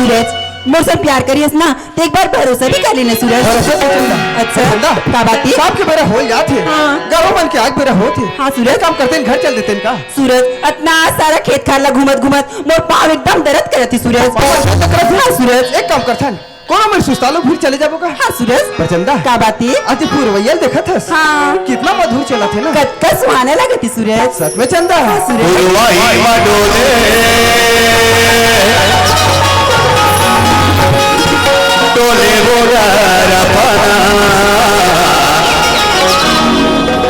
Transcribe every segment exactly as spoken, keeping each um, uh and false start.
सूरज, मोर से प्यार करियस ना, त एक बार भरोसा भी कर लेना सूरज। भरोसा तो चंदा। अच्छा, चंदा। का बात हे? शाम के बेरा हो जात हे। हाँ। गरवा मन के आग बेरा होत हे। हाँ सूरज। एक काम करतेन, घर चल देतेन का? सूरज, अतना सारा खेत खार ला घूमत घूमत मोर पाँव एकदम दर्द करत हे सूरज। पाँव दर्द करत हे? हाँ सूरज। एक काम करथन, कोनो मेर सुस्ता लो, फिर चले जाबो का? हाँ सूरज। पर चंदा, का बात हे? आज पुरवैया ल देखत हस? हाँ। कितना मधुर चलत हे ना? कतका सुहाना लगत हे सूरज। सच में चंदा। हाँ सूरज। पुरवई म डोले, डोले वो डहर पाना।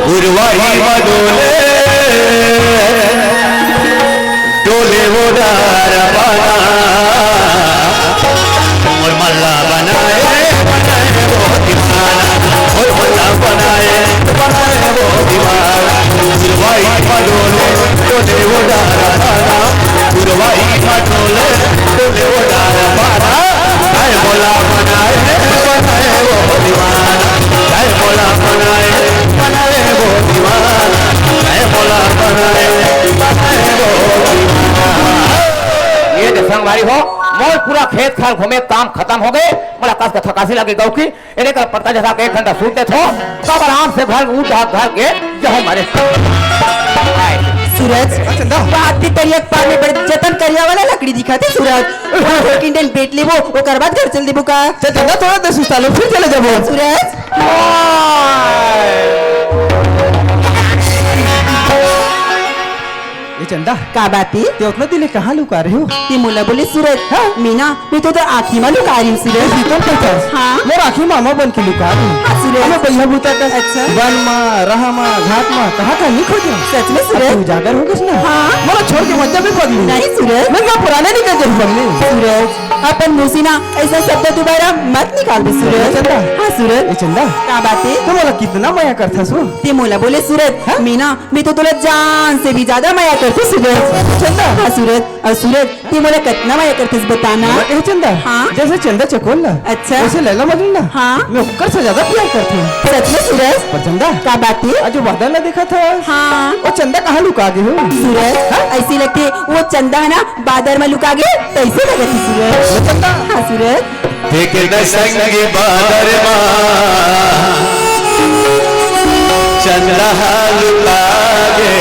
पुरवई म डोले, डोले वो डहर पाना। मोर मल्ला बनाए, बनाए वो दीवाना। मोर मल्ला बनाए, बनाए वो दीवाना। पुरवई म डोले, डोले वो डहर पाना। पुरवई म डोले, डोले वो डहर पाना। आए मोला बनाए, बनाए वो दीवाना। आए मोला बनाए, बनाए वो दीवाना। आए मोला बनाए, बनाए वो दीवाना। ये दे संगवारी हो, मोर पूरा खेत खार घूमे, काम खतम हो गे। मोला कस के थकासी लगे गऊ की, एने कर पत्ता जैसा के एक घंटा सूत देथों, तब आराम से घर उठ, घर के जहो मारे। सूरज, हाँ, चंदा। बात की तरिया के पार में बड़े जतन करिया वाला लकड़ी दिखत हे सूरज। एक इंडियन बेट लेबो, ओकर बाद घर चल देबो का? चल चंदा, थोड़ा देर सुस्ता लो, फिर चले जाबो। सूरज। ए चंदा, का बात हे? ते ओतना दिन ले कहाँ लुका रहे हो? ते मोला बोले सूरज, हाँ? मीना, मैं तो तोर आँखी मा लुका रहे हूँ सूरज। सीतल पथस। हाँ। मोर आँखी मा अमा बन के लुका रहे हो। हाँ सूरज। अबे बइहा बूता का। अच्छा। बन मा, रहा मा, घाट मा, कहाँ कहाँ नहीं खोजे। सच में सूरज। अब तू उजागर हो गइस ना। हाँ। मोला छोड़ के मत जाबे पगली। नहीं सूरज। मैं तो पुराने निकल जाबे पगली। सूरज, अपन मुँह से ना ऐसा शब्द दोबारा मत निकालबे सूरज। चंदा। हाँ सूरज। ए चंदा। का बात हे? तू मोला कितना मया करथस हो? ते मोला बोले सूरज, हाँ? मीना, मैं तो तोला जान से भी ज्यादा मया करथों सूरज। चंदा। हाँ सूरज, अउ सूरज, ते मोला कतना मया करथस बता ना। मोला कहे चंदा, हाँ? जैसे चंदा चकोर ला, अच्छा। वैसे लैला मजनू ला, हाँ। मैं ओकर से ज्यादा प्यार करथों। सच में सूरज? पर चंदा, का बात हे? आज वो बादर ला देखत हस, हाँ। वो चंदा कहाँ लुका गे हो? सूरज, हाँ? ऐसे लगथे वो चंदा हे ना बादर मा लुका गे, तैसे लगत हे सूरज। वो चंदा। हाँ सूरज। देख न संग बादर मा चंदा लुका गे,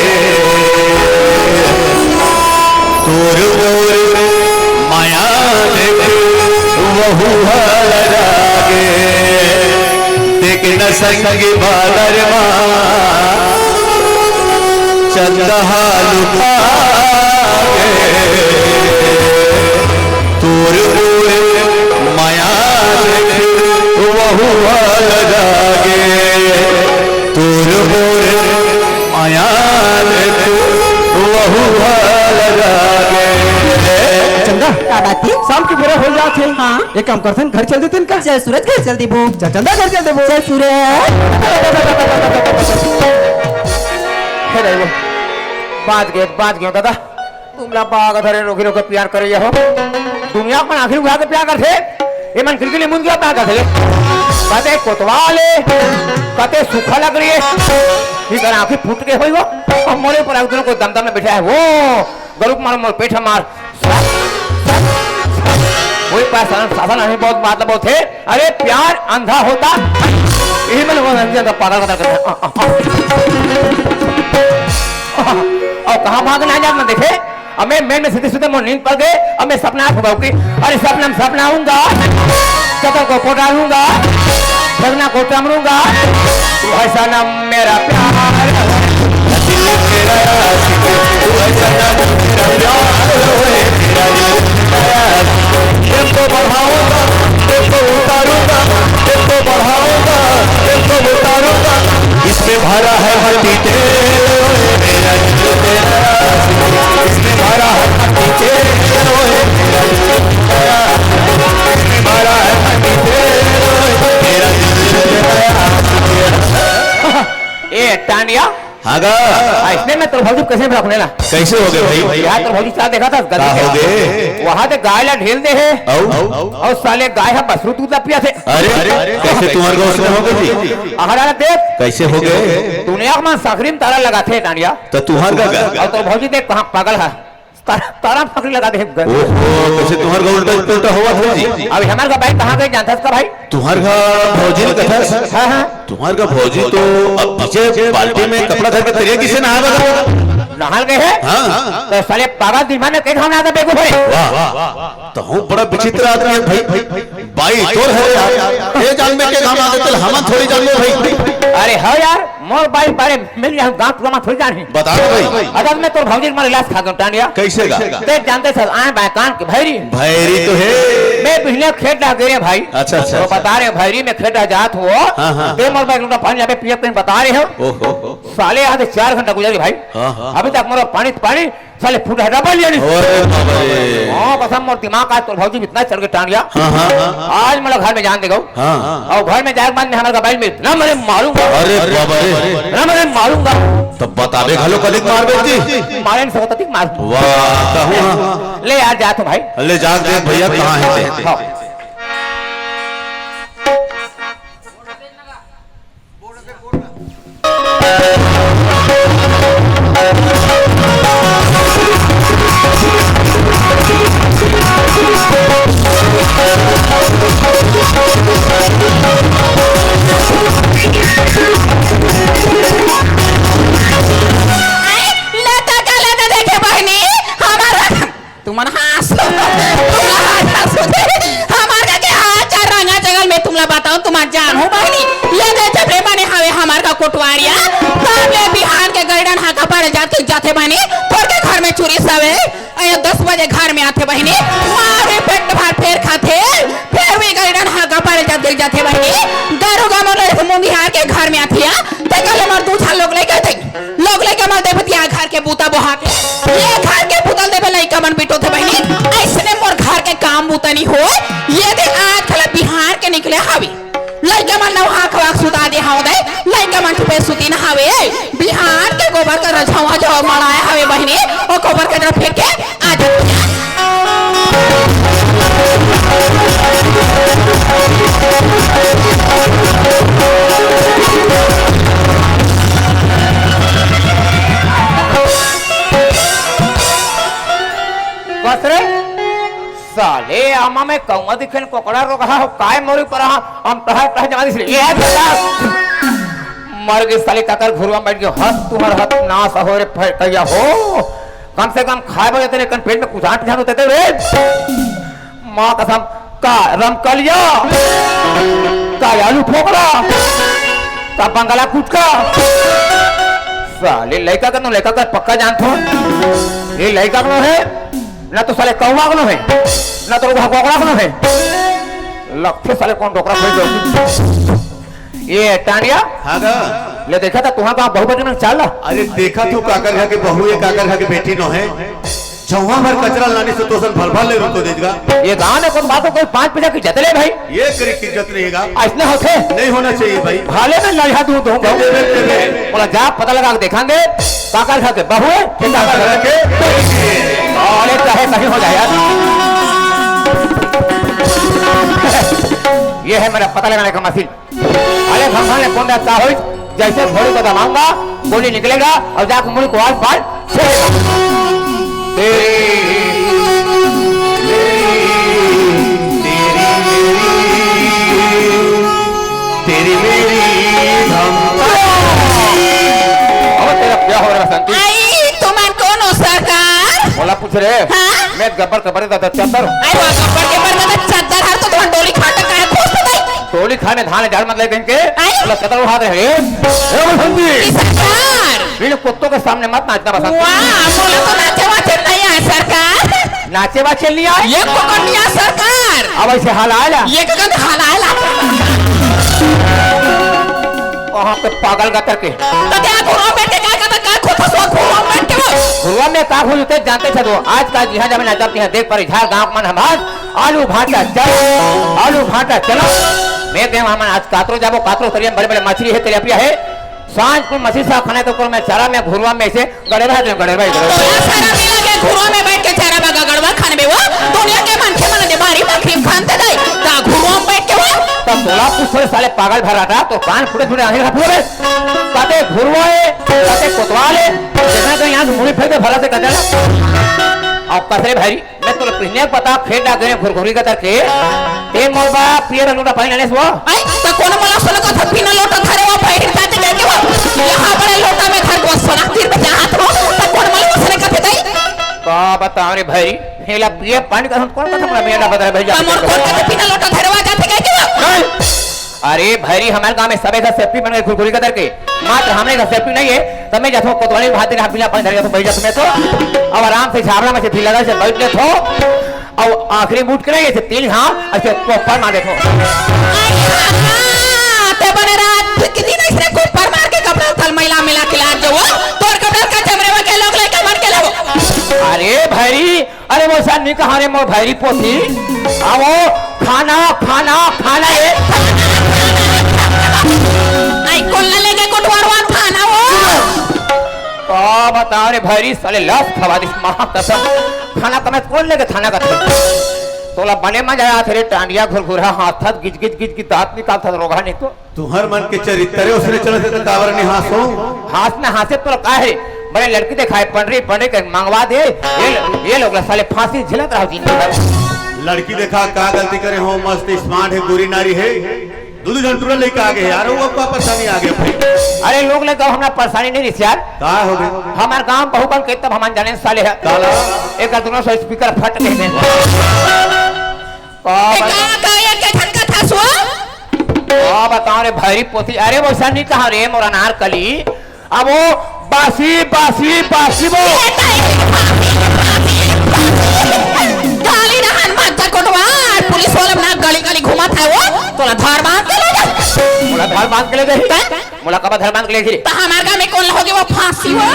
तोर मोर मया देख वहू ह लजा गे। देख न संग बादर मा चंदा लुका गे। तोर मोर मया देख वहू ह लजा गे। तोर मोर मया देख वहू ह लजा गे। चंदा, का बात हे? शाम के बेरा हो जात हे। हाँ। एक काम करथन, घर चल देथन का? चल सूरज, घर चल देबो। चल चंदा, घर चल देबो। चल सूरज। हे दाई वो, बाच गेंव, बाच गेंव दादा। तुमला बाग धरे रोके रोके प्यार करे हो। दुनिया के मन आँखी उघार के प्यार करथे, ये मन किलकिली मुंद के प्यार करथे। कते कोतवाल हे, कते सूखा लकड़ी हे। इकर आँखी फूट गे होही वो। अब मोरे ऊपर आके दोनों को दमदम में बैठा हे वो। गरुक मार, मोर पेट मार। वही पास साधन, साधन हमें बहुत मतलब बहुत हे। अरे प्यार अंधा होता, यही मन वो अंधा पागल बता कर। और कहाँ भागना है, जात ना देखे। अब मैं, मैं, मैं सीधे सीधे मोर नींद पड़ गे। अब मैं सपना आँख उघाऊँ की, अरे सपना में सपना आऊंगा, कतल को पोटालूंगा, सजना को चमरूंगा। वह सनम मेरा प्यार, दिल मेरा आशिक, वह सनम मेरा प्यार, ओए मेरा दिल मेरा आशिक। टेम्पो बढ़ाऊंगा, टेम्पो उतारूंगा, टेम्पो बढ़ाऊंगा, टेम्पो उतारूंगा। इसमें भरा है मट्टी तेल, ओए मेरा दिल तेरा। इसमें भरा है मट्टी तेल, ओए मेरा दिल तेरा। इसमें भरा है मट्टी तेल, ओए मेरा दिल तेरा। ए, टांडिया, हाँ गा। अइसने में तोर भौजी कइसे रखने ला? कइसे हो गे भाई? यार, तोर भौजी साथ देखा था, गली का के हो गे? वहाँ से गाय ला ढील दे हे। अउ? अउ साले गाय ह बछरू दूध ला पियाथे। अरे, अरे, कइसे तुम्हार गाँव से हो गे जी? अगर आला देख। कइसे हो गे? दुनिया के मन सकरी में ताला लगाथे, टांडिया। त तुम्हार का गा? अउ तोर भौजी देख कहाँ पागल हे। तारा, तारा पकड़ी लगा दे। ओहो, कइसे तुम्हर घर उल्टा पुल्टा होवत हे जी? अब हमर घर भाई कहाँ गए जानथस का भाई? तुम्हर घर भौजी ने कथस? हाँ, हाँ। तुम्हर घर भौजी तो अब पीछे बाल्टी में कपड़ा धर के तरिया कइसे नहाय बर? नहाय बर गए हे? हाँ। त साले पागल दिमाग में के घाम नहाथे बेवकूफ हे? वाह, वाह, वाह। तहूँ बड़ा विचित्र आदमी हे भाई। बाई तोर हरे यार, ए जान में के घाम नहाथे, हमन थोड़ी जान लो भाई। अरे हो यार, मोर बाई बारे मिल जाए, गाँव टोला में थोड़ी जान हे। बता दे भाई। अगर मैं तोर भौजी के मारे लास खा दूँ, टांडिया। कइसे गा? ते जानते सर, आए बाय कान के भैरी। भैरी तो हे। मैं बिहनिया खेत डहर गे रेहेंव भाई। अच्छा, अच्छा, तो अच्छा। बता रहे भैरी में खेत डहर जात हों। हाँ, हाँ। ते मोर बाई लोटा पानी जाबे पिए कहीं बता रहे हो। ओहो। साले आज चार घंटा गुजर गए भाई। हाँ, हाँ। अभी तक मोर पानी, पानी साले फूटा डब्बा लिया नहीं। अरे बाबा रे। हाँ, कसम मोर दिमाग आज तोर भौजी में इतना चढ़ के टांडिया। हाँ, हाँ, हाँ, हाँ। आज मोला घर में जान देगो। हाँ। अउ घर में जाए के बाद में हमर मोबाइल में इतना मरे मारूंगा। अरे बाबा रे। इतना मरे मारूंगा। तब बताबे घलो कतिक मारबे जी। मारे में सकत कतिक मार। वाह, कहूँ हाँ। ले यार, जा तो भाई। ले जा देख भैया, कहाँ हे ते? हाँ। लता का लता देखे बहिनी, हमारा तुमन हाँसो, तुमला हाँसो दे। हमार का के हाल चाल रंगा जंगल में तुमला बताओ, तुम्हार जान हो बहिनी। ये दे जब रे बने हवे हमार का कोटवारिया, तब ले बिहान के गैडन हाका पड़ जात के जाथे बहिनी, तोर के घर में चुरी सवे। अरे दस बजे घर में आथे बहिनी, मारे पेट भर फेर खाथे, फेर भी गैडन हाका पड़ जात के जाथे बहिनी। दारोगा मन मुंदिहार के घर में आथिया, ते कले मर दू झन लोग लेके थे। लोग लइका मन देवतिया घर के बूता बोहाथे, ये घर के बूता ल देबे लइका मन बिटोथे बहिनी। अइसने मोर घर के काम बूता नी होय, ये दे आज खला बिहान के निकले हावी। लइका मन नहा खवा के सुता दे हाव दे, लइका मन चुपे सुती न हावे। बिहान के गोबर का रझवा जो मड़ाए हावे बहिनी, ओ गोबर के जरा फेंक के आ जा। बस रे, साले आमा में कौआ दिखेन, कोकड़ा रोगहा हो, काय मोरी पर हा, हम टहर टहर जमा दिस रे। ये है बेटा। मर गए साले काकर घुरुवा में बैठ गए, हद तुम्हार हद नाश हो रे फटैया हो। कम से कम खाए बजे तेरे कन पेट में कुछ आंट जानो देते रे। माँ कसम, का रमकलिया, का आलू फोकड़ा, का बंगला गुटखा। साले लइका का तो लइका का पक्का जानत हो। ये लइका कनो हे, ना तो साले कौवा कनो हे, ना तो कोकड़ा कनो हे। लगथे साले कोन डोकरा खोज दो। ये टांडिया? हाँ गा। ले देखा था तुहां का बहू बेटी में चाल ला। अरे देखा तू काकर घर के बहू हे, काकर घर के बेटी नो हे। चौहा भर कचरा लाने से तो सन भर भर ले रुको देगा। ये गांव में कोई बात हो, कोई पांच पैसा की जतले भाई। ये करी की इज्जत नहीं गा। ऐसने होथे? नहीं होना चाहिए भाई। भाले में लड़िया दूं दूं। दे दे, दे दे। बोला जा पता लगा के देखांगे। काकर घर के बहू हे, कि काकर घर के? अरे चाहे कहीं हो जाए यार। ये है मेरा पता लगाने का मशीन। अरे भगवान ने कौन रहता हो, जैसे घोड़ी को दबाऊंगा, गोली निकलेगा और जाके मुड़ी को आस पास छेड़ेगा। तेरी, मेरी, तेरी, मेरी, तेरी, मेरी धमकी। अब तेरा क्या हो रहा, बसंती? आई, तुमन कौन हो, सरकार? बोला पूछ रहे। हाँ? मैं गब्बर का बड़े दादा चद्दर हूँ। आई, वो गब्बर के बड़े दादा चद्दर हर तो तुम डोली खाटा काहे खोजते भाई? टोली खाने धान झाड़ मत ले कहीं के। आई। बोला कतल उठा दे रे। ए बसंती। जी सरकार। इन कुत्तों के सामने मत नाचना बसंती। वाह, बोला तो नाचे वाचे नहीं आए सरकार। नाचे वाचे नहीं आए? ये पकड़ लिया सरकार। अब ऐसे हाल आया। ये कगन हाल आया। वहाँ पे पागल गतर के। तो क्या घुरुआ बैठ के क्या करता, क्या खोता सो घुरुआ बैठ के वो? घुरुआ में का घुस उते जानते थे तो आज का जिहा जमीन आ जाती है, देख पर इधर गांव मन हमार आलू भाटा चल, आलू भाटा चला। मैं कहे, "हमन आज कातरो जाबो, कातरो तरिया में बड़े-बड़े मछली हे, तिलपिया हे। सांझ को मछली साग खाना हे तो कोन में चारा में घुरुआ में ऐसे गड़े रह दे, गड़े रह, गड़े रह।" तोला सारा मिला के घुरुआ में बैठ के चारा बगा गड़वा खान बे वो। दुनिया के मनखे मन दे भारी मखरी खान ते दे। का घुरुआ में बैठ के वो? तब तोला पूछ थोड़े साले पागल भराटा, तो कान फुटे फुटे आंधी खा पूरे। काते घुरुआ हे, काते कोतवाल हे, देखना तो यहाँ से मुड़ी फेंक दे भरा से कचरा। अब कस रे भाई, मैं तोला पहिने बता, खेत डाक देने घुरघुरी का तरके। ते मोर बा पिए बर लोटा पानी लाने से वो। आई, त कोन मोला सुन कथा बिना लोटा धरे वो बहिर जाते जाके वो। यहाँ बड़े लोटा में धर को सोना तीर में चाहत हो, त कोन मोला सुन कथा तई? का बताओ रे भाई, हेला पिए पानी का हम कौन कथा मोला मेरा बता रे भाई, त मोर कोन कथा बिना लोटा धरे वो जाते जाके वो। नहीं। अरे भैरी, हमारे गांव में सबे घर सेफ्टी बन गए, घुरघुरी का तरके। मात्र हमरे घर सेफ्टी नहीं है, तब मैं जाथो कोतवाली में हाथ देने, हाथ बिना पानी धर जाथो, बैठ जाथो मैं तो। अब आराम से झाबड़ा में से फिर लगा से बैठ लेथो। अब आखिरी मुठ के नहीं, ऐसे तीन घाव, ऐसे कोपर मार देथो। अरे हाँ, ते बने रात के दिन ऐसे कोपर मार के कपड़ा थल मैला मिला के लाग जाओ। तोर कपड़ा का चमरे में के लोग लेके मर के लो। अरे भैरी, अरे वो सन नहीं कहा रे मोर भैरी पोती। आवो, खाना, खाना, खाना ये। आई, कोन ला लेके कोटवारवा थाना वो? का बताओ रे भैरी, साले लस खवा दिस, माँ कसम। खाना कमे कोन लेके थाना का थे? तोला बने मजा आया थे रे, टांडिया घुरघुरा, हाथ था, गिज, गिज, गिज, गिज, दांत निकाल था, रोगा नहीं तो। तुहर मन के चरित्र उसने चलत हे त काबर निहास हो? हास न हासे तोला का हे? बड़े लड़की देखाए, पंडरी, पंडरी के मंगवा दे। ये, ये लोग ला साले फांसी झेलत रहो जिंदगी भर। लड़की देखा का गलती करे हो, मस्त smart हे, गोरी नारी हे। दू दू झन टूरा लइका आगे हे यार, वो का परेशानी आगे भाई। अरे लोग लइका हमरा परेशानी नहीं रिस यार। का हो गए? हमार गांव बहु बन के तब हमन जाने साले हे। काला? एक दोनों से speaker फट के दे। का ए, बता- का, का, ये के झन का था सो? का बताओ रे भैरी पोती, अरे वैसा नहीं कहा रे मोर अनारकली, अब वो बासी, बासी, बासी वो। गाली रहन मत जा कोटवार, पुलिस वाला ना गली गली घुमा था वो, तोला धार बांध के ले जा। मोला धार बांध के ले जाही? का? मोला कब धार बांध के ले जाही? त हमार गांव में कोन होगे वो फांसी वो?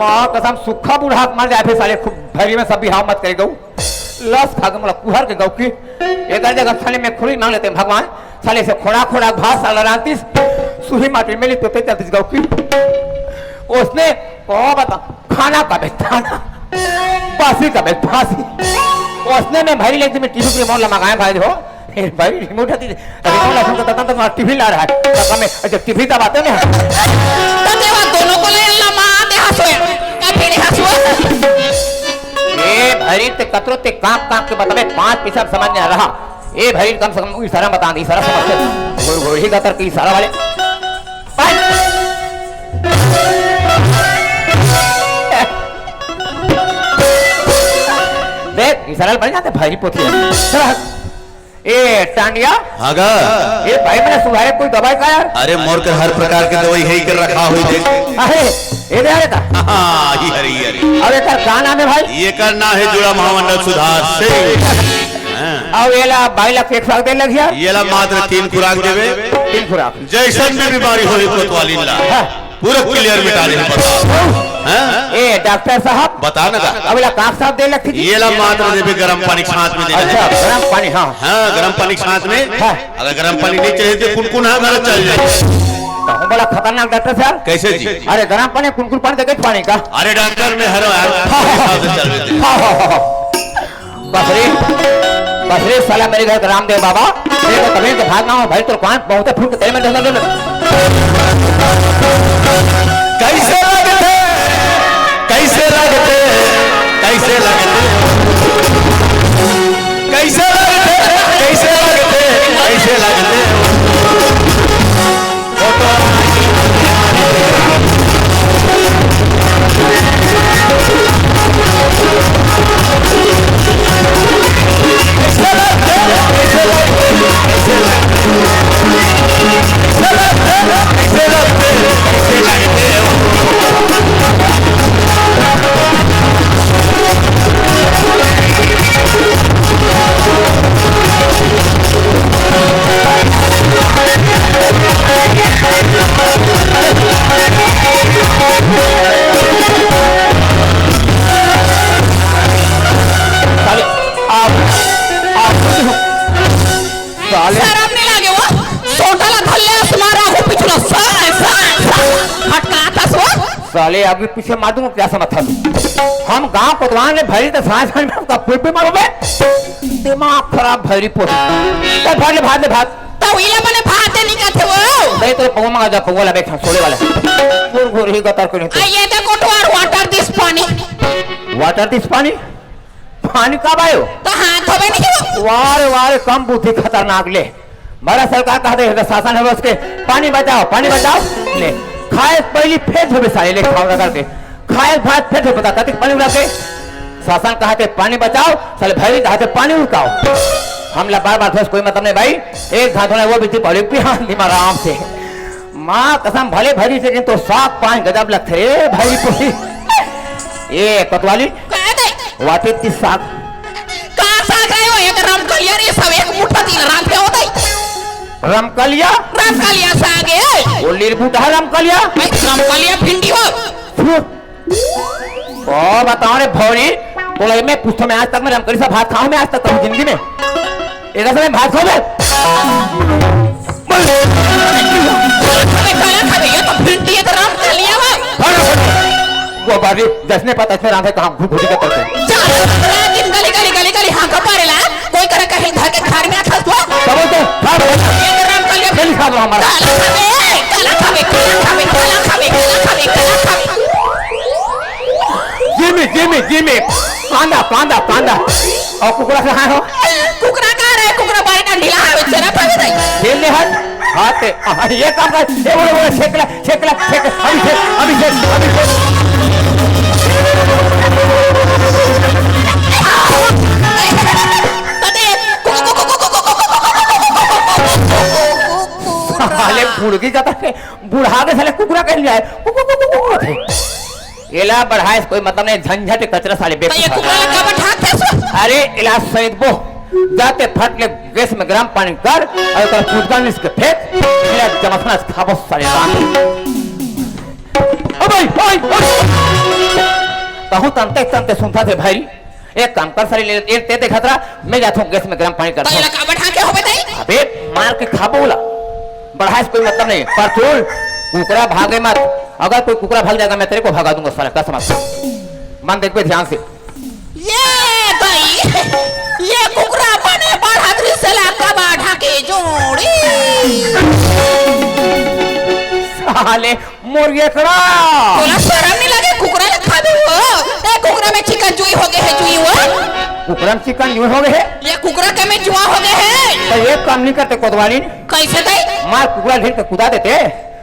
माँ कसम, सुखा बूढ़ा मर जाए फिर साले, खूब भैरी में सब बिहाव मत करे गऊ। लस खा के मोला कुहर के गऊ की। एकर जगह साले में खुली मांग लेते भगवान। साले से खोड़ा खोड़ा भात साला रांतिस। सुही माटी में लिपते चलतिस गऊ की। उसने को बता, खाना का बे खाना, फांसी का बे फांसी। उसने में भरी लेती में टीवी के मोर लगा भाई हो। फिर भाई रिमोट हती, रिमोट ला सुनकर तब तक टीवी ला रहा है। तब मैं अच्छा टीवी दबाते में। तब ये बात दोनों को ले अल्लाह माँ दे हंसो। कभी नहीं हंसो। ए भरी ते कतरो ते कांप कांप के बतावे, पांच पैसा समझ में आ रहा। ए भरी कम से कम इशारा बता दे, इशारा समझते। गोर गोर ही गतर के इशारा वाले। देख इशारा बन जाते भाई पोथी। ए टांडिया। हाँ गा। ए भाई मैंने सुधारे कोई दवाई का यार? अरे मोर कर हर प्रकार के दवाई हे कर रखा हुई देख। अरे ए दे अरे ता। हाँ, ये हरी, ये हरी। अब एकर का नाम है भाई? ये कर नाम है जुड़ा महामंडल सुधार सिंह। हाँ। अब एला बाई ला एक साल दे लग गया। ये ला मात्र तीन खुराक देवे। तीन खुराक। जैसन भी बीमारी होही कोतवाली ला। हाँ। पूरा clear मिटा दे बता। हाँ? ए डॉक्टर साहब। बता ना का। अब एला काक साहब दे लगती जी। ये ला मात्र देवे गरम पानी के साथ में देना अच्छा, है। गरम पानी, हाँ। हाँ, गरम पानी के साथ में। हाँ। अगर गरम पानी नहीं चाहिए तो कुनकुन हाँ घर चल जाए। तो हम बड़ा खतरनाक डॉक्टर साहब। कैसे जी? अरे गरम पानी, कुनकुन पानी देके पानी का। अरे डॉक्टर में हर यार, हाँ, हाँ, हाँ। हिसाब से चल रहे थे। हाँ, हाँ, हाँ, हाँ। बस रे, बस रे, साला मेरे घर का रामदेव बाबा, मेरे को तबीयत के भाग ना हो भाई, तो कौन बहुत है फूट के तेरे में दे दे। कैसे लगते, कैसे लगते, कैसे लगते, कैसे लगते, कैसे लगते, कैसे लगते। साले, आप, आप, साले। शरम नहीं लागे वो? सोटा ला धल्ले आसमार आगू पिछला साल, साल, साल। हटका आता सो? साले आगे पीछे मार दूंगा क्या समझता तू? हम गांव कोतवाल में भरी तो सांस भर में आपका कोई भी मारो बे? दिमाग खराब भरी पोत। तो भर ले भात ले भात। तो इला बने भात नहीं कहते वो। नहीं तो पौवा मांगा जा पौवा ला बैठा सोले वाला। गुर गुर ही गतर को नहीं तो। आ ये तो कोटवार वाटर दिस पानी। Water this पानी? पानी कब आयो? तो हाथ धोबे नहीं हो। वाह रे, वाह रे, कम बुद्धि खतरनाक ले। भारत सरकार कहा दे, शासन है उसके, पानी बचाओ, पानी बचाओ। ले, खाए पहली फेर धोबे साले, ले खाओ रगड़ के। खाए भात फेर धोबे, बता, कतिक पानी उड़ा के? शासन कहा थे पानी बचाओ, साले भैरी कहा थे पानी उड़काओ। हमला बार बार धोस कोई मतलब नहीं भाई, एक घात होना वो भी थी पब्लिक भी हाथ निमा आराम से। माँ कसम भले भैरी से, लेकिन तो साग पानी गजब लगथे रे भैरी पूरी। ए कोतवाली, का दे? What is this साग? का साग है वो? एक रमकलिया रे, सब एक मुट्ठा दिन रात के होता है। रमकलिया? रमकलिया साग है। वो लीर बूटा है रमकलिया? भाई, रमकलिया भिंडी हो। फु। ओ बताओ रे भौरी, तोला मैं पूछतो, मैं आज तक मैं रमकली से भात खाऊं मैं आज तक कभी जिंदगी में? एक ऐसा मैं भात खाऊं मैं? अबे काला खा गया तो भिंडी है तो रमकलिया हो। वो बारी जसने पता इसमें रांधे कहाँ घुट घुटी के करते। चल, रात दिन गली गली गली गली हाँ का पारेला। कोई करे कहीं घर के घर में आखस तो। तब तो खा लो। ये तो राम कलिया चल खा लो हमारा। काला खावे, काला खावे, काला खावे, काला खावे, काला खावे, काला खावे। जिमी, जिमी, जिमी। कांदा, कांदा, कांदा। और कुकरा कहाँ हो? कुकरा कहाँ रहे? कुकरा बारे का ढीला है, बेचारा खावे नहीं। खेल ले हट। हाथ पे। आह, ये काम कर। ये बोलो, बोलो, छेकला। छेकला, छेकला, अभी छेक, अभी छेक, अभी छेक। साले बुढ़गी का तक बुढ़ा के साले कुकरा कह लिया है। कु, कु, कु, कु, कु, कु। एला बढ़ाए से कोई मतलब नहीं, झंझट कचरा साले तो ये बेवकूफ। कुकरा ला काबर ढांक थे सो? अरे एला सैदबो जाते फट ले गैस में गरम पानी कर और ओकर फुटका निस के फेंक, मेरा जमसना खाबो साले राम। ओ भाई, ओए, ओए। कहूँ तंते तंते सुनता थे भाई। एक काम कर साले, ले, ले, ते देखत रहा, मैं जाता हूँ गैस में गरम पानी करता तो हूँ। एला काबर ढांके हो बताई? अबे मार के खाबो ला। बढ़ाए से कोई मतलब नहीं। पर सुन, कुकरा भागे मत। अगर कोई कुकरा भाग जाएगा, मैं तेरे को भगा दूंगा साला, कसम से। मन देखबे ध्यान से। ये गई, ये कुकरा बने बढ़त रिसेला कबा ढाके जोड़ी। साले मोर गेकड़ा। तोला शरम नहीं लगे कुकरा ले खाबे हो? ए कुकरा में चिकन जुई हो गए है जुई हो। कुकरा में चिकन जुई हो गए है? ये कुकरा के में जुआ हो गए है। तो एक काम नहीं करते कोतवाली ने? कैसे दे? मार कुकरा ढील के कुदा देते।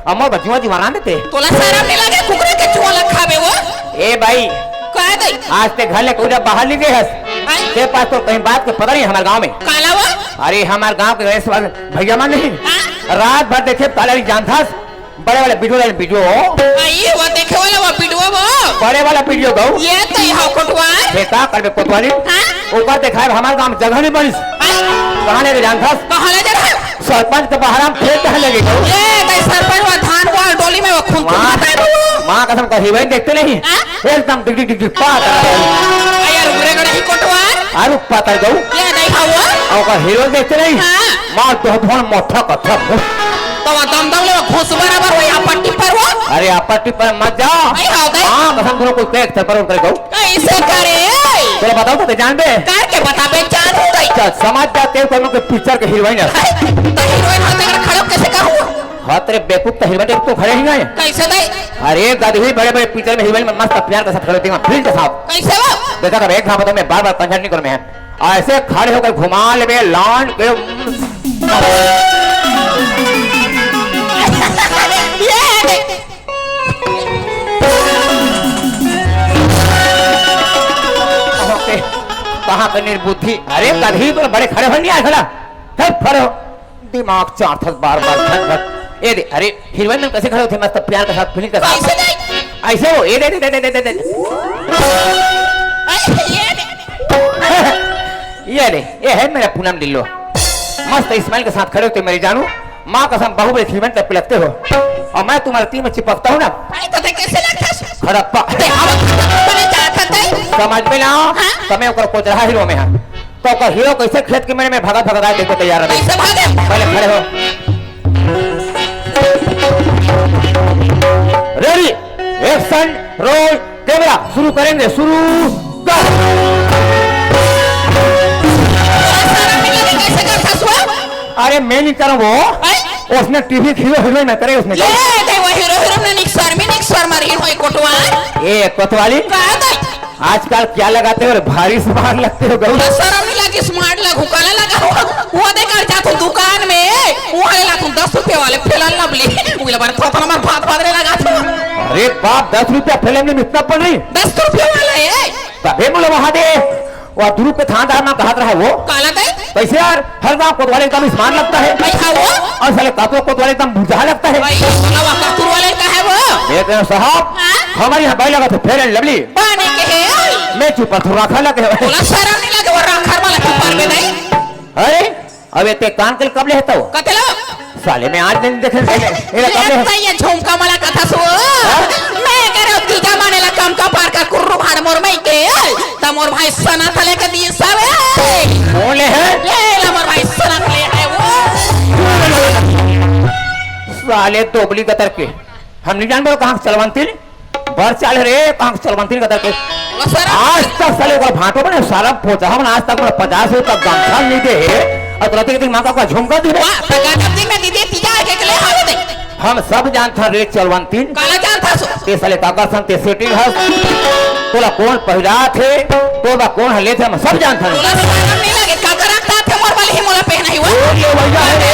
अमर बजुआ जी मरान देते। तोला शरम नहीं लगे कुकरे के चुआ ला खाबे वो? ए भाई, का दे? आज ते घर ले कोई बाहर नहीं गए हस। भाई? तेरे पास तो कहीं बात के पता नहीं हमारे गांव में। काला वो? अरे हमारे गांव के वैसे वाले भैया मन नहीं। हाँ? रात भर देखे ताले वाली जान था। बड़े वाला वीडियो लाइन वीडियो। आई वो देखे वाला वो वीडियो वो। बड़े वाला वीडियो गौ। ये तो यहाँ कोटवा। ये का करबे कोतवाली? हाँ? ऊपर दिखाए हमारे गांव में जगह नहीं बनिस। हाँ? कहाँ ले जान था? कहाँ ले जा रहा है? सरपंच के बाहर हम खेत है लगे गौ। ये भाई सरपंच वा धान वा डोली में वो खून वहाँ, खून माँ कसम का हीरोइन देखते नहीं। हाँ? एकदम डिग डिग डिग डिग पात। आ यार उगरे गड़े ही कोटवार। आरु पातर गौ। ये नहीं खाओ। और का हीरो देखते नहीं। हाँ। मार तो धोन मोटा कथा। तो वो दम दम ले वो घुस बराबर वो यहाँ पट्टी पर वो। अरे आप पट्टी पर मत जाओ। नहीं खाओ गए। माँ कसम दोनों कोई पैक था पर उनके गौ। कैसे करे? तो बताओ तो जान बे। करके बता बे जान हो गई। अच्छा समझ जाते हो कि पिक्चर के हीरोइन है। तो हीरोइन होते कर खड़ो कैसे कहूँ? हाँ, तेरे बेवकूफ तो हिलवा दे, तू खड़े ही नहीं है। कैसे दे? अरे गधे, बड़े बड़े पिक्चर में हीरोइन में मस्त प्यार के साथ खड़े होते हैं, फिल्म के साथ। कैसे वो? देखा कर एक घापा तो मैं बार बार पंचर नहीं करूँ मैं। ऐसे खड़े होकर घुमा ले बे लॉन्ड के। ये देख। कहाँ के निर्बुद्धि? अरे गधे, तो बड़े खड़े हो नहीं आए खड़ा। हट, खड़े हो। दिमाग चार थस बार बार घट घट। ए दे, अरे हीरोइन मन कैसे खड़े होते मस्त प्यार के साथ फीलिंग के साथ। कैसे नहीं? ऐसे हो, ए दे दे दे दे दे दे। अरे ये दे। ये दे, ये है मेरा पूनम ढिल्लो। मस्त स्माइल के साथ खड़े होते मेरी जानू। माँ कसम बाहुबली हीरोइन तक पिलकते हो। और मैं तुम्हारे तीन में चिपकता हूँ ना। भाई तो कैसे लगता है? खड़प्पा। ते हम तो नहीं चाहता थे। समझ में ना? हाँ? तो मैं ओकर कोचरहा हीरो में है। तो का हीरो कैसे खेत के मेड़ में भागत भागत आए देखो तैयार रहे। कैसे भागे? पहले खड़े हो। Ready, action, roll, camera, शुरू करेंगे, शुरू कर। सारा मिला के कैसे कर फंसुआ? अरे मैं नहीं करूँ वो। हैं? उसने टीवी हीरो हीरोइन में करे उसने। ये दे वो हीरो हीरोइन ने निक्सर में निक्सर मारी होई कोटवा। ए कोतवाली। का दे? आजकल क्या लगाते हो रे? भारी स्मार्ट लगते हो गौरी। शर्म नहीं लगी? स्मार्ट लगू, काला लगा हो। वो देख कर जाथो दुकान में, वहाँ ले लाथो दस रुपये वाले फेयर लवली। उइला बार थोड़ा हमार भात भात रे लगा था। अरे बाप, दस रुपया फेयर लवली में इतना पड़ रही? दस रुपये वाला है। तबे मोला वहाँ दे, वो दू रुपये थाना दार ना कहत रहा वो। काला दे? कैसे यार? हर गांव कोतवाल एकदम स्मार्ट लगता है। भाई, हाँ वो? और साले कातुर कोतवाल एकदम बुझा लगता है। भाई, साला वो कातुर वाले का है वो? ये कह साहब, हाँ? हमारे यहाँ भाई लगा तो फेयर लवली। पानी के है। मैं चुप, थोड़ा रखा लगे। बोला शर्म नहीं लगे, वो रखा वाला चुप में नहीं। अरे, अब ये ते कान के कब ले है तो? कतला? साले मैं आज दिन देखे, साले। ये कब ले है? ये झुमका मला कथा सो। हाँ? मैं करे तीजा माने ला कम का पार का कुर्रू भाड़ मोर मई के। त मोर भाई सना थले के दिए सब, ए! कौन ले है? ये ला मोर भाई सना थले है वो। साले दोबली कतर के। हम नहीं जान बोलो कहाँ से चलवंती रे? बर चाल रे, कहाँ से चलवंती रे कतर के? वो सर आज तक साले ओकर भांटो बने, सारा पोचा हमन आज तक पचास रुपये तक गमछा नहीं दे है। और तुरंत एक दिन माँ का झुमका दी है। वाह, तो गजब दिन में दीदी तीजा के ले हावे दे। हम सब जानथन रे चलवंतीन। काला जानथस? ते साले काकर संग ते सेटिंग हस। तोला कौन पहिरात हे, तोला कौन ह लेथे, हम सब जानथन। तोला शरम नहीं लगे? काकर रखता थे मोर वाली ही मोला पहनाई हुआ। ओ, ये भैया है रे।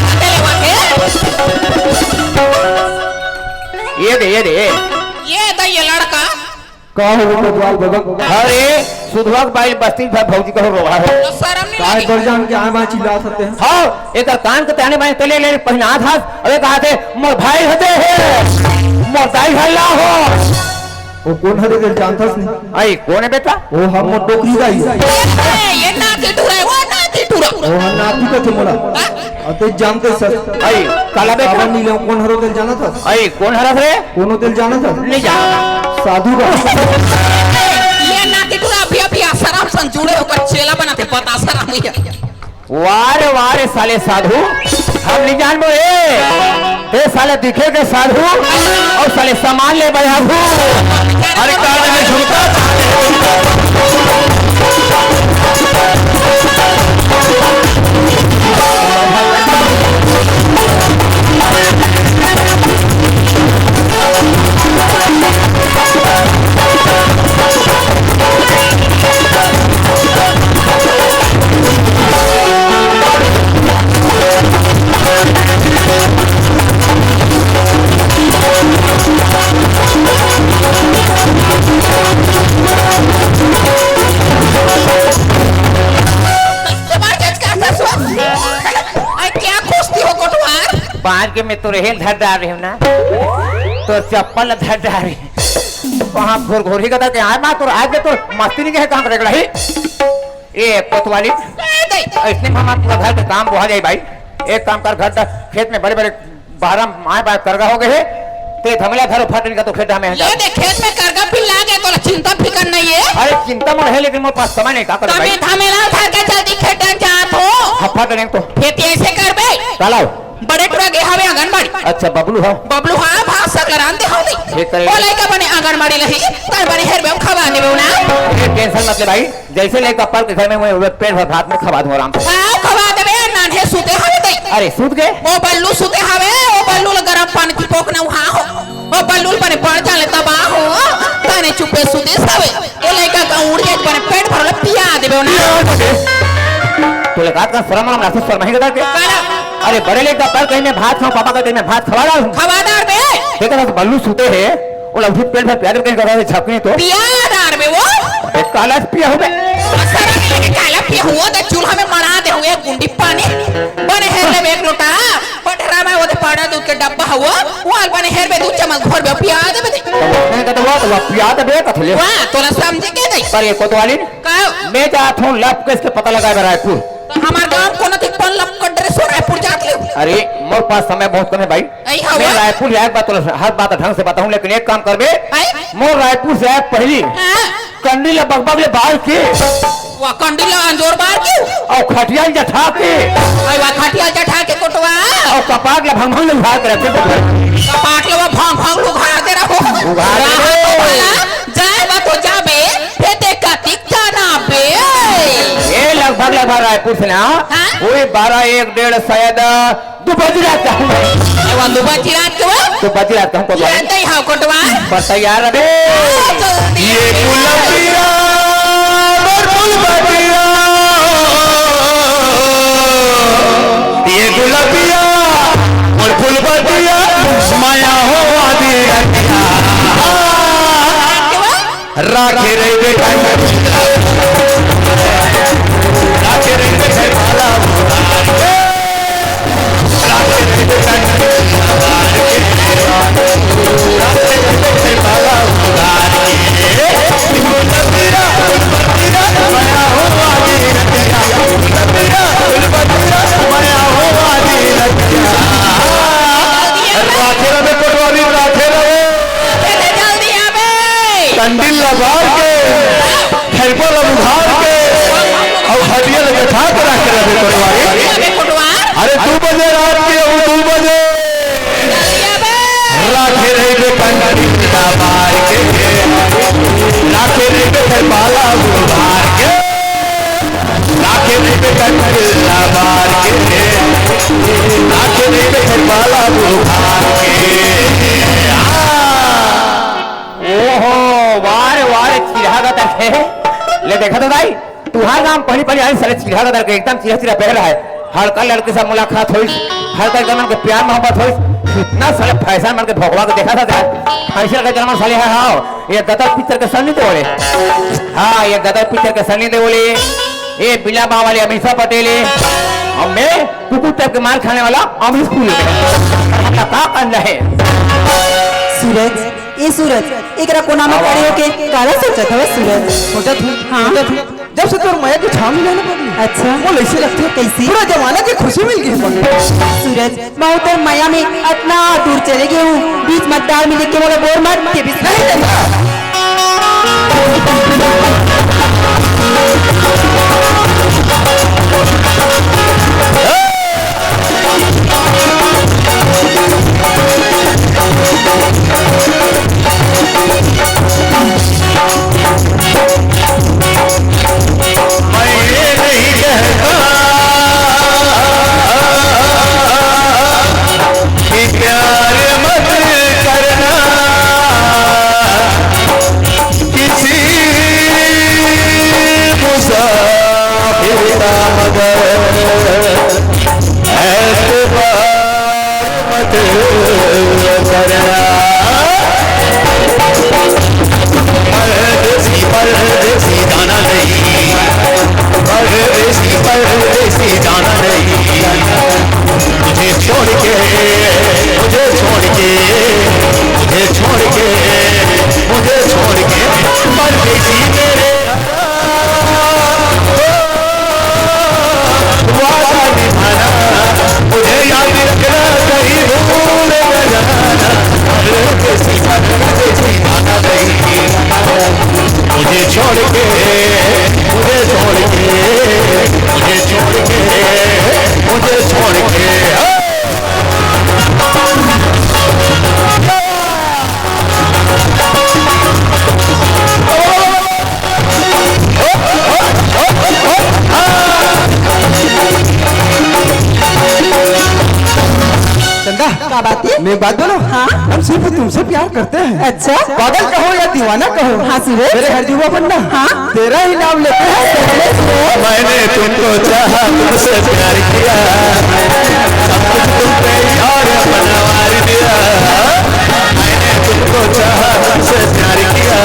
कते लेवा थे? ये दे, ये दे। ये दे, ये लड़का। का हो कोतवाल बबा? अरे, सुधवा के बाई बस्ती भर भौजी कहो रोवा है। तो शरम नहीं काहे लगे? बर जान के आए बाय चिल्ला सकते हैं? हाँ, एकर कान के ताने बाय तले ले पहिनात हस, अबे कहा थे, "मोर भाई हते है, मोर दाई हल्ला हो।" वो कौन हरे तेरे जानता नहीं? आई, कौन है बेटा? वो हम मोर डोकरी दाई है। ए, ये नाती टूरा है, वो नाती टूरा। वो हम नाती का थे मोला। हाँ? अते जानते सर। आई, काला बेटा। सावन नीले कौन हरो तेल जानत हस? आई, कौन हरस रे? कोनो तेल जानत हस? नहीं जानत। साधु का। ये नाती टूरा अभी, अभी आसाराम संग जुड़े होकर चेला बना थे, बता आसाराम भैया। वाह रे, वाह रे, साले साधु। हम नहीं जानबो रे। ते साले दिखे के साधु और साले सामान ले बयाधु। अरे, कान में झुमका। अरे, क्या खोजती हो कोटवार? बाहर के मैं तो रेल धर डाल रही हूँ ना, तो चप्पल धर डाल रही हूँ। वहाँ घोर घोर ही कतर के आए माँ, तो आज के तो मस्ती नहीं है, कहाँ करेगा ही? ए, कोतवाली, ए, दे। इसने मामा पूरा घर के काम बोहा जाए भाई। एक काम कर, घर दा-, खेत में बड़े बड़े बारह माए बाय करगा हो गए है। ते धमेला धरो फट नहीं का तो खेत में ये जा। देख, खेत में करगा पिल्ला गया, तो चिंता फिकर नहीं है। अरे, चिंता मोर है, लेकिन मोर पास समय नहीं, का करे भाई? तमे धमेला धर के जल्दी खेत में जात हो। हाँ, फट नहीं तो। खेती ऐसे करबे। चलाओ। बड़े टुरा गे हवे आंगनबाड़ी। अच्छा, बबलू हा? बबलू हा, भाषा करान दे हवे। ठीक करे। ओ लइका बने आंगनबाड़ी रही, तर बने हेर बेव खवा देबे ना। अरे, टेंशन मत ले भाई, जैसे लइका पल के घर में, मैं पेट भर भात में खवा दूं आराम से। हाँ, खवा देबे, नान्हे सूते हवे तई। अरे, सूत गए? ओ बल्लू सूते हवे, ओ बल्लू ल गरम पानी की पोक ना उहा हो। ओ बल्लू ल बने पड़ जाले तबाह हो, तने चुपे सूते हवे। ओ लइका का उड़ जाए, बने पेट भर ले पिया देबे ना। तोले बात का शर्म आना, शर्म ही करके। काला। अरे बड़े लेकर पर कहीं मैं भात खाऊं, पापा का कहीं मैं भात खवा डालूं। खवा डार बे। देखा था बल्लू सूते है, वो लम्बू पेट भर प्याज कहीं करता है, झपकनी तो। पिया डार बे वो। एक काला पिया हो बे। सारा के लेके काला पिया हुआ तो चूल्हा में मरा दे हुए गुंडी पानी। बने है ले एक लोटा। पटरा में वो दे पाड़ा दूध के डब्बा हुआ, वो अलबा ने हेर बे दू चम्मच घोर बे पिया दे बे। तो वो नहीं कहते, वो तो वो पिया दे बे, कथले। वाह, तोला समझे के नहीं? पर ये कोतवाली, का? मैं जात हूँ लप के इसके पता लगाए बे रायपुर। तो हमार गांव कोनो थी कौन लप कर ड्रेस हो रायपुर जात ले? अरे, मोर पास समय बहुत कम है भाई। आई हवा? मैं रायपुर जाए बात तोला हर बात ढंग से बताऊँ, लेकिन एक काम कर बे। आई? मोर रायपुर से आए पहली। हाँ। कंडी ला बगबग ले बाल के। वा कंडी ला अंजोर बार के। अउ खटिया जठा के। अउ वा खटिया जठा के कोटवा। अउ कपाट ला भंग भंग ले उघार के रखे। कपाट ला भंग भंग उघार दे रहो। उघार दे रहो। जाए बा तो जाबे, फेते का टिकता ना बे। ए लग अगला बार रायपुर से ना, हाँ? वही बारह, एक, डेढ़, शायद, दो बजी रात का हूँ मैं। ए, वो दो बजी रात के वो? दो बजी रात का हमको ये मालूम। नहीं हाँ, कोटवार। पर तैयार रहे। हाँ, जल्दी। ये गुलबिया, मोर गुलबिया, ये गुलबिया, मोर गुलबिया, माया हो आदि रतिया। राखे रहिबे कंठ, राखे रहिबे घर वाला उधार के, राखे रहिबे कंठ, राखे रहिबे घर वाला उधार के। फूल बतिया, फूल बतिया, माया हो आदि रतिया। फूल बतिया, फूल बतिया, माया हो आदि रतिया। राखे रहिबे कोटवारी, राखे रहिबे। जल्दी आवे। कंडील ला बार के, खैरपा ला उघार के, अउ खटिया ला बैठा के राखे रहिबे कोटवारी। अबे कोटवार। अरे दू बजे रात के, अउ दू बजे। जल्दी आवे। राखे रहिबे कंडील ला बार के, राखे रहिबे खैरपा ला उघार के। राखे रहिबे कंडील ला बार के, राखे रहिबे खैरपा ला उघार के। आ। ओहो, वाह रे, वाह रे, चिरहा गदर हे। ले देखा तो दाई, तुहार नाम पढ़ी पढ़ी आए साले चिरहा गदर के, एकदम चिरहा चिरहा बह रहा है। हल्का लड़की से मुलाकात होइस, हल्का एकदम मन के प्यार मोहब्बत होइस, इतना साले फैशन मन के भगवा के देखा था यार। फैशन का जन्म साले है, हाँ, ये गदर पिक्चर के सनी देओल। हाँ, ये गदर पिक्चर के सनी देओल। ये बिल्ला बाँह वाली अमीषा पटेल। और मैं कुकुर टाइप के मार खाने वाला अमरीश पुरी। का करना है? सूरज, ए सूरज, एकरा कोना में खड़े होके काला सोचत हवे सूरज? सोचत हूँ, हाँ। सोचत हूँ। जब से तोर मया के छाँव मिले ना पगली। अच्छा। वो ऐसे लगथे कइसे? पूरा जमाना के खुशी मिल गई है पगली। सूरज, मैं तोर मया में अतना दूर चले गए हूँ, बीच मझधार में लेके मोला बोर मत के भी नहीं देता। मैं ये नहीं कहता कि प्यार मत करना किसी मुसाफिर का, मगर एतबार मत करना। परदेसी, परदेसी जाना नहीं, परदेसी, परदेसी जाना नहीं। मुझे छोड़ के, मुझे छोड़ के, मुझे छोड़ के, मुझे छोड़ के परदेसी मेरे वादा निभाना, मुझे याद रखना, कहीं भूल न जाना। परदेसी, परदेसी जाना नहीं। मुझे छोड़ के, मुझे छोड़ के, मुझे छोड़ के, मुझे छोड़ के। चंदा, क्या बात है? मैं बात बोलूं? हाँ। हम सिर्फ तुमसे प्यार करते हैं। अच्छा। पागल कहो या दीवाना कहो। हाँ, सूरज। मेरे हर जुबा पर ना हाँ। तेरा ही नाम लेते हैं। मैंने तुमको चाहा, तुमसे प्यार किया, सब कुछ तुम पे यार अपना वार दिया। मैंने तुमको चाहा, तुमसे प्यार किया,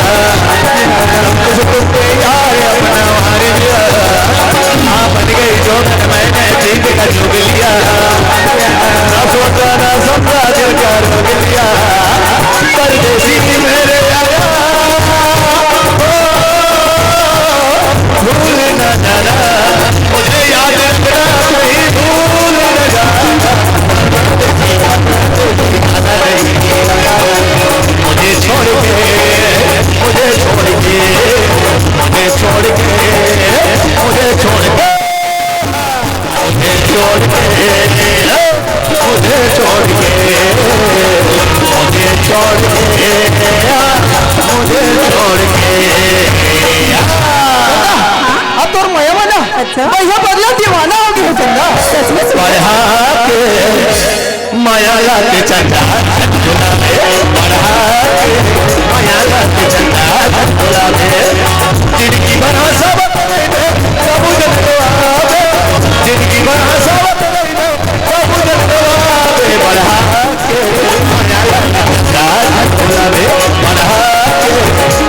सब कुछ तुम पे यार अपना वार दिया। हाँ, बन गई जो मैंने जीत का जुग लिया, ना सोचा ना समझा दिल का रोग लिया। परदेसी मेरे आया, ओ, भूल न जाना, मुझे याद रखना, कहीं भूल न जाना। मुझे अगला दीवाना हो गया चंदा। सच में सुन। बढ़ा के माया लाके चंदा, झंडुला में बढ़ा के माया लाके चंदा, झंडुला में जिंदगी भर हंसावत रहिबे, बाबू जब तो आवे, जिंदगी भर हंसावत रहिबे, बाबू जब तो आवे, बढ़ा के माया लाके चंदा, झंडुला में बढ़ा के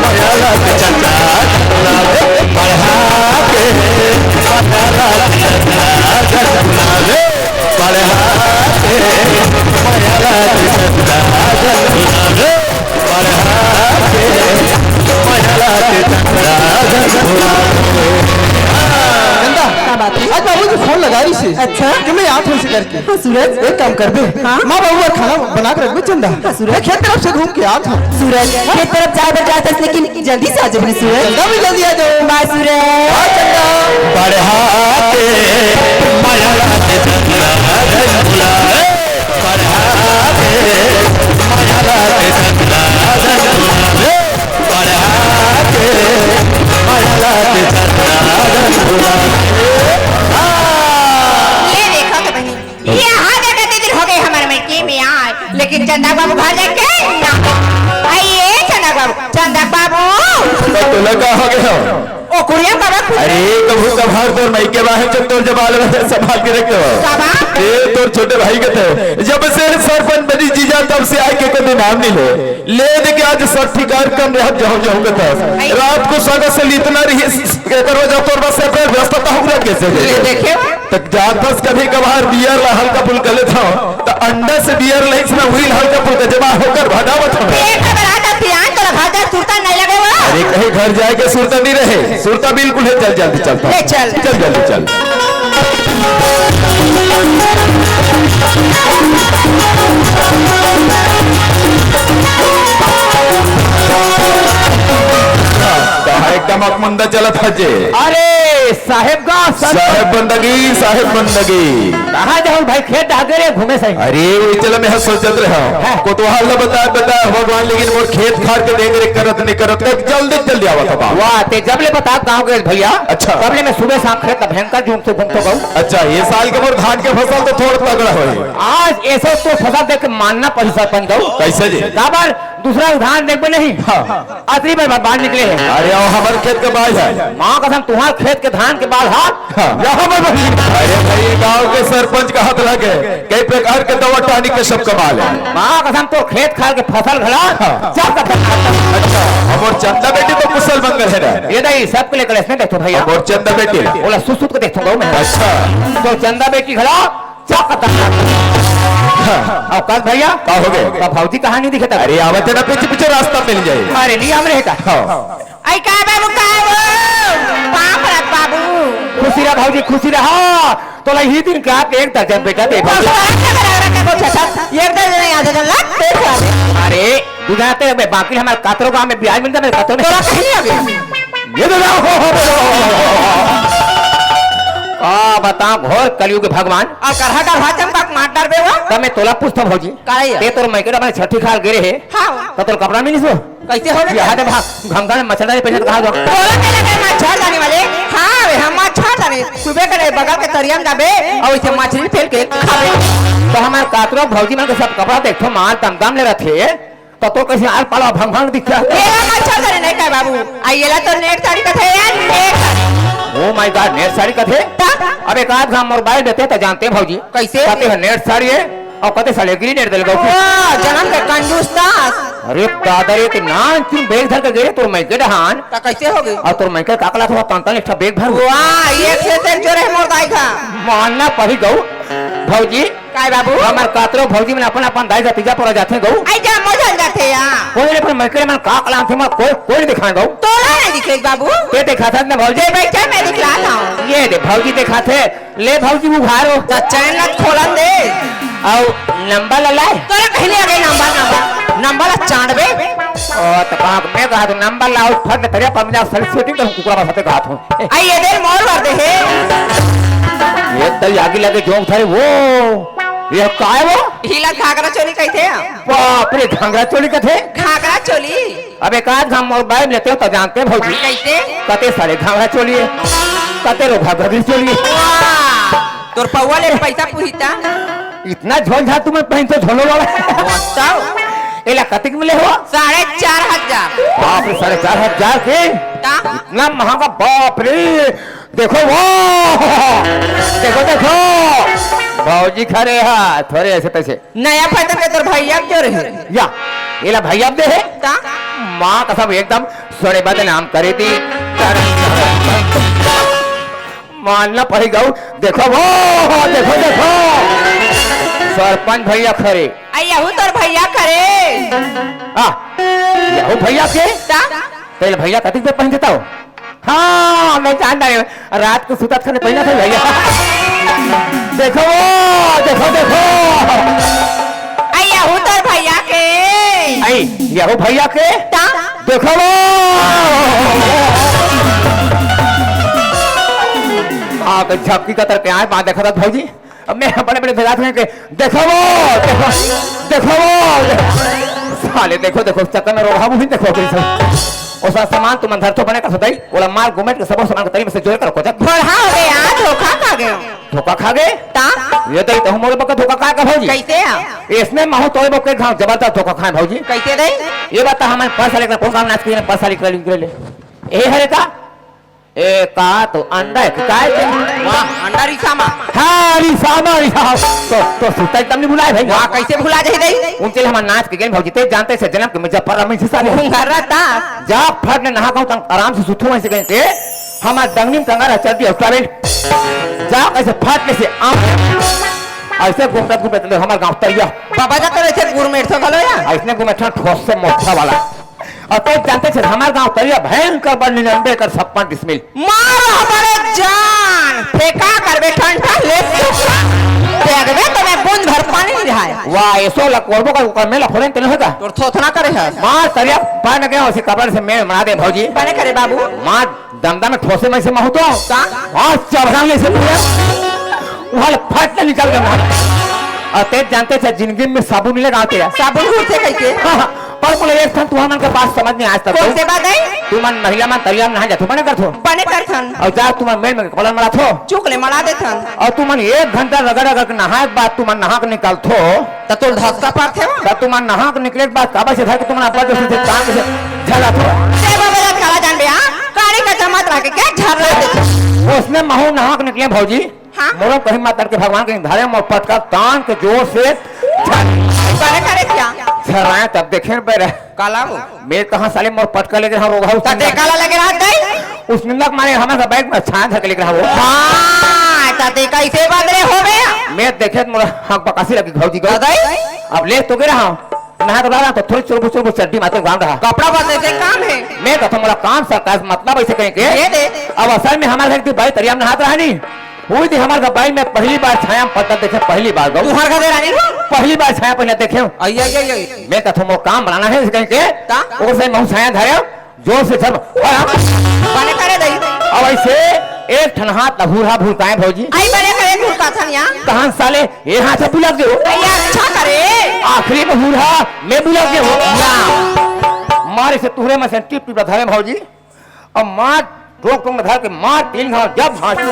माया लाके चंदा, झंडुला में बढ़ा के माया लाके चंदा, झंडुला में बढ़ा के माया लाके चंदा, झंडुला में बढ़ा के माया लाके चंदा, झंडुला में। चंदा, का बात है? आज बाबू जी फोन लगा रही थी। अच्छा। कि मैं याद हो इसे करके। हाँ, सूरज। एक काम कर दे। हाँ? माँ बाबू और खाना बना के रख दे चंदा। हाँ, सूरज। मैं खेत तरफ से घूम के आता हूँ। सूरज, खेत तरफ जाए बर जात हस, लेकिन जल्दी से आ जाबे सूरज। चंदा भी जल्दी आ जाओ। बाय सूरज। हाँ, चंदा। बढ़ा के माया लाके चंदा, झंडुला रे। बढ़ा के माया लाके चंदा, झंडुला रे। बढ़ा के माया लाके चंदा, झंडुला रे। हाँ। ये देखो तो बहिनी, ये हाँ देखा दीदी हो गए हमारे मइके में आए, लेकिन चंदा बाबू घर जाके ना। आइए चंदा बाबू, चंदा बाबू। तो तोला का हो गया? ओ कुरिया बाबा कुछ अरे कभू कभार तोर मइके बाहे जब तोर जबाल में संभाल के रख दो। बाबा। ए तोर छोटे भाई के थे, जब से सरपंच बनी जीजा तब से आए के कभी नाम नहीं ले। ले दे के आज सठी कार्यक्रम रहत जाओ जाओ के था। रात को सगा से इतना रही के करो जब तोर बस से व्यस्तता हो रहा कैसे ले देखे? तक जातस कभी कभार बियर ला हल्का फुल्का लेत हव, त अंडा से बियर लइस ना, उही ला हल्का फुल्का जमा होकर भगावत हवे। पेट में बड़ा का पियान तो रखा था, सुरता नहीं लगे वो। अरे कहीं घर जाए के सुरता नहीं रहे, सुरता बिल्कुल है, चल जल्दी चल। ले चल। चल जल्दी चल। कहाँ एकदम अकमंदा चलत हजे। अरे साहेब का सर। साहेब बंदगी, साहेब बंदगी। कहाँ जाऊँ भाई, खेत आगे रे घूमे सही। अरे वो चला मैं सोचत रहा। हाँ। कोतवाल ला बता, बता भगवान, लेकिन मोर खेत खार के देख रेख करत नहीं करत, तो जल्दी जल्दी आवत बा। वाह, ते जब ले बता गाँव के भैया। अच्छा। तब ले मैं सुबह शाम खेत ला भयंकर झूम से घूमतो गऊ। अच्छा, ये साल के मोर धान के फसल तो थोड़ा तगड़ा होई। आज ऐसे तो फसल देख के मानना पड़ी सरपंच गऊ। कैसे जी? काबर दूसरा उदाहरण देखबे नहीं। हाँ। अतरी में बाल निकले हैं। अरे, वो हमर खेत के बाल है। माँ कसम, तुम्हार खेत के धान के बाल हाथ। हाँ। यहाँ पर बनी। अरे भाई, ये गांव के सरपंच का हाथ लगे, कई प्रकार के दवा टॉनिक के सब कमाल है। माँ कसम, तो खेत खार के फसल घला। हाँ। सब का अच्छा, हमर चंदा बेटी तो कुशल मंगल है ना? ये नहीं, सबके लिए कलेश नहीं देखो भैया। हमर चंदा बेटी। बोला, सुसुत को देखो मैं। अच्छा। तो चंदा बेटी घला चौक तक। हाँ। और कल भैया का हो गए? तो भौजी कहाँ नहीं दिखे तब? अरे, आवत है ना, पीछे पीछे रास्ता मिल जाए। अरे, नहीं, हम रहेगा। हाँ। आई का बाबू, का हो? पाँव परत बाबू। खुशी रहा भौजी, खुशी रहा। तो ला ही दिन के आप एक दर्जन बेटा दे भौजी। बस, बस, बस, बस, बस, बस, बस, एक दर्जन नहीं, आधा दर्जन ला, तेरे को आवे। अरे, बुझाते हैं, मैं बाकी हमारे कातरों का हमें ब्याज मिलता, मैं कातरों में तोरा कहीं नहीं आवे। ये तो ना हो, हो, हो, हो, हो। का बताओ, घोर कलयुग भगवान। और करहा करहा चंपा के मार डारबे वो। तब मैं तोला पूछता भौजी। का है? ते तोर मइके डहर छठी खाल गे रहे। हाँ। तो तोर कपड़ा मिलिस वो? कैसे हो गया? यहाँ दे भाग, घमघम मच्छरदानी पहनत कहाँ जाओ? तोला के लगे मच्छरदानी वाले? हाँ, वे हम मच्छरदानी। सुबह करे बगल के तरिया में जाबे और इसे मछली फेर के खाबे। तो हमारे कातरो भौजी मन के सब कपड़ा देखो, माल दमदम ले रथे। तो तोर कैसे आल पाला भंग भंग दिखता है? येला मच्छरदानी नहीं कहे बाबू, आ येला तो नेट साड़ी कथे यार, net sari. Oh my God, net sari कथे? ता? अब एक आध घाम मोर बाल देते तो जानते भौजी। कैसे? कहते हैं नेट साड़ी है और कहते साले गिरी नेट दे लगा। वाह, जन्म के कंजूस दास। अरे दादा रे, ते नान चुन बैग धर के गे तोर मइके डहान। ता कैसे हो गई? और तोर मइके काकला थोड़ा तंतन एक ठा बैग भर। वाह, एक से एक जोरे मोर दाई का। मानना पड़ी गऊ भौजी। काय बाबू? हमर कातरो भौजी मन अपन अपन दाई भतीजा परा जाथे गऊ। आई जा मजा जाथे या। कोई रे, पर मइके मन का कलाम थे, मैं कोई, कोई नहीं दिखाए गऊ। तोला नहीं दिखे बाबू। ये दिखा था ना भौजी। ये बैठा मैं दिखला था। ये दे भौजी दिखा थे। ले भौजी उघारो। तो चैन ला खोलन दे। आओ नंबर ला लाए। तोरा कहले आ गए नंबर, नंबर। नंबर ला चांदबे। ओ तो कहा मैं कहा तो नंबर लाओ फट तरिया पर मिला सर सेटिंग तो कुकरा बसते कहा था। आई ये दे मोर वर दे हे। ये तो आगे लगे जोंक थारे वो। ये का है वो? हिला घाघरा चोली कहते हैं। बाप रे, घाघरा चोली कहते हैं? घाघरा चोली। अब एक आध हम मोबाइल लेते हो तो जानते हैं भौजी। कैसे? कहते सारे घाघरा चोली है। कते रोगहा घघरी चोली। वाह! तोर पौवा ले पैसा पूछता। इतना झोल झाल तुमन पहिनथो झोलो वाला। बताओ। एला कतिक में ले हो? साढ़े चार हजार। बाप रे, साढ़े चार हजार के? का? इतना महंगा, बाप रे। देखो वो, देखो, देखो, भौजी खड़े हा, थोड़े ऐसे तैसे। नया फैशन के तोर भैया के जोर हे। या, एला भैया दे हे? का? माँ कसम एकदम सोने बदनाम करे दी। मानना पड़ी गऊ। देखो वो, देखो, देखो। सरपंच भैया खड़े। आ, यहू तोर भैया खड़े। आ, यहू भैया के? का? तेल भैया कतिक दे पहन देता हो? हाँ, मैं जानता हूँ। रात को सुतत खाने पहना था भैया। देखो वो, देखो, देखो। आ, यहू तोर भैया के। आई, यहू भैया के? ता? देखो वो। हाँ, तो झपकी का तरह के आए, बात देखा था भौजी। अब मैं बड़े-बड़े बजाते हैं कि देखो वो, देखो, देखो वो, देखो। साले देखो, देखो, चक्कर में रोगहा मुही देखो कैसे। ओसा सामान तुमन धरथो बने का सदाई, ओला मार गुमेट के सबो सामान के तरी में से जोड़ कर कोचक। बढ़ा हो गया, धोखा खा गए। धोखा खा गए? ता? ये तो, तो मोर बका धोखा का का भौजी? कैसे है? इसने महू तोय बके घाव जबरदस्त धोखा खाए भौजी। कैसे रे? ये बता हमन पैसा लेकर कौन काम नाच के पैसा लेकर ले? ए हरे का? ए, का तो अंडा है, काय के? वाह, अंडा रिसामा। हाँ, रिसामा, रिसामा। तो, तो सुता एकदम नहीं भुलाए भाई। वाह, कैसे भुला जाए भाई? उनके लिए हमारा नाच के गेम भौजी, ते जानते से जन्म के मुझे पर रमेश साले। घुंघरा था। जा फट ने नहा खाऊं, तंग आराम से सुतू ऐसे कहीं के। हमारा डंगनी में कंगारा चल दिया, उसका बेल। जा कैसे फट में से आम। ऐसे घूमते घूमते हमारे गाँव तैयार। बाबा जा तो ऐसे गुरमेट से घलो या? ऐसने घूमे ठोस से मोटा वाला। अउ तैं जानते छे, हमर गांव तरिया भयंकर बड़, निन्यानबे एकड़ छप्पन डिसमिल। मार हमारे जान, फेंका करबे ठंडा ले सुखा। देखबे तो मैं बूंद भर पानी नहीं रहाय। वाह, एसो ला कोरबो कर, ओकर मेला फोरेन तेने होता। तोर थोथना करे है। मार तरिया, पार न गया, उसे कबर से मेल बना दे भौजी। बने करे बाबू। मार दमदा में ठोसे में से महू तो। का? और चबरा में से पूरा। वहाँ ले फट के निकल गया। और तें जानते छे, जिंदगी में साबुन नहीं लगाते हैं। साबुन घुरथे कहिके। हाँ, हाँ। पर बोले, एक ठन तुहर मन के बात समझ में आज तक कौन से बात है? तुमन महिला मन तरिया में नहा जाथो, बने करथो। बने करथन। और जा तुमन मेल में कपड़ा मड़ाथो। चुक ले मड़ा देथन। और तुमन एक घंटा रगड़ रगड़ के नहाए के बाद तुमन नहा के निकलथो। त तोल धक्का पाथे वो। त तुमन नहा के निकले के बाद काबर से धर के तुमन अब्बा जैसे थे काम से झगड़ा थो। ते बाबा जात काला जानबे, हाँ? काली का जमात रह के क्या झगड़ा देथे? उसने महू नहा के निकले भौजी। हाँ। मोरो कहीं मातर के भगवान के धारे मोर पटका तान के जोर से झर-, बने करे क्या? झराए तब देखे बेरे। काला वो? मैं कहाँ साले मोर पटका लेके रहा रोगहा उस तते दिन। काला लगे रहा दई? उस निंदा के मारे हमारे बैग में छान धके लेके रहा वो। हाँ, तते कैसे बदले हो गया? मैं देखे तो मोर हक बकासी लगी भौजी को। दई? अब ले तो गिरा हूँ। नहा तो रहा तो थोड़ी चुरबुर चुरबुर चड्डी माते गांव रहा। कपड़ा बदले से काम है। मैं कथो मोला काम सरकार से मतलब ऐसे कहीं के। ये दे। अब असल में हमारे घर की बाई तरिया में नहात रहा नहीं। हुई थी हमारे घर बाई में पहली बार छाया में पत्थर देखे, पहली बार गऊ। तुम्हारे घर रानी हो? पहली बार छाया पहले देखे हूँ। आई, आई, आई, आई। मैं कथो मोर काम बनाना है ऐसे कहीं के। का? ओकर से महू छाया धरे। जोर से झर। बने करे दई। अब ऐसे एक ठन हाथ ला हुरहा भुरकाए भौजी। आई बने करे भुरकाथन या। तहन साले ये हाथ से बुलक दे हो। आई अच्छा करे। आखिरी में हुरहा मैं बुलक दे हो। या। मारे से तुहरे में से टिप टिप धरे भौजी। अब मार टोक टोक में धर के मार तीन घाव जब भांसू।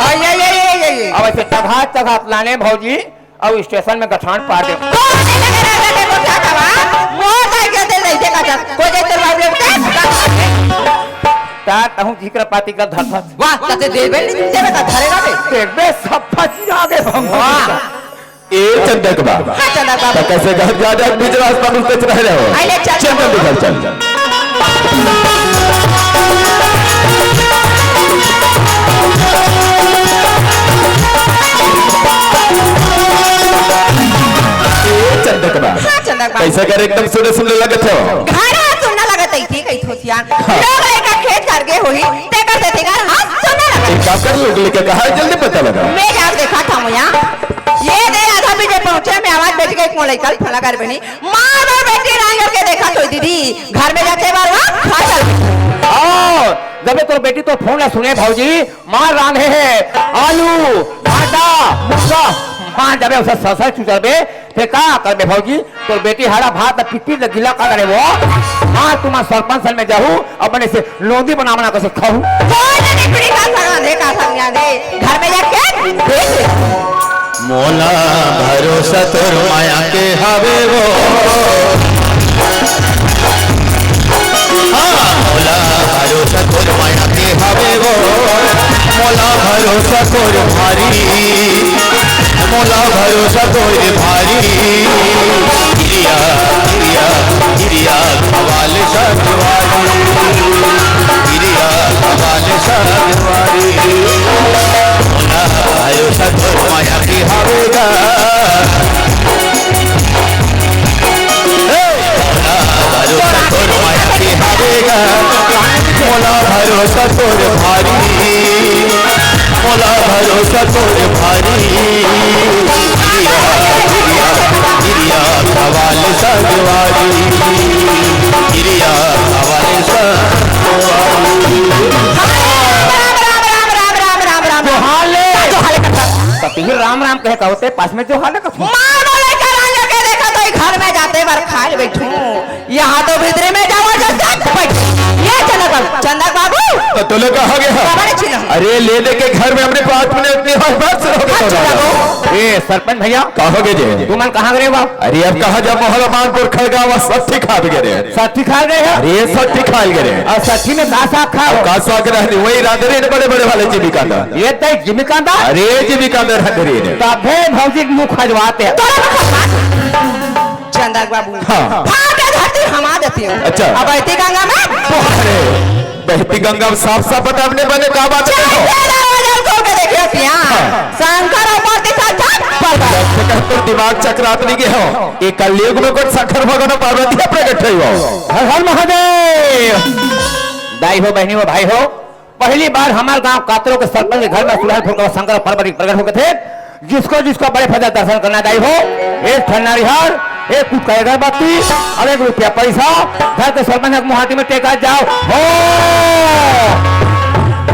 आई, आई, आई, आई, आई। अब ऐसे चघा चघा लाने भौजी। अउ स्टेशन में गठान पार दे। कौन है लगे रहा था, देखो क्या था वहाँ? मोर दाई के दिल नहीं देखा था। कोई देख तेरे बाप लोग क्या? ता तहूँ जिक्र पाती का धर धर। वाह, तते देबे नहीं देबे का धरे ना बे। देखबे सब फंसी आगे भंग। वाह। ए चंदक बा। हाँ, चंदक बा। तो कैसे घर जा जा बीच रास्ता में कुछ रह रहे हो? अरे चल। चल जल्दी घर चल। ए चंदक बा। हाँ, चंदक बा। कैसे घर एकदम सुने सुने लगत हो? घर हाँ सुनना लगत है, ठीक है, थोसियान। हाँ। लोग लइका खेत कर गए होही, तेकर से तेकर हाँ सुनना लगत। एक काम कर, लोग लेके कहा है, जल्दी पता लगा। मैं जाके देखा था मुया। ये दे आधा बीजे पहुंचे, मैं आवाज बैठ गई, कौन लइका फला कर बनी। माँ और बेटी रांझर के देखा तो दीदी, घर में जाते बार वहाँ खा चल। आओ, जब तोर बेटी तो फोन ला सुने भौजी, माँ रांधे है, आलू, भाटा, मुक्का, माँ जबे उसे ससर चुचरबे, ते का करबे भौजी? तोर बेटी हरा भात ला पिट्टी ला गिला का करे वो? हाँ, तुमन सरपंच सन में जाहू, अपने से लोंदी बना बना के से खाहू। कोई नहीं, पीढ़ी का संग आंधे, का संग आंधे। घर में जाके देख ले। मोला भरोसा तोर माया के हवे वो। हाँ, मोला भरोसा तोर माया के हवे वो। मोला भरोसा तोर भारी। मोला भरोसा तोर भारी। किरिया, किरिया, किरिया खवाले संगवारी। किरिया खवाले संगवारी। मोला भरोसा तोर माया के हवे गा। ए, मोला भरोसा तोर माया के हवे गा। मोला भरोसा तोर भारी। मोला भरोसा तोर भारी। किरिया, किरिया, किरिया खवाले संगवारी। किरिया खवाले संगवारी। राम, राम, राम, राम, राम, राम, राम, राम। जोहार ले। का जोहार ले कथा? कतिही राम राम कहे का होथे, पास में जोहार ले कथा। मार बोले का राजा के देखा तो ई घर में जाते बर खाए बैठू। यहाँ तो भीतरी में जावा जा, जा, बैठ। ये चंदक बाबू, चंदक बाबू। तो तोले कहा गया? बाबा ने छीना। अरे ले दे के घर में अपने पाँच मिनट नहीं हो, बस हो गया हाँ, तो चंदक बाबू। ए, सरपंच भैया। कहोगे जे? तुमन कहाँ गए बाबू? अरे अब कहाँ जा, मोहला मानपुर खड़गावा सब ठीक हाथ गए रे। साठी खा गए हैं? अरे साठी खा गए रे। और साठी में का साग खा अब हो? का साग रहने, वही रांधे रे बड़े बड़े वाले जीविका दा। ये तय जीविका दा? अरे जीविका दा रांधे रे। तबे भौजी के मुंह खजवाते हैं। तोरा मुंह खजवाते हैं। चंदा के बाबू। हाँ। फाड़ के धरती हमा देती हूँ। अच्छा। अब बहती गंगा में अरे, बहती गंगा में साफ साफ बता, अपने बने का बात है? चाहे तेरा वजन को के देखियो पिया। हाँ। शंकर और पार्वती साक्षात प्रकट। तो कहते दिमाग चकरात नहीं गया हो। ये कलयुग में कोई शंकर भगवान और पार्वती का प्रकट है वो। हर हर महादेव। दाई हो, बहनी हो, भाई हो, पहली बार हमारे गांव कातरो के सरपंच के घर में सुलहनपुर का शंकर और पार्वती प्रकट होके थे। जिसको जिसको बड़े फैदा दर्शन करना दाई हो, एक ठन नारिहर, एक कुट का अगरबत्ती और एक रुपया पैसा घर के सरपंच के मुहाटी में टेका जाओ हो।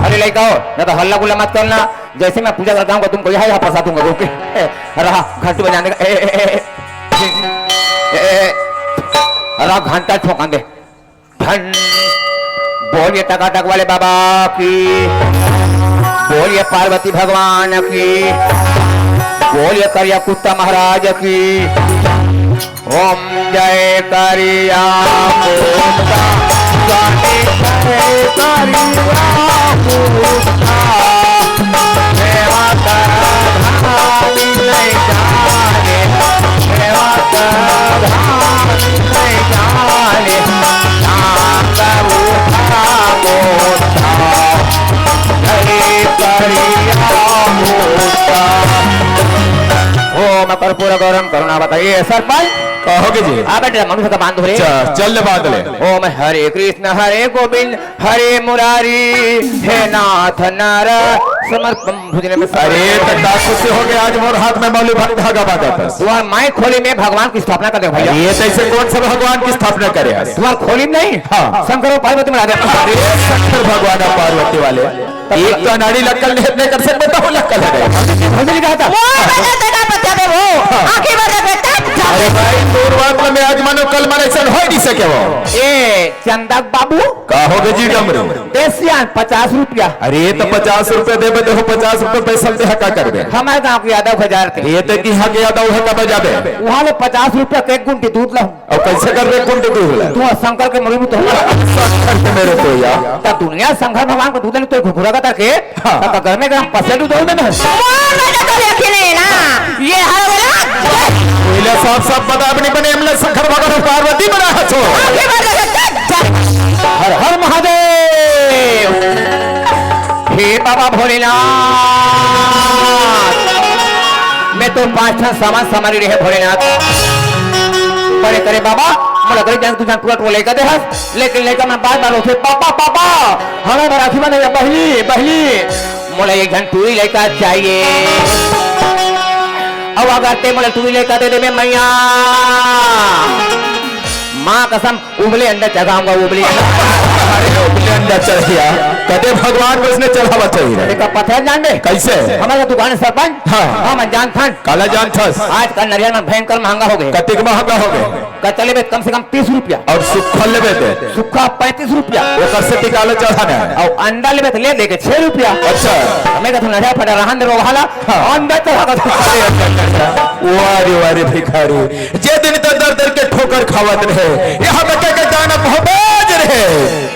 अरे लइका हो, ना तो हल्ला गुल्ला मत करना। जैसे मैं पूजा करता हूँ तुमको यहाँ यहाँ फंसा दूंगा। रुक के रहा घंटी बजाने का। ए, ए, ए, ए, ए, ए, रहा घंटा ठोका दे। धन। बोलिए टकाटक वाले बाबा की। बोलिए पार्वती भगवान की। बोलिए करिया कुत्ता महाराज की। ओम जय करिया कुत्ता, स्वामी जय करिया कुत्ता। सेवा कर धाम नहीं जाने, सेवा कर धाम नहीं जाने, नाम उठा मोटा, हरे करिया मोटा। ओम कर्पूर गौरम करुणा बताइए सरपंच। कहोगे जी? आ बेटे मनुष्य का बांध रे। चल, चल ले बांध ले। ओम हरे कृष्ण हरे गोविंद हरे मुरारी, हे नाथ नार समर्पम भुजन में अरे, तो का खुशी हो गया, आज मोर हाथ में मौली भाई धागा बांधा था। तुम्हार माई खोली में भगवान की स्थापना कर दे भैया। अरे, तो ऐसे कौन सा भगवान की स्थापना करे आज? तुम्हार खोली में नहीं? हाँ। शंकर और पार्वती में राजा। अरे, शंकर भगवान और पार्वती वाले। एक तो अनाड़ी लक्कल नहीं, नहीं कर सकते, बताओ लक्कल है। हमने कहा था। वो बजा तेरा बच्चा बे वो। हाँ। आंखें बजा बेटा। अरे भाई, तोर बात में आज मानो कल मारे ऐसा हो नहीं सके वो। ए, चंदा बाबू। का हो गए जी डमरू? दे सियान, पचास रुपया। अरे, तो पचास रुपया देबे, देखो, पचास रुपया पैसा दे, का करबे? हमारे गांव के यादव हजार थे। ये तो कि हाँ के यादव है, कब जाबे? वहाँ ले पचास रुपया के एक गुंटी दूध ला। अब कैसे करबे, एक गुंटी दूध ला? तू शंकर के मुड़ी में तो हुआ। शंकर के मेरे तो यार। तब दुनिया शंकर भगवान को दूध ले तो घुघुरा का ताके। हाँ। तब घर में गरम पसेल दूध दे ना। मोर में तो कोई अखी नहीं ना। ये हर बोला। पहले साफ साफ बता, अपनी बने एमला शंकर भगवान पार्वती बना हथो। आगे बढ़ जा। हर हर महादेव। हे बाबा भोलेनाथ, मैं तो पाँच ठन सामान संभाली रहे भोलेनाथ। बड़े करे बाबा, मोला गरीब जान तू जान टुरा टुरा लइका दे हस, लेकिन लइका मैं बार बार उठे, "पापा, पापा, हमें बराती में नहीं, बहली, बहली, मोला एक झन टूरी लइका चाहिए।" अब अगर ते मोला टूरी लइका दे दे, मैं मैया, माँ कसम, उबले अंडा चघाऊंगा, उबले अंडा। अरे, ओकरे अंडा चढ़िया, कदे भगवान में उसने चढ़ावा चाहिए। एकर पता जान दे। कैसे? हमर दुकान सरपंच। हाँ। हम जानथन। काला जानथस? आजकल नरियर में भयंकर महंगा हो गए। कतेक महंगा हो गए? कच्चा लेबे त कम से कम तीस रुपया। और सूखा लेबे त? सूखा पैंतीस रुपया। ओकर से टिकाला चढ़ाना है। और अंडा लेबे त ले दे के छह रुपया। अच्छा। हमें का तो नरियर फटा रहन दे रोगहाला। हाँ। अंडा चढ़ा का। अरे, अच्छा, अच्छा, अच्छा। वाह रे, वाह रे भिखारी। जे दिन त दर दर के ठोकर खावत रहे, यहाँ तक के गाना भबाज रहे।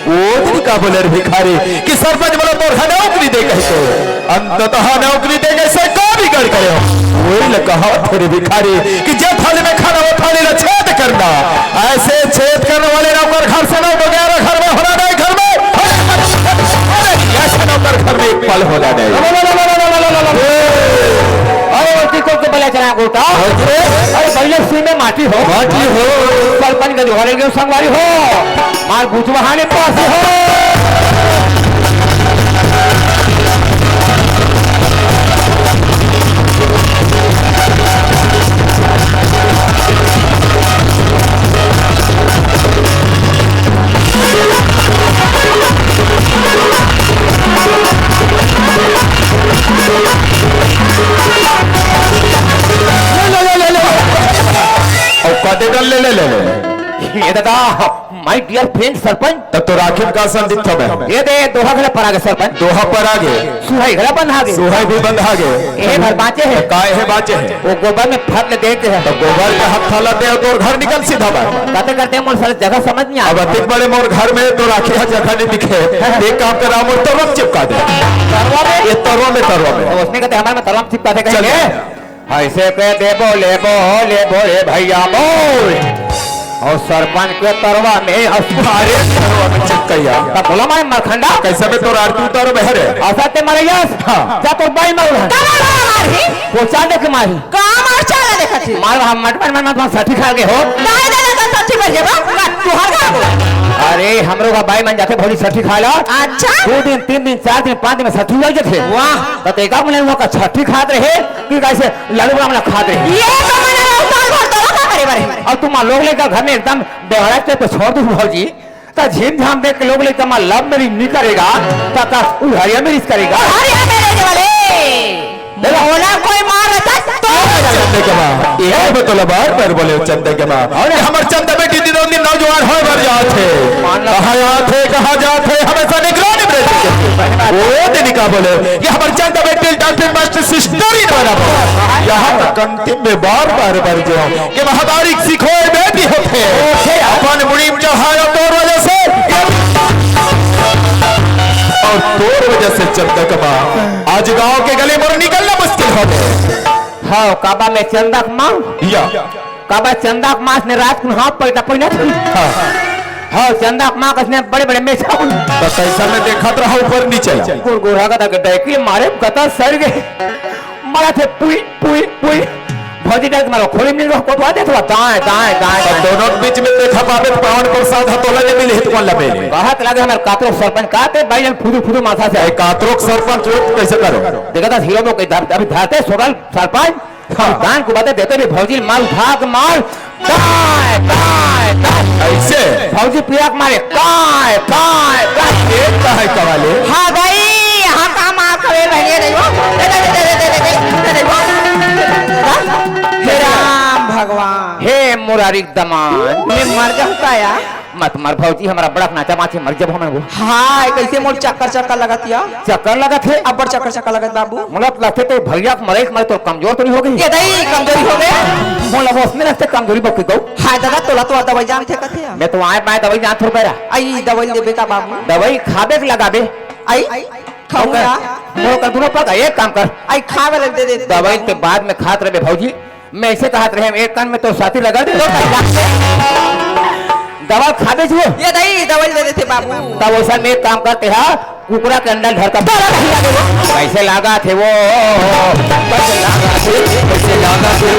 ओ दिन का बोले रे भिखारी कि सरपंच बोला तोर नौकरी दे कहिके, अंततः नौकरी दे के से का बिगड़ गयो? वही ल कहा थे रे भिखारी कि जे थाली में खाना वो थाली ला छेद करना, ऐसे छेद करने वाले नौकर घर से नौ बगैर घर में होना नहीं, घर में होना नहीं, ऐसे नौकर घर में एक पल होना नहीं। अरे, वो टिको के बले चला गोटा। अरे, पहले सुई में माटी हो। माटी हो। सरपंच का जोहार लगे संगवारी हो। मार बुझ बहाने पास हो। ले, ले, ले, ले, ले। और कदे कर ले, ले, ले, ले। ये दादा, my dear friend सरपंच। तब तो राखी का सन दिखता मैं। ये दे, दोहा घला परा गे सरपंच। दोहा परा गे। सुहाई घला बंधा गे। सुहाई भी बंधा गे। ये भर बाँचे हे। तो काय हे बाँचे हे? वो गोबर में फट ले देते हैं। तो गोबर के हत्था लग गया तो घर निकल सीधा बाहर। बातें करते हैं, मोर सारे जगह समझ नहीं आता। अब अतिक बड़े मोर घर में तो राखी हर जगह नहीं दिखे। एक काम करा, मोर तरवा में चिपका दे। तरवा में? ये तरवा में, तरवा में। तो उसने कहते हमारे में तरवा में चिपका दे चल। कहेंगे। ऐसे कह दे, बोले, बोले, बोले भैया, बोल। और सरपंच के तरवा में हंस-, अरे, तरवा में चिपकैया। तब बोला मारे मरखंडा। कैसे में तोर आरती उतारो बहरे? ऐसा ते मारे यस। हाँ। जा तोर बाई मारो है। का मार मार ही? पहुंचा दे के मारी। का मार चाला देखत ही? मार, मार, मत, मत, मत, मत, मत, साठी खा के हो। दाई दादा का साठी भर जेबा, मत, तू हर का बोल। अरे, हमरो का बाई मन जाते भौजी साठी खा ला। अच्छा। दो दिन, तीन दिन, चार दिन, पाँच दिन में साठी लग जाते। वाह। तो तेका बोले, लोग का साठी खात रहे, कि कैसे लालू राम ला खात रहे। ये तो मना रहा, साल भर तो का करे बारे। और तुम लोग लेकर घर में एकदम बेहड़ा के तो छोड़ दो भौजी, तो झीम झाम देख के लोग लेकर तुम love marriage नहीं करेगा, तो का उधारिया marriage करेगा? उधारिया marriage वाले। देखो। बोला कोई मार रहता तो चंदे के माँ, ये बतौला बार बार बोले चंदे के माँ। और हमार चंदा बेटी दिनों दिन नौजवान हो बढ़ जात है। कहाँ आत है, कहाँ जात है, हमेशा निगरानी में रहती है। वो दिन का बोले, ये हमार चंदा बेटी डॉक्टर मास्टर सिस्टर ही बना। यहाँ तक अंतिम में बार बार बार जो कि महतारी सिखोए बेटी होते हैं। अपन मुड़ी में चढ़ाया तोर वजह से। और तोर वजह से चंदक माँ, आज गांव के गली में निकलना मुश्किल हो गया। हाँ, काबा में चंदक माँ। या। काबा चंदा के मास ने रात को हाथ पैदा पैदा थी। हाँ। हाँ, चंदा के माँ कसने बड़े बड़े में छाप। बस ऐसा में देखत रहा ऊपर नीचे। गुरगुरा का तक डायकी मारे कता सर गए। मारा थे पुई, पुई, पुई। भौजी डाल के मारो, खोली मिल रहा, कोटवा दे थोड़ा, दाएं, दाएं, दाएं, अब दाएं। दोनों के बीच में देखा बाबे पावन प्रसाद हतोला ने मिले, हित कौन लबे ने। बहुत लगे हमारे कातरो सरपंच, काते भाई जन फुदू, फुदू माथा से। ए, कातरो सरपंच लोग कैसे करो? देखा था हीरो लोग के धर-, अभी धरते सोगल सरपंच। हाँ। दान को बातें देते भी भौजी मार उठा के मार। काय, काय, काय। ऐसे? भौजी पिया के मारे। काय, काय, काय। एक का है कवाले? हाँ गई, यहाँ का मार कवे बहनिया नहीं हो। दे, दे, दे, दे। हे राम भगवान। हे मुरारी दमान। मैं मर जाऊँ का यार? मत मर भौजी, हमारा बड़ा नाचा माची मर जब हम वो। हाय, कैसे मोर चक्कर चक्कर लगत या? चक्कर लगत हे? अब्बड़ चक्कर चक्कर लगत बाबू। मोला तो लगथे तो भैया के मरे के मरे तो कमजोर तो नहीं हो गई? ये दई कमजोरी हो गए? मोला वो उसमें लगथे कमजोरी बक गऊ। हाय दादा, तोला तो दवाई जान थे कथे। मैं तो आए पाए दवाई जान थोड़ पैरा। आई दवाई दे बेटा बाबू। दवाई खाबे के लगाबे। आई खाऊंगा। मोर कर दोनों पग एक काम कर। आई खावे लग दे दे। दवाई के बाद में खात रहे भौजी। मैं ऐसे कहत रहे, एक कान में तो साथी लगा दे, दो कान में। दवा खा दे जुओ। ये दई, दवाई दे देथे बाबू। तब वैसा में एक काम करते हा, कुकरा के अंडा धर का। कैसे लागा थे वो? कैसे लागा थे? कैसे लागा थे?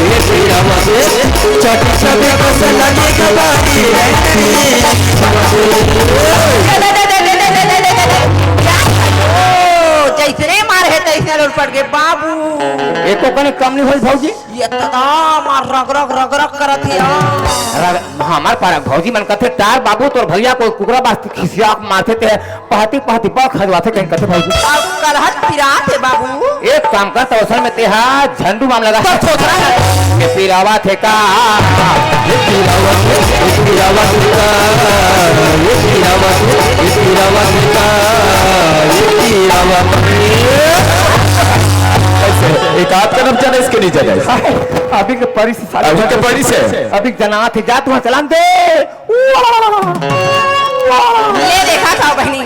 ये पीड़ा मत। चटी चटी कैसे लगे कबाड़ी रे? दे, दे, दे, दे। ओ, जैसने मार है तैसने। थेलोर पड़ गे बाबू। एको कनी कम नहीं होई भौजी। ये तदा मार रग रग रग रग करत हे, हाँ। रग-, हमार पारा भौजी मन कथे, "टार बाबू, तोर भैया कोई कुकरा बास खिसिया के माथे ते पहती पहती बा खजवाथे कहीं," कथे भौजी। अब कलहत पिरात हे बाबू। एक काम कर, तो असल में तेहा झंडू माम लगा। बस थोथरा है। ये पिरावा थे का? ये पिरावा थे, ये पिरावा थे का? ये पिरावा थे, ये पिरावा थे का? ये पिरावा थे। कैसे? एक आध कदम चले, इसके नहीं चले। अभी के परी से साले अभी के परी से। अभी जना थे, जा तू चलान दे। ले देखा था बहनी,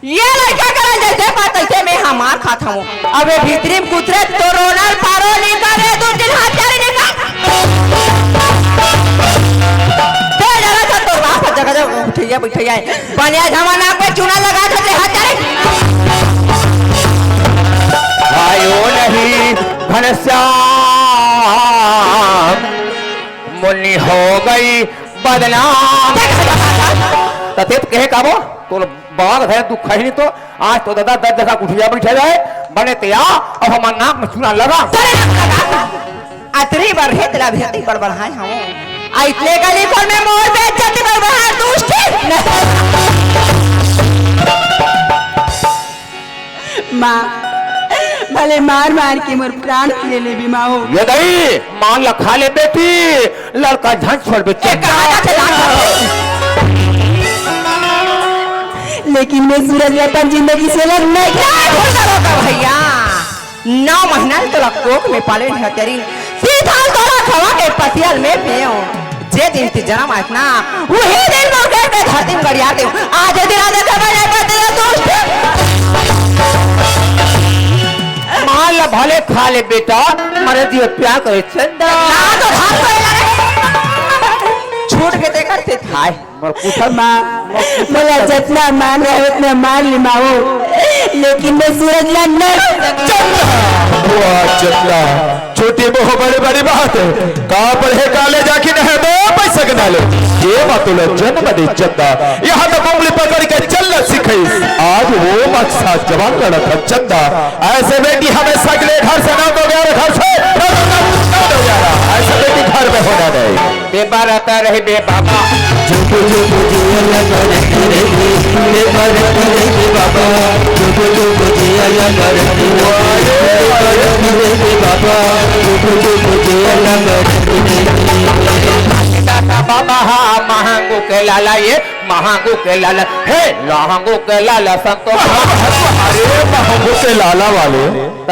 ये लड़का करा जैसे बात तैसे मैं हमार खात हूँ। अबे भीतरी में कुतरे तो रोनल पारो निकाले, दो तीन हाथ जारी निकाल। ते जरा सा तो बाप जगह जगह उठैया बैठैया है। बनिया झमा नाक पे चूना लगा दे, हाथ जारी। आयो नहीं घनश्याम, मुन्नी हो गई बदनाम। तते कहे काबो, तो बाग है दुख है नहीं तो आज तो दादा दस जगह उठिया बैठा जाए, बने ते आ, अब हमार नाक में चूना लगा। अतरी बार हे तेला भी अतरी बड़बड़ाए हूँ। आ इतने गली खोल में मोर बेइज्जती बड़बड़ा दुष्ट। माँ, भले मार मार के मोर प्राण ले लेबे माँ हो। ये दई, मार ला खा ले बेटी, लड़का झन छोड़ बेटी। ए, कहाँ जाथे लात? लेकिन मैं सूरज अपन जिंदगी से अलग नहीं। क्या भूल करो तो भैया? नौ महीना ले तोला कोख में पाले हतरी, तीन साल तोला खवा के पतियल में पियो। जे दिन ते जन्म आत ना, वही दिन मोर के धरती में गड़िया दे। आज दिन आज के बने पतियल दोस्त। मार ला भले खा ले बेटा, मरे दिए प्यार करे चंदा। ना तो धान को लगा। छूट के देखा थे। हाय। मोर कुठल माँ, मोला जतना मारना हे, ओतना मार ले माँ हो, लेकिन मैं सूरज ला नहीं। चंदा, वाह चंदा, छोटी बहू बड़ी बड़ी बात है। का पढ़े काले जाके नहीं दो पैसा के नाले। ये बात लो जन्म दे चंदा, यहाँ तो उंगली पकड़ के चलना सिखाइस। आज वो मकसद जवान लड़ा था चंदा। ऐसे बेटी हमें सगले घर से ना दो यार, घर से ना दो यार। ऐसे बेटी घर में होना नहीं। बेबरत रहिबे बाबा। जुग जुग जियल करत रहिबे, बेबरत रहिबे बाबा। जुग जुग जियल करत रहिबे, बेबरत रहिबे बाबा। जुग जुग जियल करत रहिबे। दाता बाबा हा महंगू के लाला ये, महंगू के लाला, हे लहंगू के लाला संतो। अरे महंगू के लाला वाले।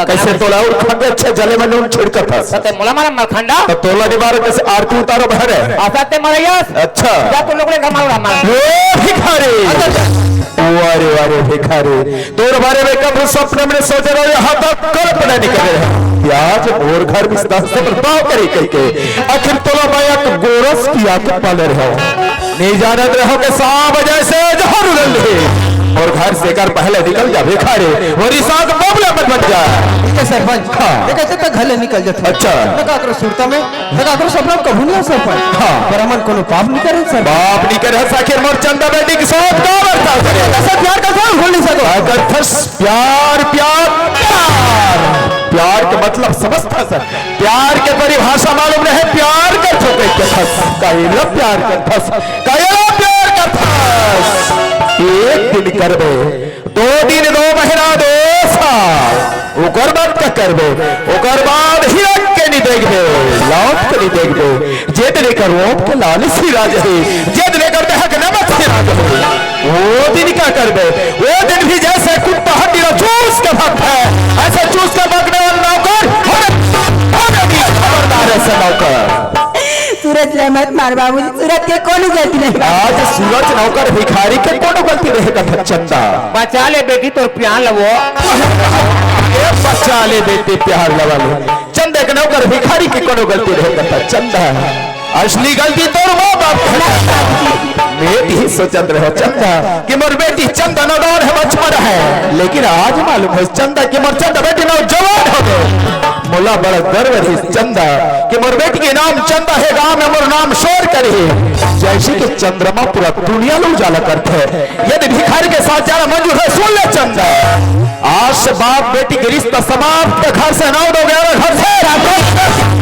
कैसे तोला और खंड अच्छे जले में नून छिड़कत हस। सते मोला मारा मलखंडा। तो तोला निवार कैसे आरती उतारो बहरे। आसा ते मरैयस। अच्छा। जा तू लोग ले घर मारो ना मार। ओ भिखारी। अच्छा, अच्छा। वारे, वारे भिखारी। तोर बारे में कब सपने में सोच रहे हो, यहाँ तक कल्पना नहीं कर रहे। प्याज और घर में दस से बर्बाद करे कह के। आखिर तोला मैं एक गोरस की आदत पाले रहे हो। नहीं जानत रहो कि साहब जैसे जहर उगल दे और घर से कर पहले निकल जा भिखारी, और इसाक बबला मत बन जा। ठीक है सरपंच। हाँ। देख, ऐसे तो घर ले निकल जाते। अच्छा। ना काकरो सुरता में, ना काकरो सपना में कभू नहीं हो सरपंच। हाँ। पर हमन कोनो पाप नहीं करे सर। पाप नहीं करे, आखिर मोर चंदा बेटी के साथ का बर्ताव करे। ऐसा प्यार का कोई भूल नहीं सको। अगर फस प्यार, प्यार, प्यार। प्यार के मतलब समझता सर। प्यार के परिभाषा मालूम नहीं, प्यार कर चुके के फस। कहिला प्यार कर फस। कहिला प्यार कर फस। एक दिन करबे, दो दिन, दो महीना, दो साल, ओकर बाद का करबे? ओकर बाद हिरक के नहीं देखबे, लौट के नहीं देखबे। जेद लेकर ओट के लाल सिराज है, जेद लेकर दहक नमक सिराज है। वो दिन क्या करबे? वो दिन भी जैसे कुत्ता हड्डी ला चूस के भागता है, ऐसे चूस के भागने वाला नौकर, अरे, अरे भी खबरदार ऐसे नौकर। सूरज ले मत मार बाबूजी, सूरज के कोनो गलती नहीं। आज सूरज नौकर भिखारी के कोनो गलती नहीं कर चंदा। बचा ले बेटी तोर प्यार लवो। ये बचा ले बेटी प्यार लवा लो। चंदा के नौकर भिखारी के कोनो गलती नहीं करता चंदा। असली गलती तोर माँ बाप के। मैं भी सोचत रहो चंदा कि मोर बेटी चंदा नौजवान है, बचपन है, लेकिन आज मालूम है चंदा कि मोर चंदा बेटी नौजवान हो गए। मोला बड़ा गर्व है चंदा कि मोर बेटी के नाम चंदा है, गांव में मोर नाम शोर करे, जैसे कि चंद्रमा पूरा दुनिया ला उजाला करते है। यदि भिखारी के साथ जाना मंजूर है, सुन ले चंदा, आज आज से बाप बेटी के रिश्ता समाप्त, घर से नौ दो ग्यारह, घर से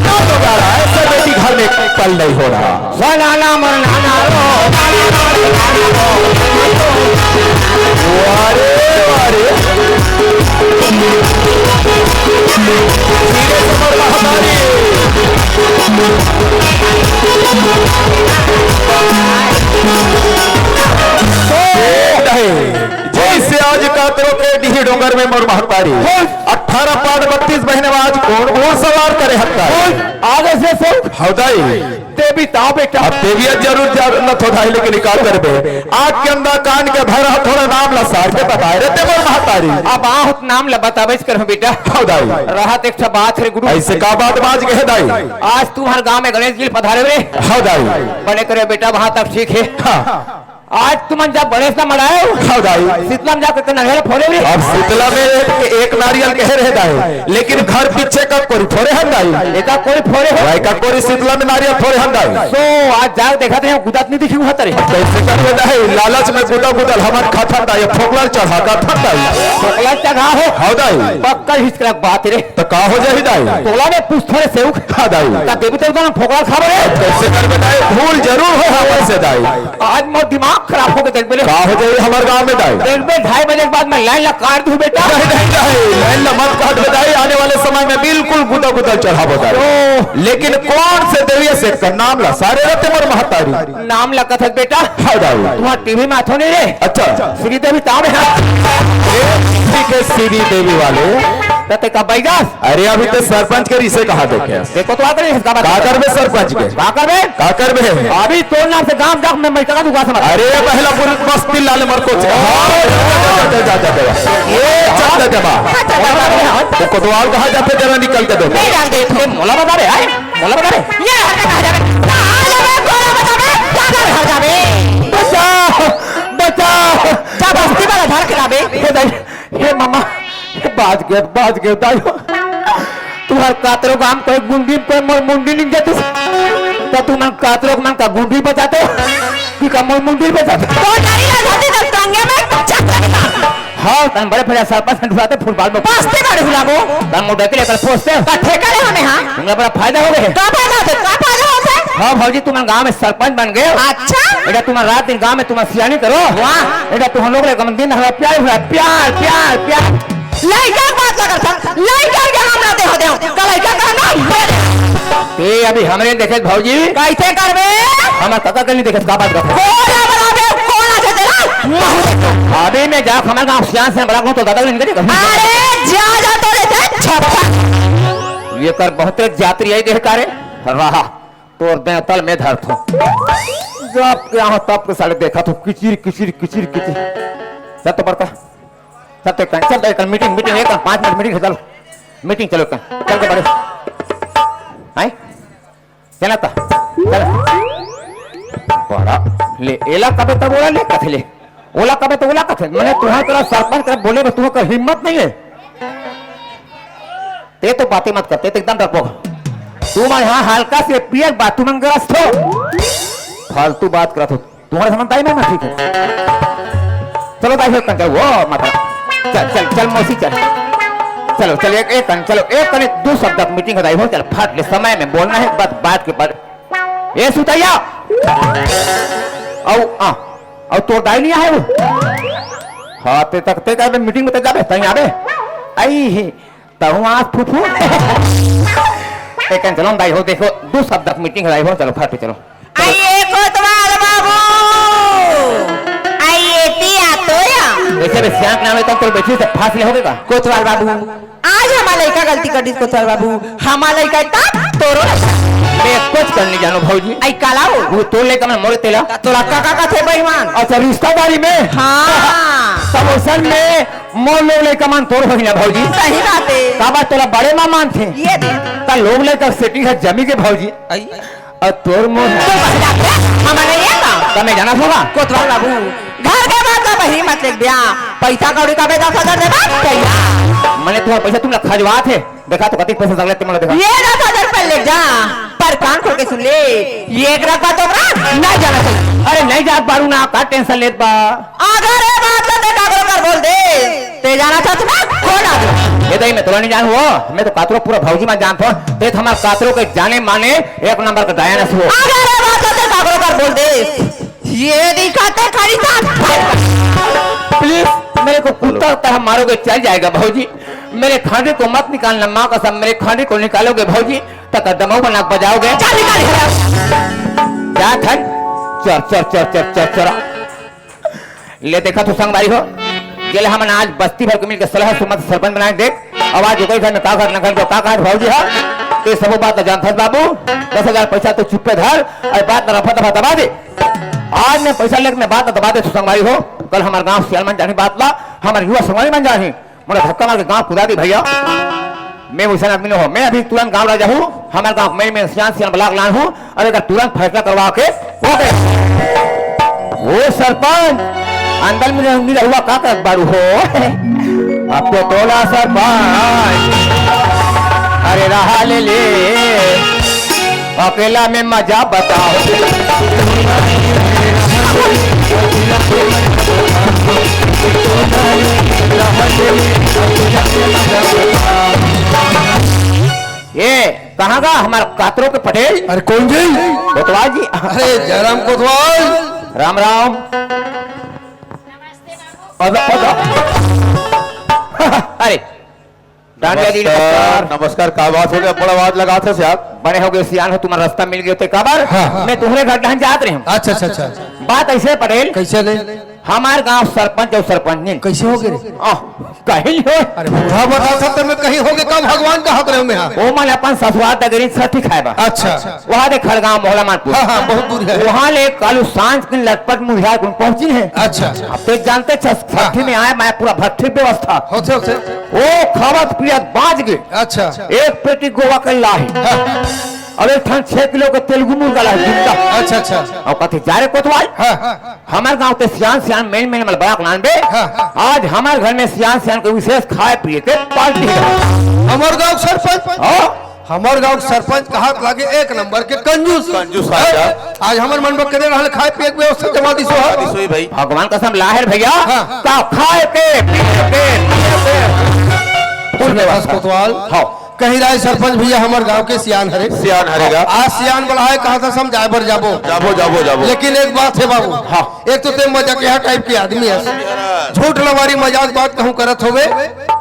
नौ दो ग्यारह, ऐसे बेटी घर में पल नहीं हो रहा। फलाना मरना ना रो। वाह रे, वाह रे। धीरे से मरना हमारी। जैसे आज काकरो के डीह डोंगर में मोर महतारी। अठारह पाट बत्तीस बहिन में आज कोन घोड़सवार करे हत्ता। आगे से सो। हौदाई। देवी ता बेटा। अब देविया जरूर जानत हो दाई, लेकिन का करबे? आँख के अंदर कान के भर थोड़ा नाम ला सार के बताए रहते मोर महतारी। अब आहत नाम ला बताबे करहूँ बेटा। हौदाई। रहत एक ठा बात रे गुरु। ऐसे का बात बाज गए दाई? आज तुम्हार गांव में गणेश जी पधारे रे। हौदाई। बने करे बेटा, वहां तक ठीक है। हाँ। आज तुमन जब गणेश ला मनाए हो, हाँ दाई। शीतला में जाके नंगेल फोड़े भी। अब शीतला में एक, एक नारियल कहे रहे दाई, लेकिन घर पीछे का कोरी फोड़े हन दाई। एका कोरी फोड़े हो? वही का कोरी शीतला में नारियल फोड़े हन दाई। सो आज जाके देखा थे, गुदात नहीं दिखी हुआ तरे। कैसे कर दाई? लालच में गुदा गुदल हमन खाथन दाई, फोकला चढ़ा का थन दाई। फोकला चढ़ा हो? हाँ दाई। पक्का हिचकरा बात रे। तो का हो जाही दाई? तोला में पूछ थोड़े सेवक। हाँ दाई। ता देवी देवता ना फोकला खावे रे। कैसे कर बताए? भूल जरूर हो हमन से दाई। आज मोर दिमाग खराब हो गए, देख बेले। का हो जाए हमारे गांव में दाई? देख बे, ढाई बजे के बाद मैं लाइन ला काट दूं बेटा। नहीं, नहीं, नहीं, लाइन ला मत काट बताए, आने वाले समय में बिल्कुल गुदा गुदा चढ़ाबो दाई। ओ। लेकिन कौन से देवी से कर नाम ला सारे रहते मोर महतारी। नाम ला कथक बेटा। हाँ दाई। तुम्हार टीवी में आथो नहीं रे। अच्छा। श्रीदेवी ताम है। ए, ठीक है, श्रीदेवी वाले। तते का बैगास? अरे, अभी तो सरपंच के रिसे कहा देखे। देखो तो आकर इसका बात। का करबे सरपंच के? का करबे? का करबे? अभी तो नाम से गांव जाक में मैं कहा दूंगा समझ। अरे, पहला पूरी बस्ती लाल मर को। जा, जा, जा, जा, जा। ये चल दे जमा। वो कोतवाल कहा जाते जरा निकल के दो। नहीं जान दे, मोला बता बे, आए? मोला बता बे। ये हर कहा जाबे। कहा जाबे, कोला बता बे, पागल हो जाबे। बचा, बचा। जा बस्ती वाला धर के लाबे। हे दाई, हे मामा, हे बाज गए, बाज गए, दाई। तुम्हार कातरो गांव कोई गुंडी, कोई मोर मुंडी नहीं जाती। तो तुम कातरो मन का गुंडी बचाते, कि का मोर मुंडी बचाते? तो डरी लग जाती तो संगे में चक्कर निकाल। हाँ, तन बड़े फैला सरपंच से ढुलाते फुटबॉल में। पास्ते बारे भुलाबो। तन मोटा के लेकर पोस्ते। का ठेका ले हमें, हाँ? तुमका बड़ा फायदा हो गए। का फायदा होते? का फायदा होते? हाँ भौजी, तुम गांव में सरपंच बन गए हो। अच्छा? बेटा, तुम रात दिन गांव में तुम सियानी करो। वाह। बेटा, तुम लोग ले कम दिन हमारा प्यार हुआ, प्यार, प्यार, प्यार। लइका के बात लगल था, लइका के हम ना देहो देहो, का लइका का ना। ते अभी हमरे देखे भौजी। कैसे करबे? हमार काका के नहीं देखे, का बात करत? कोला बनाबे, कोला से तेरा। अभी मैं जा, हमारे गांव सियान से बड़ा कौन तो दादा को नहीं देखे। अरे जा, जा तो रे छप्पा। ये कर बहुत जात्री आई देख कारे। रहा, तोर दे तल में धर थो। जब क्या हो तब के साले देखा तो किचिर, किचिर, किचिर, किचिर। चल तो बड़का। चल तो एक, चल तो एक मीटिंग, मीटिंग एक, पाँच मिनट मीटिंग है, चल। मीटिंग चलो एक, चल के बड़े। हैं? चला ता। चल। बड़ा। ले, एला कबे तब ओला ले कथे ले। ओला कबे तो ओला कथे। मैंने तुम्हारे तरह सरपंच कर बोले बस तुम्हारे कर हिम्मत नहीं है। ते तो बातें मत करते, तो एकदम डरपोक। तू मैं हाँ हल्का से पियर बात, तू मन ग्रस्त हो। फालतू बात करत हो। तुम्हारे समझ आई मैं, मैं ठीक है। चलो दाई हो, चल, वो माता। चल, चल, चल, मौसी, चल। चलो, चल, एक, एक कन, चलो, एक कन, दो शब्द मीटिंग है दाई हो, चल, फट ले, समय में बोलना है, बात, बात के बाद। ए, सुतैया! आओ, आ, आओ, तोर दाई नहीं आए वो? हाँ, ते तक, ते का मीटिंग में ते जाबे, तहीं आबे? आई ही, तहु आज फूफू। एक कन चलो दाई हो, देखो, दो शब्द मीटिंग है दाई हो, चलो, फट ले, चलो। आइए कोतवाल बाबू, आइए तिया तोया। वैसे भी सियान नाम है, तब तो बैठी से फास ले होगे का? कोतवाल बाबू, आज हमार लइका गलती कर दिस कोतवाल बाबू, हमार लइका इतना तोरो लइका। मैं कुछ कर नहीं जानो भौजी। आई काला हो? वो तोर लइका मन मोरे तेला। तोला काका का थे बेईमान? अच्छा, रिश्तेदारी में? हाँ। तब ओसन में मोर लोग लइका मन तोर होही ना भौजी। सही बात है। का बात तोला बड़े माँ मानथे? ये दे। ता लोग लइका सेटिंग है जमी के भौजी। आई। अउ तोर मोर तो बस जाते, हमन नहीं है का? त मैं जाना होगा। कोतवाल बाबू, घर के बात ला बहिरी मत लेक ब्या। पैसा कौड़ी का बे दस हजार देबा, भैया। मने तुम्हार पैसा तुम ला खजवात है। देखा तो कतिक पैसा सगले तुम ला देखा। ये दस हजार रुपया लेक जा। पर कान खोल के सुन ले। ये एक रखबा तो ओकरा नहीं जाना चाहिए। अरे नहीं जात बारू ना, का टेंशन लेत बा? अगर ये बात ला ते काकरो कर बोल दे, ते जाना चाहत ना? खोला। तोला नहीं जान हो, मैं तो कातरो पूरा भौजी मन जानत हो। ते तो हमार कातरो के जाने माने एक नंबर का डायन अस हो। अरे, अरे, बात तो काकरो कर बोल दे। ये दिखाते खड़ी था। प्लीज, मेरे को कुत्ता तरह मारोगे, चल जाएगा भौजी। मेरे खांडे को मत निकालना, माँ कसम, मेरे खांडे को निकालोगे भौजी, तो कदमों में नाक बजाओगे। चल निकाल घर। क्या था? चोर, चोर, चोर, चोर, चोर, चोर। ले देखा तू संगवारी हो, जेला हमन आज बस्ती भर के मिलके सलाह सुमत सरपंच बनाए देख, अब आज ओकरे घर में का घटना घट गयो, का कांड भौजी हा, ते सबो बात ला जानथस बाबू। दस हजार पैसा तो चुप्पे धर, अउ बात ला रफा दफा दबा दे। आज मैं पैसा लेके मैं बात ला दबा दे तू संगवारी हो, कल हमार गांव सियान मन जानी बात ला, हमार युवा संगवारी मन जानी, मोला धक्का मार के गांव कुदा दी भैया। मैं वैसन आदमी नहीं हो, मैं अभी तुरंत गांव रह जाहूँ, हमार गांव मैं, मैं सियान सियान बलाक लान हूँ, अरे का तुरंत फैसला करवा के हो गए। ओ सरपंच, अंदर में नहीं रहुआ का कर बारू हो? अब तो तोला सरपंच, अरे रहा ले ले, अकेला में मजा बताओ। ये कहाँ का हमार कातरो के पटेल? अरे कौन जी? कोतवाल जी। अरे जयराम कोतवाल। राम राम। अरे, अरे। डांडिया जी, नमस्कार, नमस्कार। नमस्कार, का बात हो गया? बड़ा आवाज लगाथस यार। बने हो गए सियान हो, तुम्हारा रास्ता मिल गए थे काबर? हाँ, हाँ। मैं तुम्हारे घर ढंग जात रहे हूँ। अच्छा, अच्छा, अच्छा। बात ऐसे है पटेल। कैसे ले? हमार गांव सरपंच अउ सरपंचनी। कैसे हो गए रे? आह, कहीं हो। अरे बूढ़ा बताथस तो मैं कहीं हो गए, का भगवान का हक रहे मैं, हाँ। ओ मन अपन ससुराल तगरी छठी खाए बा। अच्छा। वहाँ दे खड़गांव मोहला मानपुर। हाँ, हाँ, बहुत दूर है। वहाँ ले कालू सांझ के लटपट मुझे पहुँची है। अच्छा। अब तो जानते छस, छठी में आए मैं पूरा भट्ठी व्यवस्था। होते, होते। ओ खावत पियत बाज गए। अच्छा। एक पेटी गोवा के लाही। हाँ। अब एक ठन छह किलो के तेलुगु मुर्गा लाही, जिंदा। अच्छा, अच्छा। और कथे, "जा रे कोतवाल।" हाँ। हमार गांव के सियान सियान मेन मेन मल बड़ा नान बे। हाँ। आज हमार घर में सियान सियान के विशेष खाए पिए के पार्टी है। हमार गांव सरपंच। हाँ। हमार गांव सरपंच कहा लागे एक नंबर के कंजूस। कंजूस है। आज हमार मन बा करे रहल खाए पिए के व्यवस्था जमा दिसो है। दिसो ही भाई। भगवान कसम लाहिर भैया। हाँ। का खाए के, पिए के, पिए के। फुल व्यवस्था। कोतवाल। हाँ। कहीं राय सरपंच भैया हमार गांव के सियान हरे। सियान हरे गा। आज सियान बड़ा है, कहा था हम जाए बर जाबो। जाबो, जाबो, जाबो। लेकिन एक बात है बाबू। हाँ। एक तो ते मजाकिया टाइप के आदमी है। झूठ लवारी मजाक बात कहूँ करत होवे।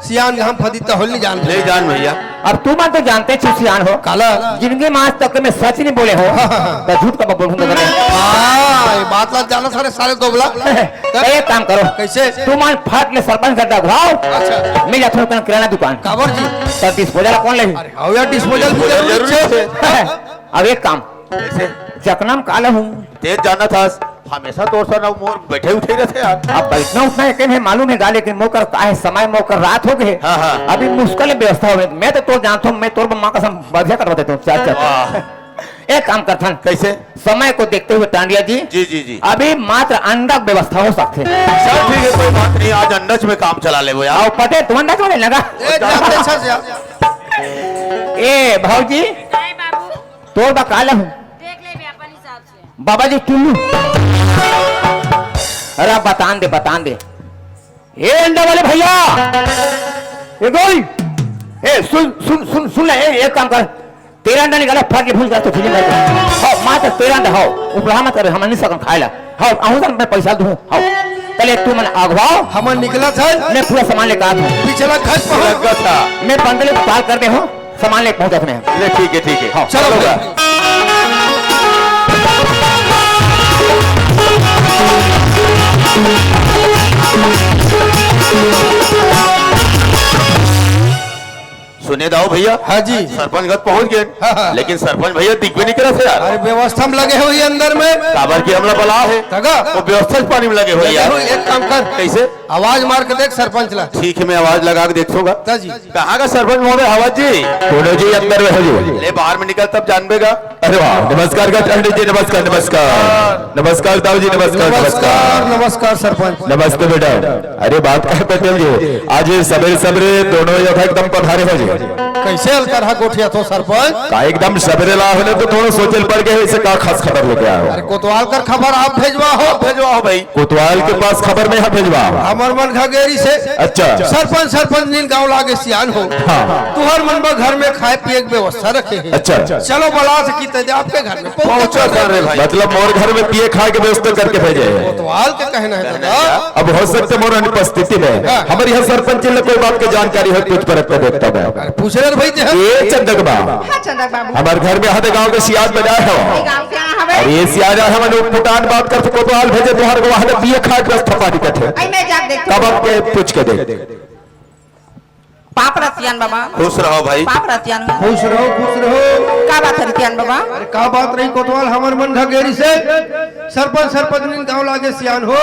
सियान घाम फदी तहोल नहीं जान। ले जान भैया। अब तू मन तो जानते छो सियान हो। काला? जिंदगी में आज तक मैं सच नहीं बोले हो। हाँ, हाँ, हाँ। तो झूठ का बोलूंगा तो नहीं। हाँ, ये बात ला जाना सारे, सारे दोबला। तो एक काम करो। कैसे? तू मन फट ले सरपंच घर तक आओ। अच्छा। मैं जाता हूँ किराना दुकान। काबर जी? तो डिस्पोजल कौन ले? अरे, हाँ यार, डिस्पोजल भी जरूरी है। अब एक काम। कैसे? जकनम काला हूँ। तेज जाना था, हमेशा तोर सा ना मोर बैठे उठे रहते यार। अब बैठना उठना एक है, मालूम है गा, लेकिन मोकर का है, समय मोकर रात हो गए। हाँ, हाँ। अभी मुश्किल में व्यवस्था हो गई। मैं तो तोर जानता हूँ, मैं तोर माँ कसम बढ़िया करवा देता हूँ, चार चार। वाह। एक काम करथन। कैसे? समय को देखते हुए टांडिया जी। जी, जी, जी। अभी मात्र अंडा की व्यवस्था हो सकते हैं। चल ठीक है, कोई बात नहीं, आज अंडज में काम चला ले वो यार। आओ पटेल, तुम अंडज वाले लगा। ए, जाते अच्छा से यार। ए, भौजी। काय बाबू? तोर बा काला हूँ। देख ले बे अपन हिसाब से। बाबा जी टुल्लू। अरे बतान दे, बतान दे। ए अंडा वाले भैया, ए गोई, ए सुन, सुन, सुन, सुन ले, ए, एक काम कर, तेरा अंडा निकाला, फट ले भूल जा तो फिल्म में। हाँ, मात्र तेरा अंडा, हाँ, उपरा मत करे, हम नहीं सकन खाए ला। हाँ, आहू तक मैं पैसा दूँ, हाँ। पहले तू मन अगवाओ। हम निकला था। मैं पूरा सामान लेकर आता हूँ। पिछला खर्च पहुँच। लगा था। मैं बंदले को पार कर दे हूँ। सामान लेके पहुंचा तुम्हें। ले, ठीक है, ठीक है। हाँ, चलो चलो। भैया। सुने दाओ भैया। हाँ जी। सरपंच घर पहुंच गए। हाँ, हाँ। लेकिन सरपंच भैया दिख भी नहीं करा थे यार। अरे, व्यवस्था में लगे हो ये अंदर में। काबर की हमला बला है। तगा। वो व्यवस्था पानी में लगे हो लगे यार। हो, एक काम कर। कैसे? आवाज मार के देख सरपंच ला। ठीक है, मैं आवाज लगा के देखूंगा। ता जी। कहाँ का सरपंच महोदय? हवा जी। कोनो जी अंदर में हो जी। ले बाहर में निकल तब जानबेगा। अरे वाह, नमस्कार का पंडित जी, नमस्कार, नमस्कार। नमस्कार दाऊ जी, नमस्कार, नमस्कार। नमस्कार, नमस्कार सरपंच। नमस्ते बेटा। अरे बात कर पटेल जी, आज सबेरे सबेरे दोनों जगह एकदम पधारे हो जी। कैसे अलकरहा गोठियाथो सरपंच? का एकदम सबेरे ला होले तो थोड़ा सोचल पड़ गए, इसे का खास खबर लेके आए हो? अरे कोतवाल कर खबर आप भेजवा हो। भेजवा हो भाई। कोतवाल के पास खबर में भेजवा। हमर मन घगेरी से। अच्छा। सरपंच, सरपंच नीन गांव लागे सियान हो। हाँ। तुहर मन बर घर में खाए पिए के व्यवस्था रखे हे। अच्छा। चलो बला से की तैयार आपके घर में पहुंचा कर रे भाई। मतलब मोर घर में पिए खाए के व्यवस्था करके भेजे हे। कोतवाल के कहना है दादा। अब हो सकता है मोर अनुपस्थिति में हाँ। हमारे यहाँ सरपंच जी ने कोई बात की जानकारी हो, पूछ परख कर देखता मैं। अरे पूछ रहे भाई जी, हाँ। ये चंदक बा। हाँ, चंदक बाबू। हमारे घर में हद गांव के सियान बना है। ये गांव के यहाँ हवे। अरे ये सियान है, हम लोग पुटान बात करते कोतवाल भेजे तुम्हारे को वहां पिए खाए के व्यवस्था पानी करते। आई मैं जाके देखती कब हूँ। आपके पूछ के देख। पाप रतियान बाबा। खुश रहो भाई। पाप रतियान। खुश रहो, खुश रहो। का बात है रतियान बाबा? अरे का बात रही कोतवाल, हमर मन घगेरी से। सरपंच, सरपंच नीन गांव लागे सियान हो।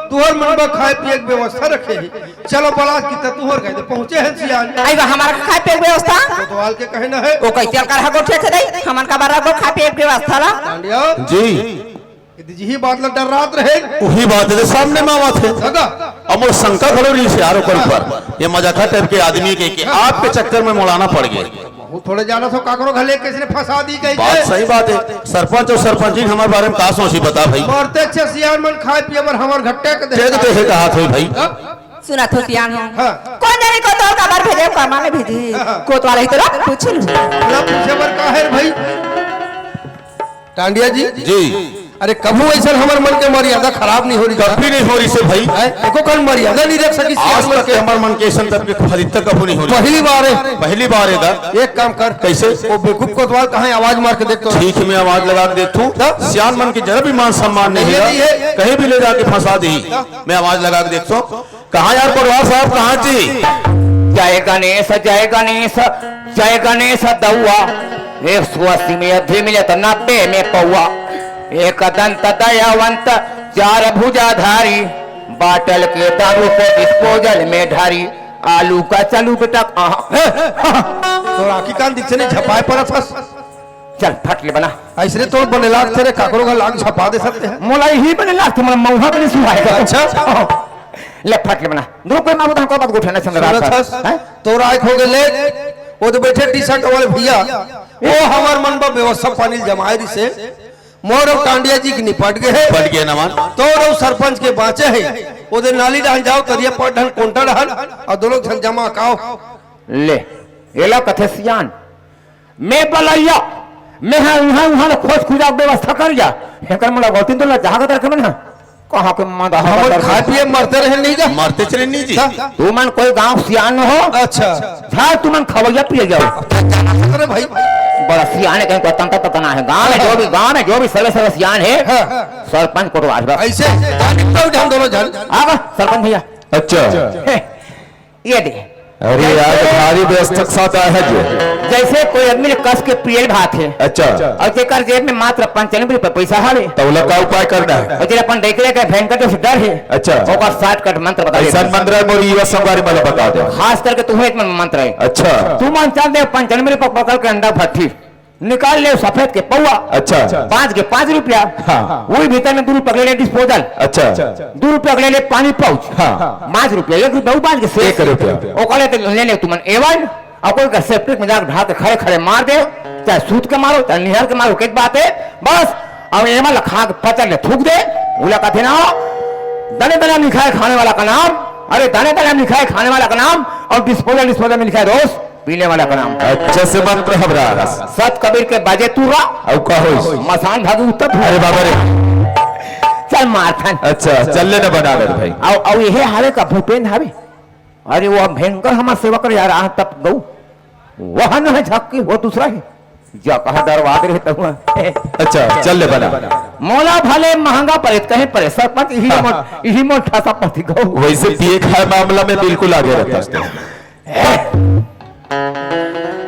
तुहर मन बा खाए पिए के व्यवस्था रखे हे। चलो बला की त तुहर गए पहुंचे हैं सियान। आई बा हमारा खाए पिए के व्यवस्था। कोतवाल के कहना है। ओ कैसे अलकरहा गोठियाथे दाई? हमन का बार को खाए पिए के व्यवस्था ला। पांड्या। जी। यदि यही बात ला डर्रात रहे। वही बात है, सामने में आवत है। दादा। अब वो शंका खड़ो रही से यार ओकर ऊपर। ये मजाका टाइप के आदमी के, के आपके चक्कर में मुड़ाना पड़ गया। वो थोड़े जाना सो काकरो घले किसने फंसा दी कहीं बात के। सही बात है। सरपंच और सरपंच जी हमारे बारे में का सोची बता भाई। मरते अच्छे सियान मन खाए पिए बर हमार घट्टे के दे। दे दे है कहा था भाई। हाँ? सुना थो सियान हो। हाँ। कौन जाने कोतवाल का बार भेजे, कामा में भेजी। हाँ। कोतवाल ही तो रख, पूछ लू। ना पूछे बर का है रे भाई? टांडिया जी। जी। अरे कभू ऐसा हमर मन के मर्यादा खराब नहीं हो रही। कभी नहीं हो रही से भाई। हैं? एको कन मर्यादा नहीं रख सकी आज सियान मन तक के। हमर मन के ऐसा तक के फलित तक कभू नहीं हो रही। पहली बार है। पहली बार है दा। एक काम कर। कैसे? वो बेवकूफ कोतवाल कहाँ है? आवाज मार के देख तो। ठीक है, मैं आवाज लगा के देखता हूँ। हाँ? सियान मन के जरा भी मान सम्मान नहीं नहीं, है। नहीं है। कहीं भी ले जाके फंसा दी। हाँ। मैं आवाज लगा के देखता हूँ। कहाँ यार पटवार साहब, कहाँ जी? जय गणेश, जय गणेश, जय गणेश दउआ। एक सौ अस्सी में अधे मिले तो नब्बे में पौआ। एक दंत दयावंत, चार भुजाधारी, बाटल के दारू को डिस्पोजल में ढारी। आलू का चालू बेटा, आहा, हे, हा, हा। तोर आँखी कान दिखसे नहीं, झपाए परत हस। चल, फट ले बना। ऐसने तोर बने लागथे रे, काकरो का लाग झपा दे सकते हैं। मोला यही बने लागथे, मोला मऊहा बने सुहाए। अच्छा। ले, फट ले बना। रुक, मैं बताऊँ, कोई बात गोठियाना चंद्र रात सुनत हस? हैं? तोर आँख हो गए ले, वो तो बैठे टी शर्ट वाले भैया, वो हमार मन बा व्यवस्था पानी जमाए रिसे, मोर अउ टांडिया जी के निपट गए है। पट गए ना मान। तोर अउ सरपंच के बाँचे है, वो दे नाली डहन जाओ, तरिया पाट डहन, कोंटा डहन, और दो लोग झन जमा काओ। ले, एला कथे सियान। मैं बलैया, मैं हा उहाँ, उहाँ ले खोज खुजा के व्यवस्था कर जा। हेकर मोला गलती तो ला जहाँ का तरह के मन हा। कहाँ के मन रहा हमर कर खाए पिए मरते रहे नहीं जा। मरते चले नहीं जी। अच्छा। तू मन कोई गांव सियान हो। अच्छा। झा तू मन खवैया पिए जाओ। अरे भाई। बड़ा सियान है, कहीं को तंता पता ना है। गांव में जो भी, गांव में जो भी सर्वे सर्वे सियान है, हाँ। सरपंच कोटवार बस। ऐसे जानित तो ढंग दोनों जन। आवा, सरपंच भैया। अच्छा। हे, ये दे। अरे यार, जैसे भारी व्यवस्था के साथ आया है जो। जैसे कोई आदमी ने कस के पियल भात है। अच्छा। और जेकर जेब में मात्र पंचानबे रुपए पैसा हावे। तो ओला का उपाय करना है? और जेला अपन देख ले के भयंकर जो डर है। अच्छा। ओकर shortcut मंत्र बता ऐसा देते हैं। मंत्र है, मोरी युवा संगवारी मला बता दे। खास करके तुम्हें एक मंत्र है। अच्छा। तू मन चल दे पंचानबे रुपए पकड़ के अंडा भट्ठी। निकाल ले सफेद के पौवा। अच्छा। पाँच के पाँच रुपया। हाँ। वही भीतर में दू रुपया ले डिस्पोजल। अच्छा। दू रुपया ले ले पानी पाउच। हाँ। पाँच रुपया, एक रुपया, वो पाँच के शेष। एक रुपया। ओकरे ते ले ले तुमन एवन, और कोई का सेप्टिक में जाके ढाल के खड़े खड़े मार दे, चाहे सूत के मारो, चाहे निहर के मारो, एक बात है, बस। अब एमन ला खा के पचर ले थूक दे, उला कथे ना, दने दने में लिखा है खाने वाला का नाम, अरे दने दने में लिखा है खाने वाला का नाम, और डिस्पोजल, डिस्पोजल में लिखा है दोस्त, पीने वाला का नाम। अच्छा से मंत्र घबरा। सत कबीर के बाजे तू रा। अउ का होइस? मसान भागी उत्तर। अरे बाबा रे। चल मारथन। अच्छा, चल लेना बना ले भाई। अउ, अउ यह हावे का भूपेन हावे। अरे वो भयंकर हमार सेवा कर यार, आ तब गऊ। वह न है झक्की, वो दूसरा है। जा कहा डरवा दे रहे तब। अच्छा, चल ले बना। मोला भले महंगा परे, कहीं परे, सरपंच यही हाँ। मोट, यही मोट ठासा पति गऊ। वैसे पिए खाए मामला में बिल्कुल आगे रहता है।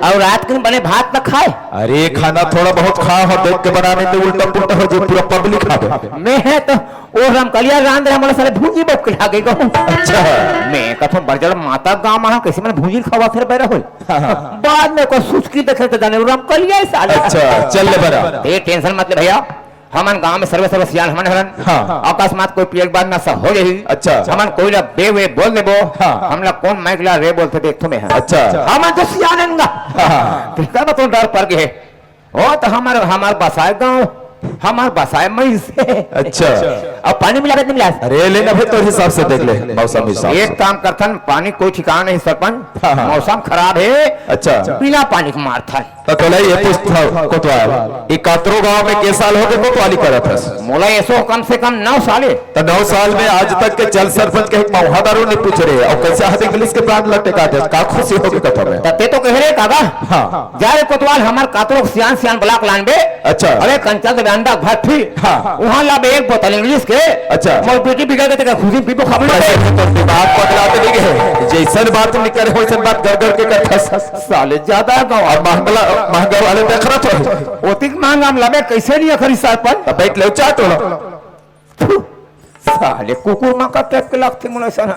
अउ रात के बने भात न खाए। अरे, खाना थोड़ा बहुत खा हो, देख के बनाने ते उल्टा पुल्टा हो जे, पूरा पब्लिक खावे। मैं है तो वो रमकलिया रांध रहा, मोला साले भूंजी बक के लागे कहूं। अच्छा। मैं कथों बरजड़ माता गांव में कइसे मन भूंजी खवा फिर बैरा होल। हाँ, हाँ। बाद में को सुचकी देखे तो जाने वो रमकलिया ही साले। अच्छा, चल ले बरा। ए, टेंशन मत ले भैया, हमन गांव में सर्वे सर्वे सियान हमन हरन। हाँ। अकस्मात कोई पिए के बाद नशा हो जाही। अच्छा। हमन कोई ला बे वे बोल देबो। हाँ। हमला कौन माइक ला रे बोलथे देखथो मैं। अच्छा। हमन तो सियान हन गा। हाँ। तेकर बर तो डर पर गे। ओ तो हमर, हमर बसाए गांव, हमर बसाए मइसे। अच्छा। अब पानी मिला के नहीं मिला? अरे लेना भाई, तोर हिसाब से देख ले, मौसम हिसाब से। एक काम करथन, पानी कोई ठिकाना नहीं सरपंच। हाँ, हाँ। मौसम खराब है। अच्छा। बिना पानी के मारथन। त तोला ये पूछथंव कोतवाल, ई कातरो गांव में के साल होगे कोतवाली करत हस? मोला एसो कम से कम नौ साल हे। त नौ साल में आज तक के चल सरपंच कहे मौहा दारू नहीं पूछ रहे, अउ कइसे हाथ इंग्लिश के ब्रांड लट्टे काटे, का खुशी होगे कथा में? त ते तो कहे रे काका। हाँ। जा रे कोतवाल, हमर कातरो के सियान सियान ब्लॉक लानबे। अच्छा। अरे कंचन देवे अंडा भट्ठी। हाँ। उहाँ लाबे एक बोतल इंग्लिश के। अच्छा। मोर बेटी बिगड़ के तेकर खुशी पीबो खाबो। अरे तो दिमाग पगला तो नहीं है, जैसन बात नहीं करे वैसन बात गड़ गड़ के करथस। साले ज्यादा गाँव। अब महंगला, महंगा वाले देख रहा था। ओतिक महंगा हम लबे कैसे नहीं अखरी सरपंच? तब बैठ ले चाट वाला। थू, साले कुकुर माँ का टाइप के लगते मुला सना।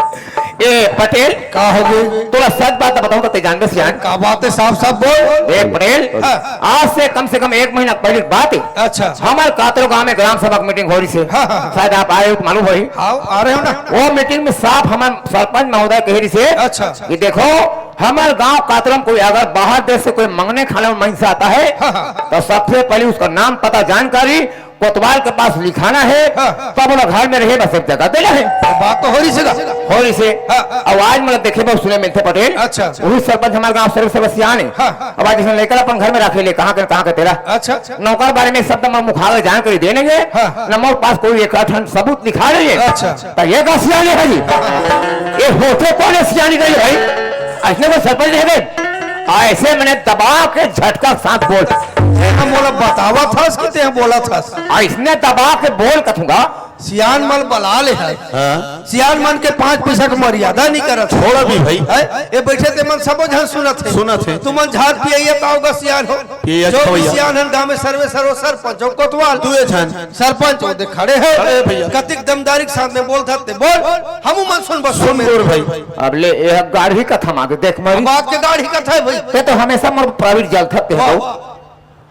ए पटेल, का हो गई? तोला सच बात बताऊं तो ते जानबे सियान। का बात है साफ साफ बोल। ए पटेल, हाँ। आज से कम से कम एक महीना पहले की बात है। अच्छा। हमारे कातरो गांव में ग्राम सभा की मीटिंग हो रही से। हाँ, हाँ, हाँ। शायद आप आए हो तो मालूम हो ही। हाँ, आ रहे हो ना। वो मीटिंग में साफ हमारे सरपंच महोदय कह रही से। अच्छा। कि देखो, हमारे गांव कातरो में कोई अगर बाहर देश से कोई मंगने खाने में महिंसा आता है, हाँ, हाँ। तो सबसे पहले उसका नाम पता जानकारी कोतवाल के पास लिखाना है, हाँ, हाँ। तब ओला घर में रहे बस एक जगह देना है। बात तो हो रही से ना। हो रही से। हाँ, हाँ। अब आज मतलब देखे बहुत सुने मिलते पटेल। अच्छा, अच्छा। वही सरपंच हमारे गांव सर्वे सर्वे सियान है। हाँ, हाँ। अब आज इसने लेकर अपन घर में रखे ले, कहाँ के, कहाँ के तेरा? अच्छा, अच्छा। नौकर बारे में सब नंबर मुखावे जान कर दे नहीं है। हाँ, हाँ। न मोर पास कोई एक आठ सबूत दिखा रही है। अच्छा, अच्छा। तो ये का सियान है जी? ये होते कौन है सियानी का ये भाई? ऐसने वो सरपंच है बे? ऐसे मैंने दबा के झटका के साथ बोल। तें मोला बतावा थस कि तें बोला थस? ऐसने दबा के बोल कथूंगा। सियान मन बला ले है। हाँ। सियान मन के पांच पैसा के मर्यादा नहीं करत। थोड़ा भी भाई। है? ये बैठे ते मन सबो झन सुनत है। सुनत है। तुमन झार पिया ये ताओ का सियान हो। पिया जो भी खवैया। सियान हन गांव में सर्वे सर्व सरपंच हो कोतवाल। दुए झन। सरपंच वो दे खड़े है। खड़े है भैया। कतिक दमदारी के साथ में बोल धरते बोल। हमू मन सुन बस सुन सुन। बोल भाई। अब ले ये गाढ़ी कथा मांगे देख मरी। बात के गाढ़ी कथा है भाई। ते तो हमेशा मोर प्राइवेट जल थकते वाह, हो। वाह।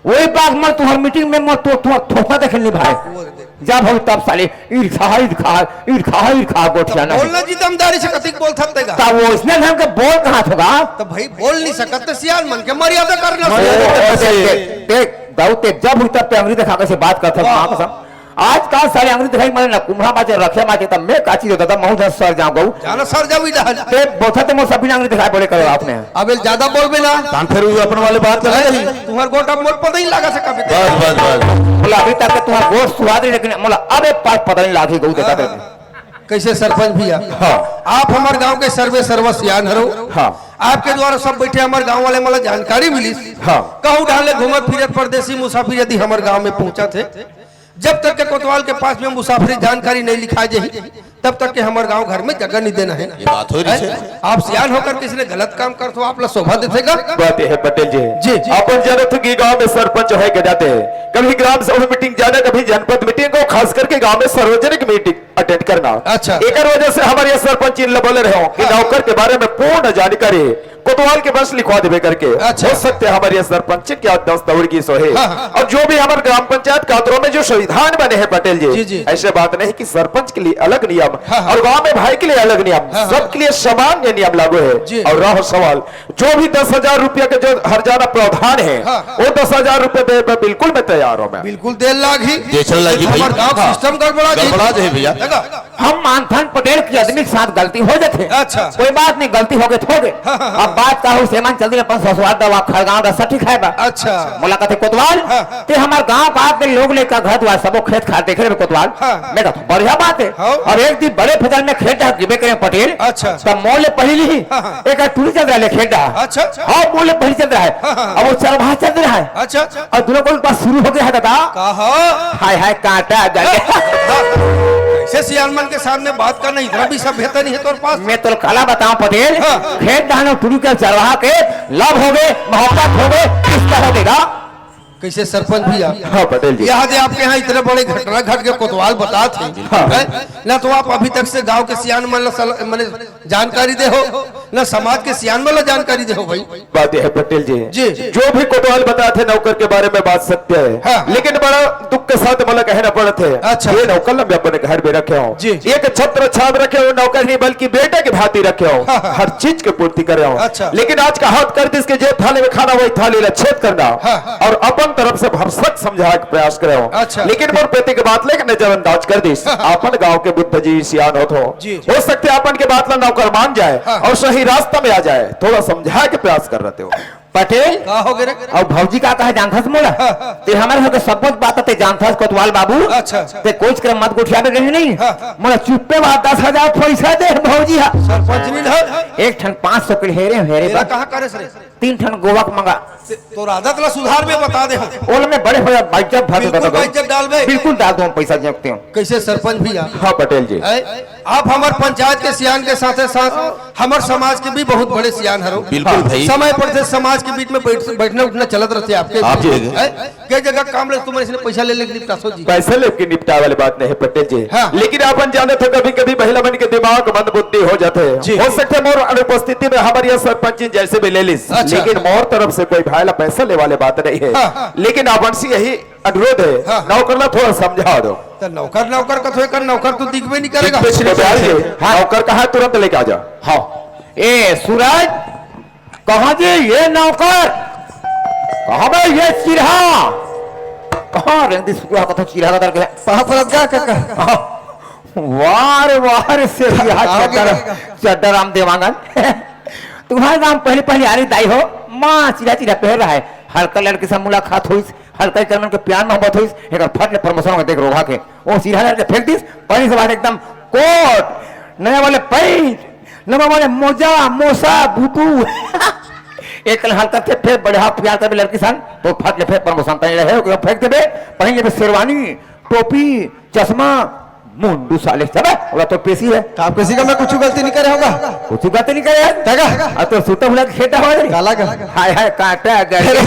वही बात मैं तुम्हार मीटिंग में मैं तो तुम्हार थोपा देखे नहीं भाई। जा भाई तब साले ईर्खा ईर्खा ईर्खा ईर्खा गोठिया ना। बोलना जी दमदारी से कतिक बोल सकते का? तब वो इसने ढंग के बोल कहाँ थोगा? तो भाई बोल नहीं सकत तो सियान मन के मर्यादा करना मर्यादा चाहिए। करना चाहिए। देख, देख, देख, दाऊ ते जब हुई तब ते अंग्रेज दिखा के से बात करता वाह। माँ कसम। आज का साले अंग्रेज दिखाई मैंने ना कुम्हरा बाजे रखे बाजे तब मैं काची जो दादा महू सर जाऊँ गऊ। जाना सर जाऊ इधर। ते बोलता ते मोर सभी अंग्रेज दिखाई बोले करो आपने। अब ये ज्यादा बोल भी ना। तान फिर वो अपन वाले बात लगा रही। तुम्हारे गोटा मोर पता ही लगा से कभी। बस, बस, बस। बोला अभी तक के तुम्हारा गोट सुहाद रही लेकिन बोला अब एक पास पता नहीं लागी गऊ देखा हाँ। तेरे। कैसे सरपंच भैया? हाँ। आप हमारे गांव के सर्वे सर्व सियान हरो। हाँ। आपके द्वारा सब बैठे हमारे गांव वाले मला जानकारी मिली। हाँ। कहूँ ढाले घूमत फिरत परदेसी मुसाफिर यदि हमारे गांव में पहुंचा थे, जब तक के कोतवाल के पास में मुसाफिरी जानकारी नहीं लिखा जाही, तब तक के हमारे गांव घर में जगह नहीं देना है। ये बात हो रही है? है। आप सियान होकर किसी ने गलत काम कर तो आप ला शोभा देते का? बात ये है पटेल जी। जी। अपन जानत हो कि गांव में सरपंच है के जाते हैं, कभी ग्राम सभा मीटिंग जाना, कभी जनपद मीटिंग को, खास करके गांव में सार्वजनिक मीटिंग अटेंड करना। अच्छा। एकर वजह से हमारे ये सरपंच इन बोले रहे हो कि हाँ। नौकर के बारे में पूर्ण जानकारी कोतवाल के पास लिखवा देवे करके। अच्छा। हो सकते हमारे ये सरपंच क्या दस दौड़ की सो है। हाँ, हाँ। और जो भी हमारे ग्राम पंचायत कातरों में जो संविधान बने हैं पटेल जी, जी, जी। ऐसे बात नहीं कि सरपंच के लिए अलग नियम हाँ, हाँ। और गांव में भाई के लिए अलग नियम, हाँ, हाँ। सबके लिए सामान्य नियम लागू है। जी। और रहा सवाल, जो भी दस हजार रुपया के जो हरजाना प्रावधान है, हाँ, हाँ। वो दस हजार रुपया देवे पे बिल्कुल मैं तैयार हूँ मैं। बिल्कुल देर लागी। जैसन लागी भाई। हमारे गांव हाँ। सिस्टम गड़बड़ा जी। गड़बड़ा जाए भैया। देखा? हम मानथन पटेल के आदमी के साथ गलती हो जाथे। अच्छा। कोई बात नहीं, गलती हो गई तो हो गई। हाँ, हाँ, हाँ। अब बात का हो, सेमन चल दी अपन ससुराल दवा खड़गांव रस्सा ठीक है बा। अच्छा। मोला कथे कोतवाल, हाँ। ते हमार गांव का आदमी लोग लेकर घर द्वार सबो खेत खार देखे रहे कोतवाल। हाँ। मैं कहा बढ़िया बात है। हाँ। अब एक दिन बड़े फसल में खेत डाक गिबे करे पटेल। अच्छा। तब मोले पहली ही हाँ, हाँ। एक टूरी चल रहा है खेत डाक। अच्छा। हाँ, मोले पहली चल रहा है। हाँ, हाँ, हाँ। अब वो चरवाहा चल रहा है। अच्छा। और दोनों को बात शुरू हो गया है दादा। कहा? हाय हाय कांटा आ गया। कैसे सियान मन के सामने बात करना, इतना भी सभ्यता नहीं है तोर पास। मैं तो काला बताऊं पटेल, हाँ। खेत धान टुरी के चरवाहा के लाभ होगे, मोहब्बत होगे, रिश्ता होगे गा। कैसे सरपंच भैया? हाँ, पटेल जी। यहाँ दे आपके यहाँ इतने बड़े घटना घट के कोतवाल बतात हे, हाँ। हैं? ना तो आप अभी तक से गांव के सियान मन ला सल-, मने जानकारी दे हो, ना समाज के सियान मन ला जानकारी दे हो भाई। बात यह है पटेल जी, जी। जो भी कोतवाल बतात हे नौकर के बारे में बात सत्य है, हाँ। लेकिन बड़ा दुख के साथ मोला कहना पड़त हे, अच्छा। ये नौकर ला मैं अपने घर में रखे हूँ, जी। एक छत्र छाप रखे हूँ, नौकर नहीं बल्कि बेटे की भांति रखे हूँ, हाँ, हाँ। हर चीज की पूर्ति करे हूँ। अच्छा। लेकिन आज कहावत कर दिस कि जे थाली में खाना वही थाली ला छेद करना, हाँ। और अपन तरफ से भरसक समझाए के प्रयास करे हूँ। अच्छा। लेकिन मोर बेटी के बात लेके नजरअंदाज कर दिस। हाँ। अपन गांव के बुद्ध जी सियान होत हो, जी। हो सकथे अपन के बात ला नौकर मान जाए हाँ। और सही रास्ता में आ जाए। थोड़ा समझाए के प्रयास कर रहे हो। पटेल, का हो गे रे? अउ भौजी का कहे जानथस मोला? हाँ, हाँ। ते हमर घर के सब्बो बात ते जानथस कोतवाल बाबू। अच्छा। ते कोच के मत गोठियाबे कहे नहीं। हाँ, हाँ। मोला चुप्पे बात दस हजार पैसा दे भौजी हा। सरपंच नहीं ना? एक ठन पाँच सौ के हेरे, हेरे एला बा। कहाँ करे रे? तीन ठन गोवा के मंगा। ते-, तोर आदत ला सुधार में बता दे हम। ओला मैं बड़े हो जा, बाइज्जत भर बिल्कुल बता दो। बाइज्जत डालबे। बिल्कुल डाल दो, हम पैसा जोंकते हो। कैसे सरपंच भैया? हाँ पटेल जी। ऐ, आप हमर पंचायत के सियान के साथे साथ हमर समाज के भी बहुत बड़े सियान हरो। बिल्कुल भाई। समय पर से समाज के बीच में बैठ, बैठना उठना चलत रहथे आपके आप भी। जी। हैं? कई जगह काम ले तुमन इसने पैसा ले लेके निपटासो जी। पैसा लेके निपटाए वाली बात नहीं है पटेल जी। हाँ। लेकिन अपन जानत हो कभी-कभी महिला मन के दिमाग मंद बुद्धि हो जाथे। जी। हो सकथे मोर अनुपस्थिति में हमर ये सरपंच जी जैसे भी ले लिस। अच्छा। लेकिन मोर तरफ से कोई भाई ला पैसा ले वाले बात नहीं है। हाँ। लेकिन अपन से यही अनुरोध है, हाँ। नौकर ला थोड़ा समझा दो। तो नौकर, नौकर का तो एकर नौकर तो दिखबे नहीं करेगा। दिखबे नहीं करेगा। हाँ। नौकर कहाँ है, तुरंत लेके आ जा। हाँ। ए सूरज, कहाँ जी ये नौकर? कहाँ बे ये चिरहा? कहाँ रे दिस पूरा कथा चिरहा का तरह के? पाँव परत का काका? हाँ। वाह रे, वाह रे, से चिरहा का हो चड्डा, गया? चड्डा राम देवांगन। तुम्हारे नाम पहले पहले आ रही दाई हो, माँ चिरहा चिरहा पहन रहा है। हल्का लड़के से मुलाकात हुई, हल्का ही करमन के प्यार मोहब्बत होइस, एकर फट ले promotion हो देख रोगहा के। ओ सीधा करके फेंक दिस, पहली से बाहर एकदम कोट, नया वाले पैंट, नवा वाले मोजा, मोसा, बूटू। एक कल हल्का से फेर बढ़िया प्यार करबे लड़की सन, तो फट ले फेर promotion तय रहे, ओके फेंक देबे, पहन लेबे शेरवानी, टोपी, चश्मा, मुंडू साले, चले, ओला तो पेशी है। का आप किसी का मैं कुछ गलती नहीं करे होगा? कुछ गलती नहीं करे है। तगा? आ तो सूता भुला के खेता हो रे। काला का? हाय हाय, काटा गया। अरे,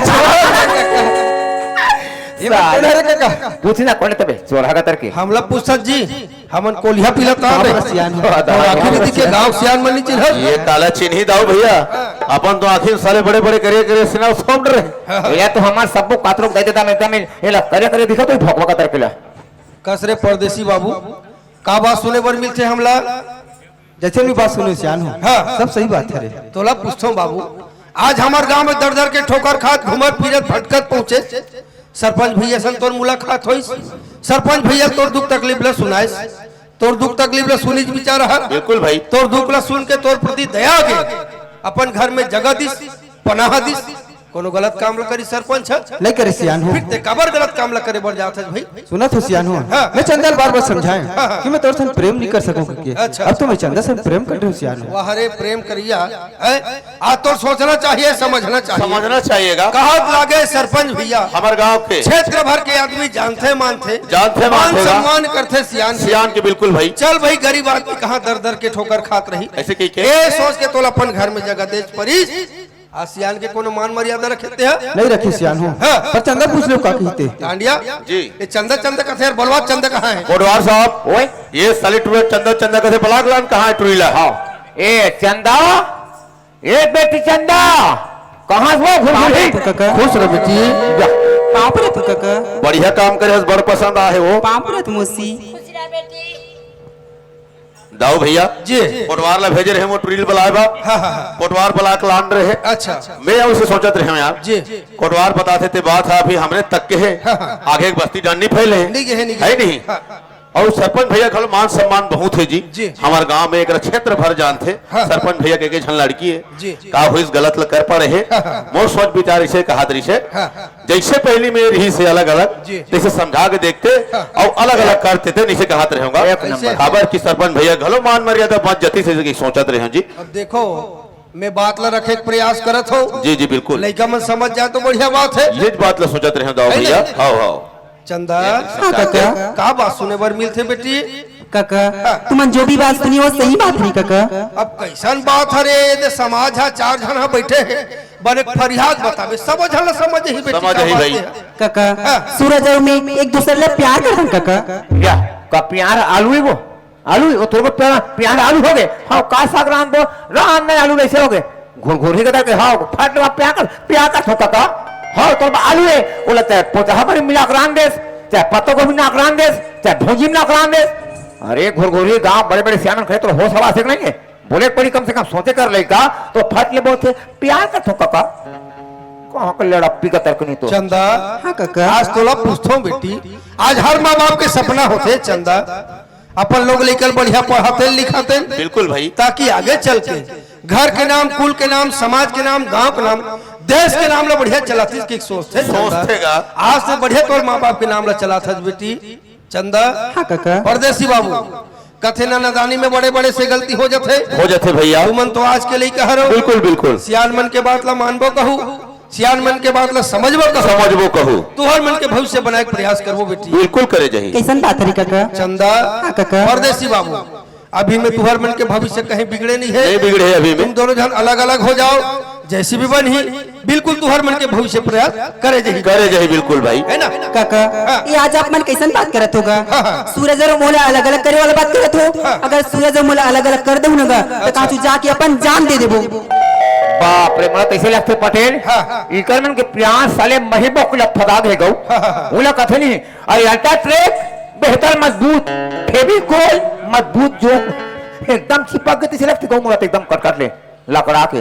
ये मत साले। बोल रहे रे काका। पूछना कौन तबे, चोरहा का तरके। हमला पूछत जी, हमन कोलिया पीला तार रे। बाबा सियान है। और आखिरी दिखे गांव सियान मन नहीं चिन्हत। ये काला चिन्ही दाऊ भैया, अपन तो आखिर साले बड़े बड़े करे करे सिना सौंप रहे। ये तो हमार सबको कातरों को दे देता मैं, एकदम ये ला करे करे दिखा तो भगवा का तरके ला। कस रे परदेसी बाबू, का बात सुने बर मिलथे हमला? जैसे भी बात सुने सियान हो। हाँ। सब सही बात है रे। तोला पूछथों बाबू, आज हमर गांव में दर दर के ठोकर खात, घूमत फिरत भटकत पहुंचे सरपंच भैया सन तोर मुलाकात होइस। सरपंच भैया तोर दुख तकलीफ ला सुनाइस, तोर दुख तकलीफ ला सुनिस बिचारा हर। बिल्कुल भाई। तोर दुख ला सुन के तोर प्रति दया आ गे, अपन घर में जगह दिस, पनाह दिस। कोनो गलत काम ला करी सरपंच ह? नहीं करे सियान हो। फिर ते काबर गलत काम ला करे बर जात हस भाई? सुनत हो सियान हो। हाँ। मैं चंदा ल बार बार समझाए हाँ, हाँ। कि मैं तोर सन प्रेम नहीं कर सकूं करके। अच्छा। अब तो मैं चंदा सन प्रेम कर रही हूँ सियान हो। वाह रे प्रेम करिया, हैं? आज तो सोचना चाहिए, समझना चाहिए। समझना चाहिएगा। कहावत लागे सरपंच भैया। हमारे गांव के। क्षेत्र भर के आदमी जानथे मानथे। जानथे मान मानथे ना। सम्मान करथे सियान के। सियान के बिल्कुल भाई। चल भाई गरीब आदमी कहाँ दर दर के ठोकर खात रही। ऐसे कही के? ए सोच के तोला अपन घर में जगह देच परिस। आ सियान के कोनो मान मर्यादा रखे ते ह? नहीं रखे सियान हो। हाँ। पर चंदा पूछ लो का कहिते। डांडिया? जी। ये चंदा चंदा कथे यार, बलवा चंदा कहाँ है? कोटवार साहब, ओए? ये सलिट में चंदा चंदा कथे बलाक लान कहाँ है टुरीला? हाँ। ए चंदा, ए बेटी चंदा, कहाँ से हो घुरघुरी? काका। खुश रह बेटी। जा। पाँव परत काका। बढ़िया काम करे हस, बड़ पसंद आहे वो। पाँव परत मौसी। खुश रह बेटी। दाऊ भैया, जी। कोटवार ला भेजे रहे, वो टुरील बलाए बा। हाँ, हाँ, हाँ। कोटवार बलाक लान रहे। अच्छा। मैं उसे सोचत रहे हूँ यार। जी। कोटवार बताथे ते बात है, अभी हमरे तक के है। हाँ, हाँ। आगे एक बस्ती डांडी फैले है। नहीं गे है, नहीं गे। है नहीं? हाँ। और सरपंच भैया घलो मान सम्मान बहुत है जी। जी। हमारे गांव में एक क्षेत्र भर जानथे। हाँ। सरपंच भैया के, के झन लड़की है। जी। का हुई गलत ल कर पड़े है। हाँ, हाँ। मोर सोच विचार इसे कहा दृश्य। हाँ, हाँ। जैसे पहली में रही से अलग-अलग, जी, जी। तैसे समझा के देखते हाँ। और अलग-अलग करते थे, नहीं से कहात रहे होगा। एक नंबर। काबर कि सरपंच भैया घलो मान मर्यादा बात जती से की सोचत रहे हो जी। अब देखो, मैं बात ला रखे के प्रयास करत हो। जी, जी, बिल्कुल। लइका मन समझ जाए तो बढ़िया बात है। ये बात ला सोचत रहे हो दाऊ है भैया। नहीं? हाव, हाव। चंदा, हाँ, काका। का बात सुने बर मिलथे बेटी? काका, हाँ। तुमन जो भी बात सुनी, वो सही बात नहीं, काका। अब कैसन बात हरे, ये दे समाज हा, चार झन हा बैठे हे, बने फरियाद बताबे, सब झन ला समझ ही बेटी समझ का ही बात भाई। हे। काका, हाँ। सूरज अउ मैं एक दूसर ले प्यार करथन, काका। या, का प्यार आलू ही वो? आलू ही वो? तोर प्यार, प्यार आलू हो गए? हाँ, का साग रांध दो, रांध नहीं आलू नहीं से हो गए। घुरघुरी के करके, हाँ, फट ला प्यार कर, प्यार कर थोका का। हाँ, तोर आलू है, वो लगता है, पोचा हमारे मिला के रांध देस, चाहे पत्ता गोभी ना के रांध देस, चाहे भूंजी ना के रांध देस। अरे घुरघुरी, गांव बड़े-बड़े सियानन खड़े, तो होश हवास एक नहीं है। बोले पड़ी, कम से कम सोचे कर लइका, तो फट ले बोलथे, "प्यार कर थोका का।" कहाँ के लड़प्पी का तर्क नहीं तो। चंदा, हाँ काका। आज तोला पूछथों बेटी, आज हर माँ बाप के सपना होथे चंदा, अपन लोग लइका ल बढ़िया पढ़ाते लिखाते, बिल्कुल भाई। ताकि आगे चल के घर के नाम, कुल के नाम, समाज के नाम, गांव के नाम, देश के नाम ला बढ़िया चलातिस के सोचथे चंदा। सोचथे गा। आज से बढ़िया तोर माँ बाप के नाम ला चलात हस बेटी। चंदा। हाँ काका। परदेसी बाबू, कथे ना, नादानी में बड़े-बड़े से गलती हो जथे। हो जथे भैया। तुमन तो आज के लइका हरो। बिल्कुल, बिल्कुल। सियान मन के बात ला मानबो कहू, सियान मन के बात ला समझबो कहू। समझबो कहू। तुहर मन के भविष्य बनाए के प्रयास करबो बेटी। बिल्कुल करे जाही। कैसन बात हरी काका? चंदा। हाँ काका। परदेसी बाबू, अभी में तुहर मन के भविष्य कहीं बिगड़े नहीं है। नहीं बिगड़े है अभी में। तुम दोनों जन अलग-अलग हो जाओ, जैसी भी बनही, बिल्कुल तुहर मन के भविष्य प्रयास करे जाही। करे जाही बिल्कुल भाई। है ना? काका, हाँ। ये आज आप मन कैसन बात करत होगा? हाँ, हाँ। सूरज अउ मोला अलग-अलग करे वाला बात करत हो? हाँ। अगर सूरज अउ मोला अलग-अलग कर देहू ना गा, तो अच्छा। काचू जाके अपन जान दे देबो। बाप रे, मोला तैसे लगथे पटेल। हाँ, हाँ। इकर मन के प्यार साले मही बोकला फदाग है गऊ। हाँ, हाँ, हाँ। मोला कथे नहीं, अरे अल्ट्राट्रेक बेहतर मजबूत, फेविकोल मजबूत जो एकदम चिपक गए, तैसे लगथे गऊ मोला तो एकदम कट कट ले लकड़ा के।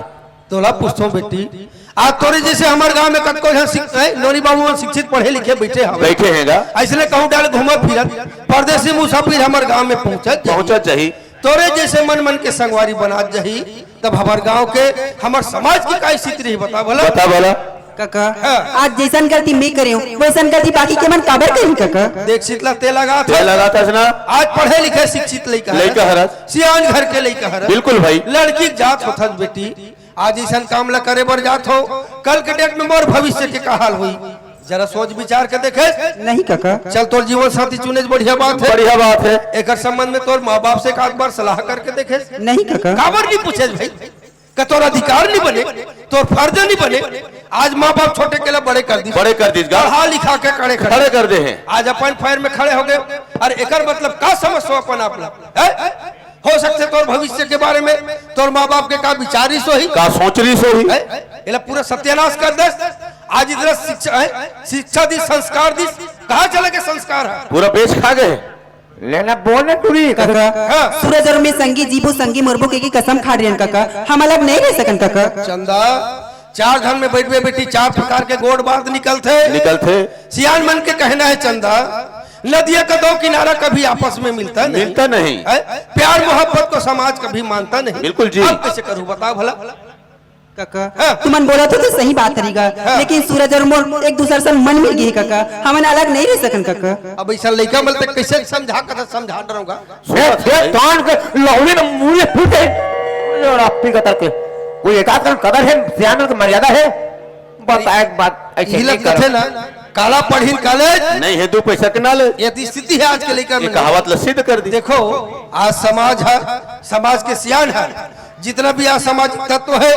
तोला पूछथों बेटी, आज तोरे जैसे हमर गांव में कतको झन शिक-, ए, नोनी बाबू मन शिक्षित पढ़े लिखे बैठे हवे। बैठे हैं गा। ऐसने कहूँ डाल घूमत फिरत परदेसी मुसाफिर हमर गांव में पहुंचत जाही। पहुंचत जाही। तोरे जैसे मन मन के संगवारी बनात जाही, तब हमर गांव के, हमर समाज की का स्थिति रही, बता भला। बता भला। काका, हाँ। आज जैसन गलती मैं करे हूँ, वैसन गलती बाकी के मन काबर करही काका? देख शीतला, ते लगात हस ना। आज पढ़े लिखे शिक्षित लइका हरस। लइका हरस। सियान घर के लइका हरस। बिल्कुल भाई। लड़की के जात होथस बेटी, आज अइसन काम ला करे बर जात हो, कल के डेट में मोर भविष्य के का हाल होई? जरा सोच विचार के देखे। नहीं काका। चल, तोर जीवन साथी चुने बढ़िया बात है। बढ़िया बात है। एकर संबंध में तोर माँ बाप से एक आध बार सलाह करके देखे। नहीं काका। काबर नहीं पूछे भाई? का तोर अधिकार नहीं बने, तोर फर्ज नहीं बने? आज माँ बाप छोटे के ला बड़े कर दिस। बड़े कर दिस गा। पढ़ा लिखा के खड़े कर खड़े कर दे हैं। आज अपन पैर में खड़े हो गए। अरे एकर मतलब का समझ हो अपन आप ला? हैं? हो सकथे तोर भविष्य के बारे में तोर माँ बाप के का विचार रिस होही? का सोच रिस होही? हैं? एला पूरा सत्यानाश कर देस। आज इतना शिक्षा है, शिक्षा दिस, संस्कार दिस, कहाँ चले गए संस्कार है? पूरा बेच खा गए। लेना बोल ना टूरी। काका, हाँ। सूरज अउ मैं संगी जीबो, संगी मरबो के, के कसम खा रियन काका, हम अलग नहीं रह सकन काका। चंदा, चार झन में बैठबे बेटी, चार प्रकार के गोठ बात निकलथे। निकलथे। सियान मन के कहना है चंदा, नदिया का दो किनारा कभी आपस में मिलता नहीं। मिलता नहीं। है? प्यार मोहब्बत को समाज कभी मानता नहीं। बिल्कुल जी। अब कैसे करूँ बताओ भला? काका, हाँ। तुमन बोलत हो तो सही बात हरी गा, हाँ। लेकिन सूरज अउ मोर एक दूसर से मन मिल गई काका, हमन अलग नहीं रह सकन काका। अब ऐसा लइका मन तक कैसे समझा कर समझा डराऊंगा? ए, ए, कान के लौड़ी में मुड़ी फूटे। लड़प्पी का तर्क। कोई एकाध कन कदर है, सियान के मर्यादा है। बता एक बात, ऐसे इही नहीं लग करो। कथे ना, काला पढ़िन कॉलेज। नहीं है दू पैसा के knowledge। ये तो स्थिति है आज के लइका ये मन। कहावत ला सिद्ध कर दी। देखो, आज समाज है, समाज के सियान है, जितना भी असामाजिक तत्व है,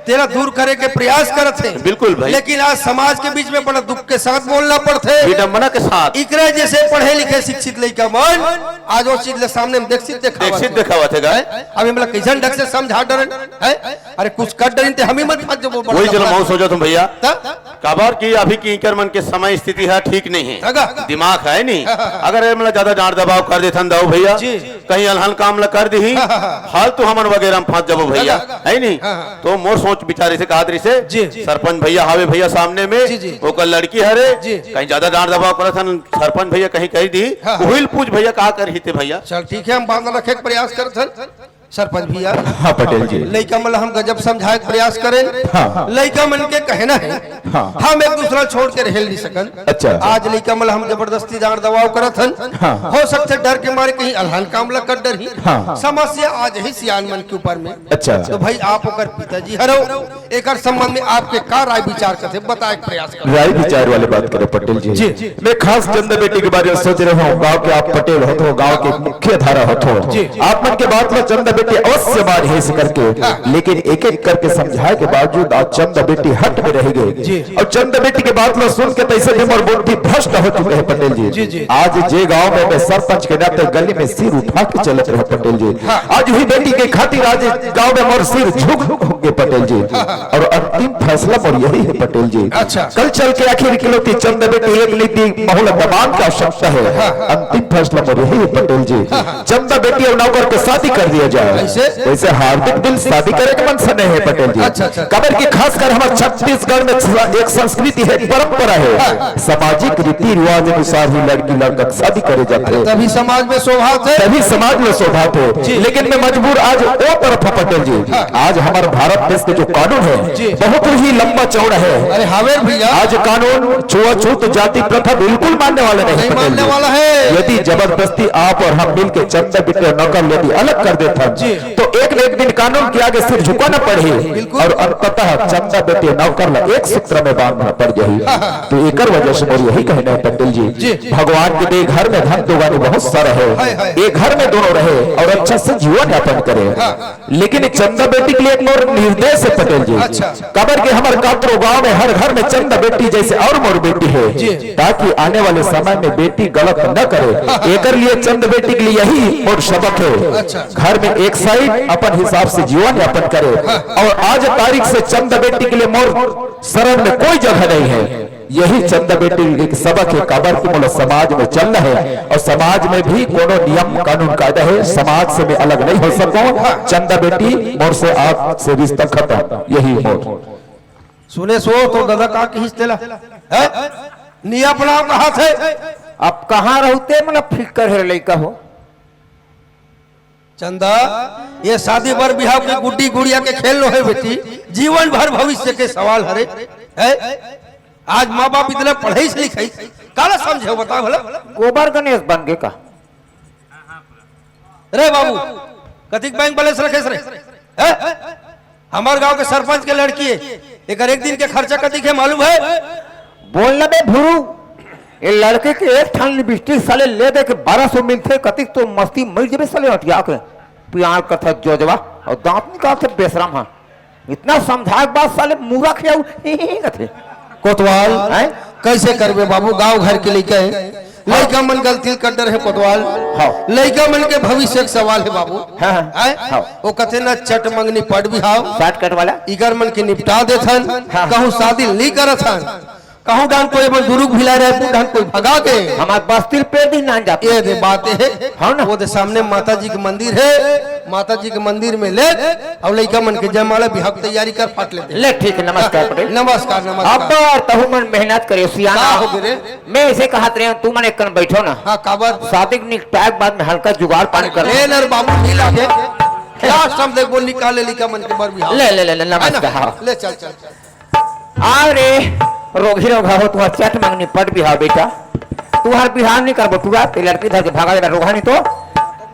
तेला दूर करे के प्रयास करत हे। बिल्कुल भाई। लेकिन आज समाज के बीच में बड़ा दुख के साथ बोलना पड़थे। विडंबना के साथ। इकरे जैसे पढ़े लिखे शिक्षित लइका मन आज वो चीज ले सामने में देख सिद्ध देखावत देख सिद्ध हे। देखावत हे गा। अब हमला कैसन ढंग से समझा डरन, हैं? अरे कुछ कर डरिन ते हम ही मत फंस जबो बड़ा वही चलो लफड़ा। मौत सोचत हूँ भैया। त? काबर कि अभी की इकर मन के समय स्थिति है ठीक नहीं है। हगा। दिमाग है नहीं। अगर ये मतलब ज्यादा डांट दबाव कर देथन दाऊ भैया, जी। कहीं अलहन काम ल कर दिही, हाँ, हाँ, हाँ। फालतू हमन वगैरह में फंस जबो भैया, दादा। है नहीं? हाँ, हाँ। तो मोर सोच विचार इसे कहा दृश्य, जी। सरपंच भैया हावे भैया सामने में, जी, जी। ओकर लड़की हरे, जी। कहीं ज्यादा डांट दबाव करत हन, सरपंच भैया कहीं कह दी, हाँ, हाँ। उहिल पूछ भैया का कर ही थे भैया। चल ठीक है, हम बात रखे के प्रयास करत हन। सरपंच भैया, हाँ पटेल जी। लइका मन ला हम गजब समझाए के प्रयास करेन। हाँ। लइका मन के कहना है, हाँ। हम एक दूसरा छोड़ के रह नहीं सकन। अच्छा। आज लइका मन ला हम जबरदस्ती जान दबाव करत हन। हाँ। हो सकथे डर के मारे कहीं अलहन काम ला कर डरही। हाँ। समस्या आज ही सियान मन के ऊपर में। अच्छा। तो भाई, आप ओकर पिताजी हरो, एकर संबंध में आपके का राय विचार कथे, बताए के प्रयास करो। राय विचार वाले बात करे पटेल जी। जी। मैं खास चंदा बेटी के बारे में सोच रहे हूँ। गांव के आप पटेल हो तो गांव के मुख्य धारा हो तो जी। आप मन के बात ला चंदा बेटी अवश्य मानही करके, हाँ। लेकिन एक एक करके समझाए के बावजूद आज चंदा बेटी हट में रह गए। जी। और चंदा बेटी के बात ला सुन के तैसे भी मोर बुद्धि भ्रष्ट हो चुके हैं पटेल जी। जी, जी। आज जे गांव में मैं सरपंच के नाते गली में सिर उठा के चलत रहे पटेल जी, हाँ। आज वही बेटी के खातिर आज गांव में मोर सिर झुक झुक होंगे पटेल जी। हाँ, हाँ। और अंतिम फैसला मोर यही है पटेल जी। अच्छा। कल चल के आखिर इकलौती चंदा बेटी एक नीति माहौल दबाव का आवश्यकता है। हाँ। अंतिम फैसला मोर यही है पटेल जी। हाँ, हाँ। चंदा बेटी और नौकर के शादी कर दिया जाए। कैसे? वैसे हार्दिक दिल शादी करे के मन से नहीं है पटेल जी। अच्छा, अच्छा। काबर कि खासकर हमारे छत्तीसगढ़ में एक संस्कृति है, परंपरा है। हाँ। सामाजिक रीति रिवाज अनुसार ही लड़की लड़का के शादी करे जाथे। तभी समाज में शोभा थे। तभी समाज में शोभा थे। जी। लेकिन मैं मजबूर आज वो तरफ हूँ पटेल जी। हाँ। आज हमारे भारत देश के जो कानून है, जी। बहुत ही लंबा चौड़ा है। अरे हावेर भैया। आज कानून छुआछूत जाति प्रथा बिल्कुल मानने वाला नहीं नहीं पटेल मानने जी। वाला है। यदि जबरदस्ती आप और हम मिल के चंदा बेटी और नौकर यदि अलग कर देथन, जी। तो एक न एक दिन कानून के आगे सिर झुकाना पड़ही बिल्कुल। और अंततः चंदा बेटी नौकर ला एक सूत्र में बांधना पड़ जाही। हाँ, हाँ। तो एकर वजह से मोर यही कहना है पटेल जी, जी। भगवान के दे घर में धन दुगानी बहुत सारा है, हाय, हाय। एक घर में दोनों रहे और अच्छा से जीवन यापन करे। हाँ। लेकिन चंदा बेटी के लिए एक मोर निर्देश है पटेल जी। अच्छा। काबर के हमर कातरो गांव में हर घर में चंदा बेटी जैसे और मोर बेटी है, जी। ताकि आने वाले समय में बेटी गलत न करे। एकर लिए चंद बेटी के लिए यही मोर सबक है। अच्छा। घर में एक साइड अपन हिसाब से जीवन यापन करे। हाँ। और आज तारीख से चंद बेटी के लिए मोर शरण में कोई जगह नहीं है। यही चंद बेटी के सबक है, काबर कि मोला समाज में चलना है और समाज में भी कोनो नियम कानून कायदा है, समाज से मैं अलग नहीं हो सकूं। चंद बेटी मोर से आज से रिश्ता खत्म, यही मोर। सुने सो तो दादा का किहिस तेला? हैं? निया अपनाव कहा थे? अब कहाँ रहते मन फिक्र है लइका हो? चंदा, ये शादी बर बिहाव के गुड्डी गुड़िया के खेल नो है बेटी, जीवन भर भविष्य के सवाल हरे। है? आज माँ बाप इतना पढ़ाई से लिखाई, काला समझे बताओ भला? गोबर गणेश बन गए का? रे बाबू, कतिक बैंक बैलेंस रखे रे? हैं? हमार गांव के सरपंच के लड़की है, एकर एक दिन के खर्चा कतिक है मालूम है? बोल ना बे भुरू, ये लड़के के एक ठन लिपस्टिक साले ले दे के बारह सौ मिलथे, कतिक तो मस्ती मर जबे साले अटिया के। पियाल कथा जोजवा और दांत निकालथे बेशरम हा। इतना समझाए के बाद साले मूरा खियाऊ कथे। कोतवाल, हैं? कैसे करबे बाबू, गांव घर के लइका है, लइका मन गलती कर डर है कोतवाल। हाँ। लइका मन के भविष्य के सवाल है बाबू। हाँ, हाँ। हैं? हाँ। वो कथे ना चट मंगनी पट बिहाव। शॉर्टकट वाला। इकर मन के निपटा देथन, हाँ। कहूँ शादी नहीं करथन। कहूँ डान कोई अपन दुरुग भिला रहे, डान कोई भगा के। हमार बस्ती पेड़ भी नान जाते। ये दे बात है। हाँ ना। वो दे सामने माता जी के मंदिर है, माता जी के मंदिर में ले और लइका मन के जयमाला बिहाव के तैयारी कर फट लेते। ले ठीक है, नमस्कार पटेल। नमस्कार, नमस्कार। अब तहु मन मेहनत करे सियाना। का हो गे रे? मैं ऐसे कहत रहे हूँ, तू मन एक कन बैठो ना। हाँ, काबर? शादी के निपटाए के बाद में हल्का जुगाड़ पानी कर ले नर बाबू, नहीं लागे। लास्ट हम देख बोल निकाले लइका मन के बर बिहाव। ले, ले, ले, ले, है ना? नमस्कार, हाँ। ले चल, चल, चल। आ रे, रोगी रोगा हो, तुहार चट मंगनी पट बिहाव बेटा। तुहार बिहाव नहीं करबो टूरा, ते लड़की धर के भागा देना रोगा नहीं तो।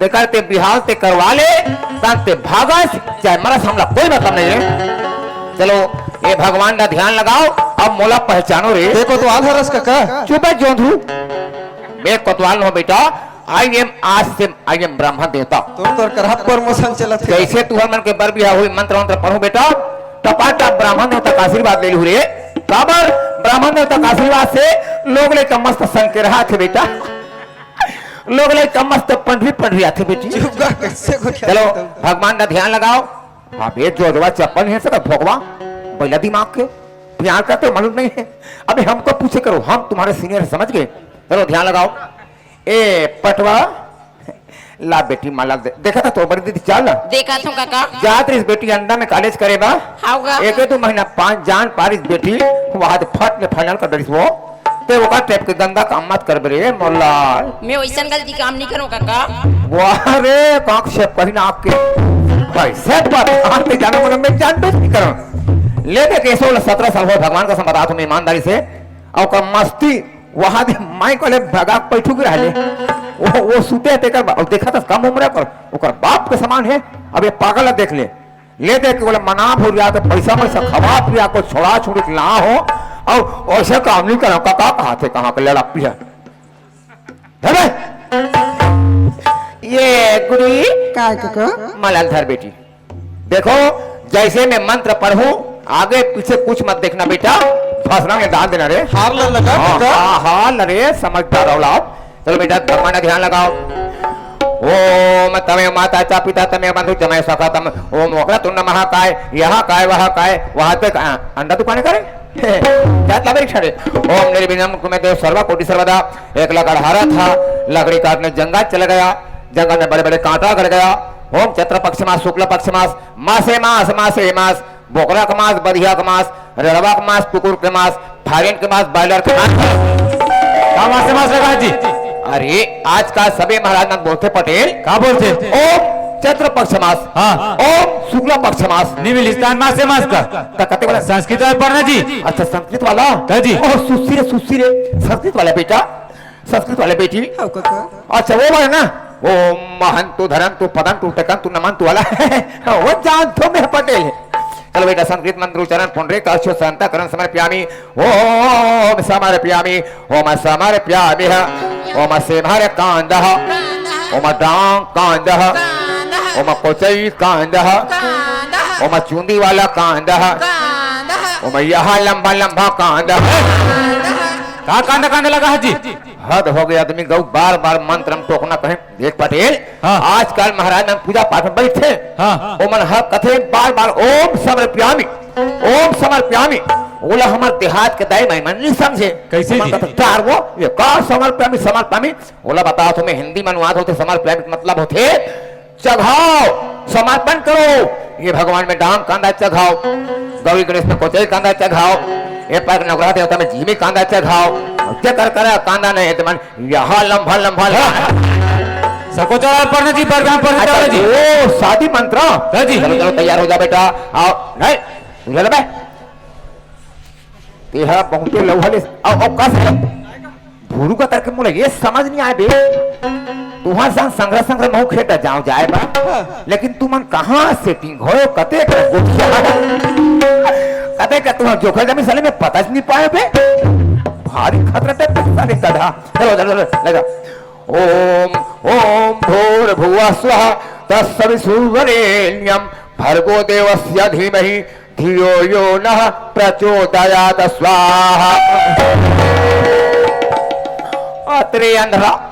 ते करते बिहाव ते करवा ले, तब ते भागस, चाहे मरस, हमला कोई मतलब नहीं है। चलो, ये भगवान का ध्यान लगाओ, अब मोला पहचानो रे। देखो तो आल हरस काका। चुप है जोंधू। मैं कोतवाल हो बेटा, आई एम आज से आई एम ब्राह्मण देवता। तोर, तोर करा प्रमोशन चलत है। जैसे तुहर मन के बर बिहाव हुई, मंत्र मंत्र पढ़ू बेटा, टपाटप ब्राह्मण देवता का आशीर्वाद ले लू रे। काबर ब्राह्मण देवता का आशीर्वाद से लोग लइका मस्त संग के रहा थे बेटा। लोग लइका मस्त पंडरी पंडरी आथे बेटी। चुप कर, कैसे को क्या चलो, करता हूँ? भगवान का ध्यान लगाओ। हाँ बे, जोजवा चप्पल नहीं है सका भोगवा, बैला दिमाग के, ध्यान करते हो, मालूम नहीं है। अबे हमको पूछे करो, हम तुम्हारे सीनियर समझ गए। चलो ध्यान लगाओ। ए पटवा, ला बेटी माला दे, देखा था तो बड़ी दीदी, चाल ना। देखा था काका। जात रहीस बेटी अंडा में कॉलेज करे बा। हाव गा। एक दो महीना पाँच जान पारिस बेटी, वहां तो फट ले फाइनल कर दरिस वो। ते ओका टाइप के गंदा काम मत कर बे रे मोर लाल। मैं वैसन गलती काम नहीं करूँ काका। वाह रे, कांख से पहिना आपके। पैसे पर हाथ ते जाना मन में जान बेच नहीं करो। ले दे के सोलह सत्रह साल हो भगवान कसम बता तुम ईमानदारी से। और का मस्ती वहां दे माई को ले भगा बैठू के रहले। वो, वो सुते तेकर बा-, और देखा था कम उम्र पर ओकर बाप के समान है। अब ये पागल है, देख ले। ले दे के बोले मना भूल गया तो पैसा पैसा खवा पिया को छोड़ा छुड़ी के ला हो। और ऐसे काम नहीं करो, का, का कहा थे, कहाँ के लड़ा पिया। धर बे। ये गुड़ी। काय कका? मलाल धर बेटी। देखो, जैसे मैं मंत्र पढ़ूं, आगे पीछे कुछ मत देखना बेटा, भसना में डाल देना रे। हार ला लगा हाँ, कका? हाँ, हार ला रे, समझदार औलाद। चलो बेटा, भगवान का ध्यान लगाओ। ओम तमेव माता च पिता तमेव बंधु च ममेव सखा तम। ओम वक्रतुंड महाकाय, यह काय, वह काय, वह ते का-, अंडा दुकान करे? जात ला बेटा रे। ओम निर्विघ्नं कुरु मे देव सर्व कोटि सर्वदा। एक लकड़हारा था, लकड़ी काटने जंगल चला गया। जंगल में बड़े-बड़े कांटा गड़ गया। ओम चैत्र पक्ष मास, शुक्ल पक्ष मास, मासे मास, मासे मास, बोकरा के मास, बधिया के मास, रेड़वा के मास, कुकुर के मास, फारिन के मास, बॉयलर के मास। का मासे मास लगा जी? अरे, आजकल सबे महाराज मन बोलथे पटेल। का बोलथे? ओम चैत्र पक्ष मास। हाँ। ओम शुक्ल पक्ष मास। नहीं मिलिस्तान मासे मास का। का कते वाला? संस्कृत वाला पढ़ना जी। अच्छा, संस्कृत वाला? का जी? ओह, सुस्सी रे, सुस्सी रे। संस्कृत वाला बेटा। संस्कृत वाले बेटी। हाँ, कका। अच्छा, वो वाला ना, ओम महंतु धरंतु पदंतु टकंतु नमंतु वाला। वो जानथों मैं पटेल। चलो बेटा, संस्कृत मंत्र उच्चारण पुंडरीकाक्षो संतकरण समर्पयामि। ओम समर्पयामि। ओम समर्पयामि। ओम सेमर कांद। ओम डांग कांद। ओम कोचई कांद। ओम चुंदी वाला कांद। ओम यह लंबा लंबा कांद। का कांद कांद लगा है जी? हद हो गया आदमी गौ बार बार मंत्र में टोकना कहे। देख पटेल, हाँ। आजकल महाराज मन पूजा पाठ में बैठे। हाँ। ओमन हर कथे बार बार ओम समर्पयामि, ओम समर्पयामि। ओला हमर देहात के दाई माई मन नहीं समझे। कैसे ओमन जी? कथे, "तार वो, ये का समर्पयामि, समर्पयामि?" ओला बता तुम्हें हिंदी में अनुवाद होते समर्पयामि के मतलब होते चघाओ, समर्पण करो। ये भगवान में डांग कांदा चघाओ, गौरी गणेश में कोचई कांदा चघाओ, ये पर नवग्रह देवता में जीमी कांदा चघाओ। चकर करा कांदा नहीं है तो मन यहाँ लंबा लंबा लंबा। सकोचर और पढ़ना जी, पर पढ़ना अच्छा, जी। ओ, शादी मंत्र। हाँ जी। चलो, चलो, तैयार हो जा बेटा, आओ। नहीं, बुझल बे? तेहा बहुते लौहा ले, आओ, आओ, कस। भूरू का तरके मोला ये समझ नहीं आए बे। तुहार संग संग्रह संग्रह महू खेत जाओ जाए बा। हाँ। लेकिन तुमन कहाँ सेटिंग होय, कते का गोठिया? कते का तुहार जोखा जमीन साले में पता नहीं पाए बे। भारी खतरा टाइप का साले गधा। चलो, चलो, चलो, लगा। ओम, ओम भूर्भुवः स्वः तत्सवितुर्वरेण्यं भर्गो देवस्य धीमहि धियो यो नः प्रचोदयात् स्वाहा। अतरे अंधरा।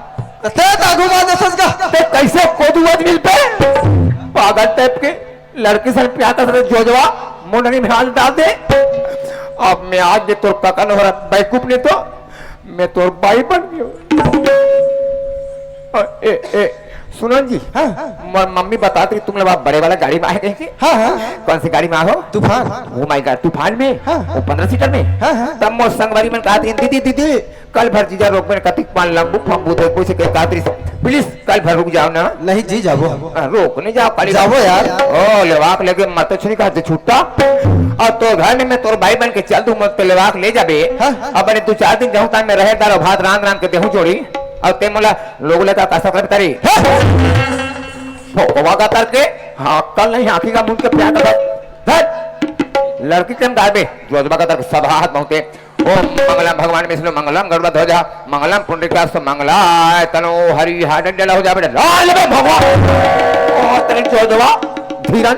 ते तागू बात दसस का। ते कैसे कोदू आदमी पे? पागल टाइप के। लड़की सन प्यार कर सकते जोजवा, मुंडनी में हाथ डाल दे। अब मैं आज भी तोर ककन हो रहा, बैकूफ नहीं तो मैं तोर बाई बन गयो। ए, ए, सुनन जी, हाँ। मोर मम्मी बतात रही, तुम लोग बड़े वाला गाड़ी में आए कहीं के? हाँ, हाँ। कौन सी गाड़ी में आहो? तूफान। Oh my God, तूफान में? हाँ, हाँ। वो पन्द्रह सीटर में? हाँ, हाँ। तब मोर संगवारी मन कहा थी, "दीदी, दीदी, कल भर जीजा रोक में कतिक पान लंबू फंबू देखबो से कहा थी, please, कल भर रुक जाओ ना।" नहीं जी, जाबो। हाँ, रुक नहीं जाओ, खाली जाबो यार। ओ, लेवाक लेके मत छुरी का हाथ से छुट्टा। और तोर घर में मैं तोर भाई बन के चल दूं, मत पे लेवाक ले जाबे। हाँ। अब बने दो चार दिन जाऊं, तान में रहे दारो भात रांध रांध के देहूं जोड़ी। और ते मोला लोग लेकर का सफर करी। हाँ। भोकवा का तरके, हाँ, अक्कल नहीं, आंखी का मुंह के प्यार का धर। लड़की के हम डाल दे, जोजबा का तरके सब हाथ बहुते। ओम मंगलम भगवान विष्णु मंगलम गरुड़ ध्वजा मंगलम पुंडरीकाक्ष मंगलाय तनो हरि हा डंडे ला हो जा बेटा लाल में भगवान। ओ तेरे जोजवा धीरन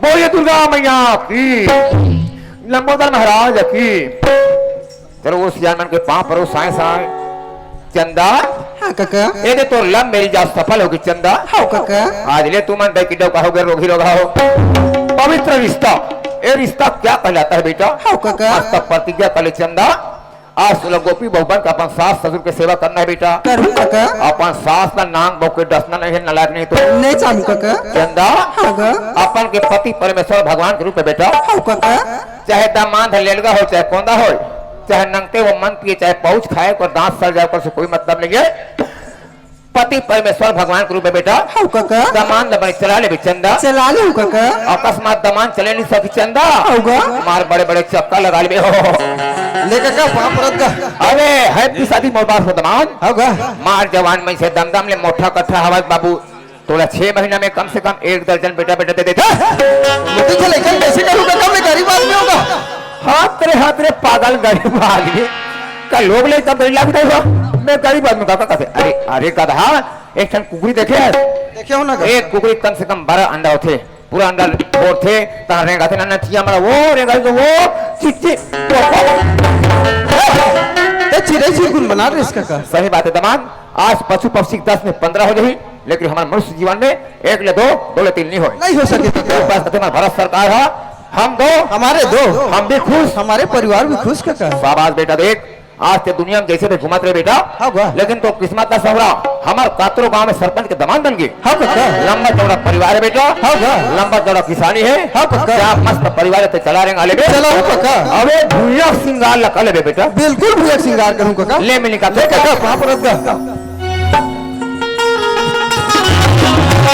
बोलिए दुर्गा मैया की लंबोदर महाराज की। चलो वो सियान मन के पांव परो साए साए। चंदा। हाँ काका। ए दे तोर लव मैरिज आज सफल होगी चंदा। हाँ काका। आज ले तुमन दे की डौका हो गए रोगी रोगा हो। पवित्र रिश्ता। ए रिश्ता क्या कहलाता है बेटा? हाँ काका। आज तक प्रतिज्ञा कर ले चंदा। आज सुलभ गोपी बहुबन का अपन सास ससुर के सेवा करना है बेटा। करूँ काका। अपन सास का नाम बहू के डसना नहीं है, नालायक नहीं तो। नहीं चाहूँ काका। चंदा। हाँ काका। अपन के पति परमेश्वर भगवान के रूप में बेटा। हाँ काका। चाहे दामाद है लेलगा हो, चाहे कोंदा हो, चाहे नंगते वो मन पिए, चाहे पहुंच खाए, को दांत सड़ जाए, ओकर से कोई मतलब नहीं है। पति परमेश्वर भगवान के रूप में बेटा। हव कका। दमांद ल बने चला लेबे चंदा। चला लेहूं कका। अकस्मात दमांद चले नहीं सकी चंदा। हव गा। मार बड़े बड़े चक्का लगा लेबे। ले कका, पाँव परत गा। अरे, हैप्पी शादी मोर बाप हो दमांद। हव गा। मार जवान में से दमदम ले मोटा कट्ठा हवस बाबू। तोला छह महीना में कम से कम एक दर्जन बेटा बेटा दे देता। मोटे से लेकर कैसे करूंगा? कम में गरीब आदमी होगा। हाथ रे, हाथ रे, पागल गरीब आदमी। का लोग ले तब गरीब लागू नहीं हो? मैं गरीब आदमी का, का, का, अरे, अरे गधा, एक ठन कुकरी देखे? देखे हो ना? एक कुकरी कम से कम बारह अंडा होथे। पूरा अंडा फोड़थे, तहाँ रेंगाथे ना, ना, चिया मारा, वो रेंगाथे तो वो, चिक, चिक, वो, वो। ए, चिरई चिरगुन बना रहे इसका का? सही बात है दमांद, आज पशु पक्षी के दस में पन्द्रह हो जाही, लेकिन हमर मनुष्य जीवन में एक ले दो, दो ले तीन नहीं होय। नहीं हो सके तो क्या? बस तुम्हार भारत सरकार है, हम दो, हमारे दो। हम भी खुश। हमारे परिवार भी खुश कका। शाबाश बेटा, देख आज ते दुनिया में जैसे भी घूमत रहे बेटा, हव गा। लेकिन तो किस्मत का सवरा, हमर कातरो गांव में सरपंच के दमांद बन गे। हव कका। लंबा चौड़ा परिवार है बेटा। हव गा। लंबा चौड़ा किसानी है। हव कका। क्या मस्त परिवार है, ते चला रेंगा लेबे। चला हो कका। अबे भुइयां सिंगार लगा लेबे बेटा। बिल्कुल भुइयां सिंगार करूं कका। ले मिली का ले कका, पाँव परत गा।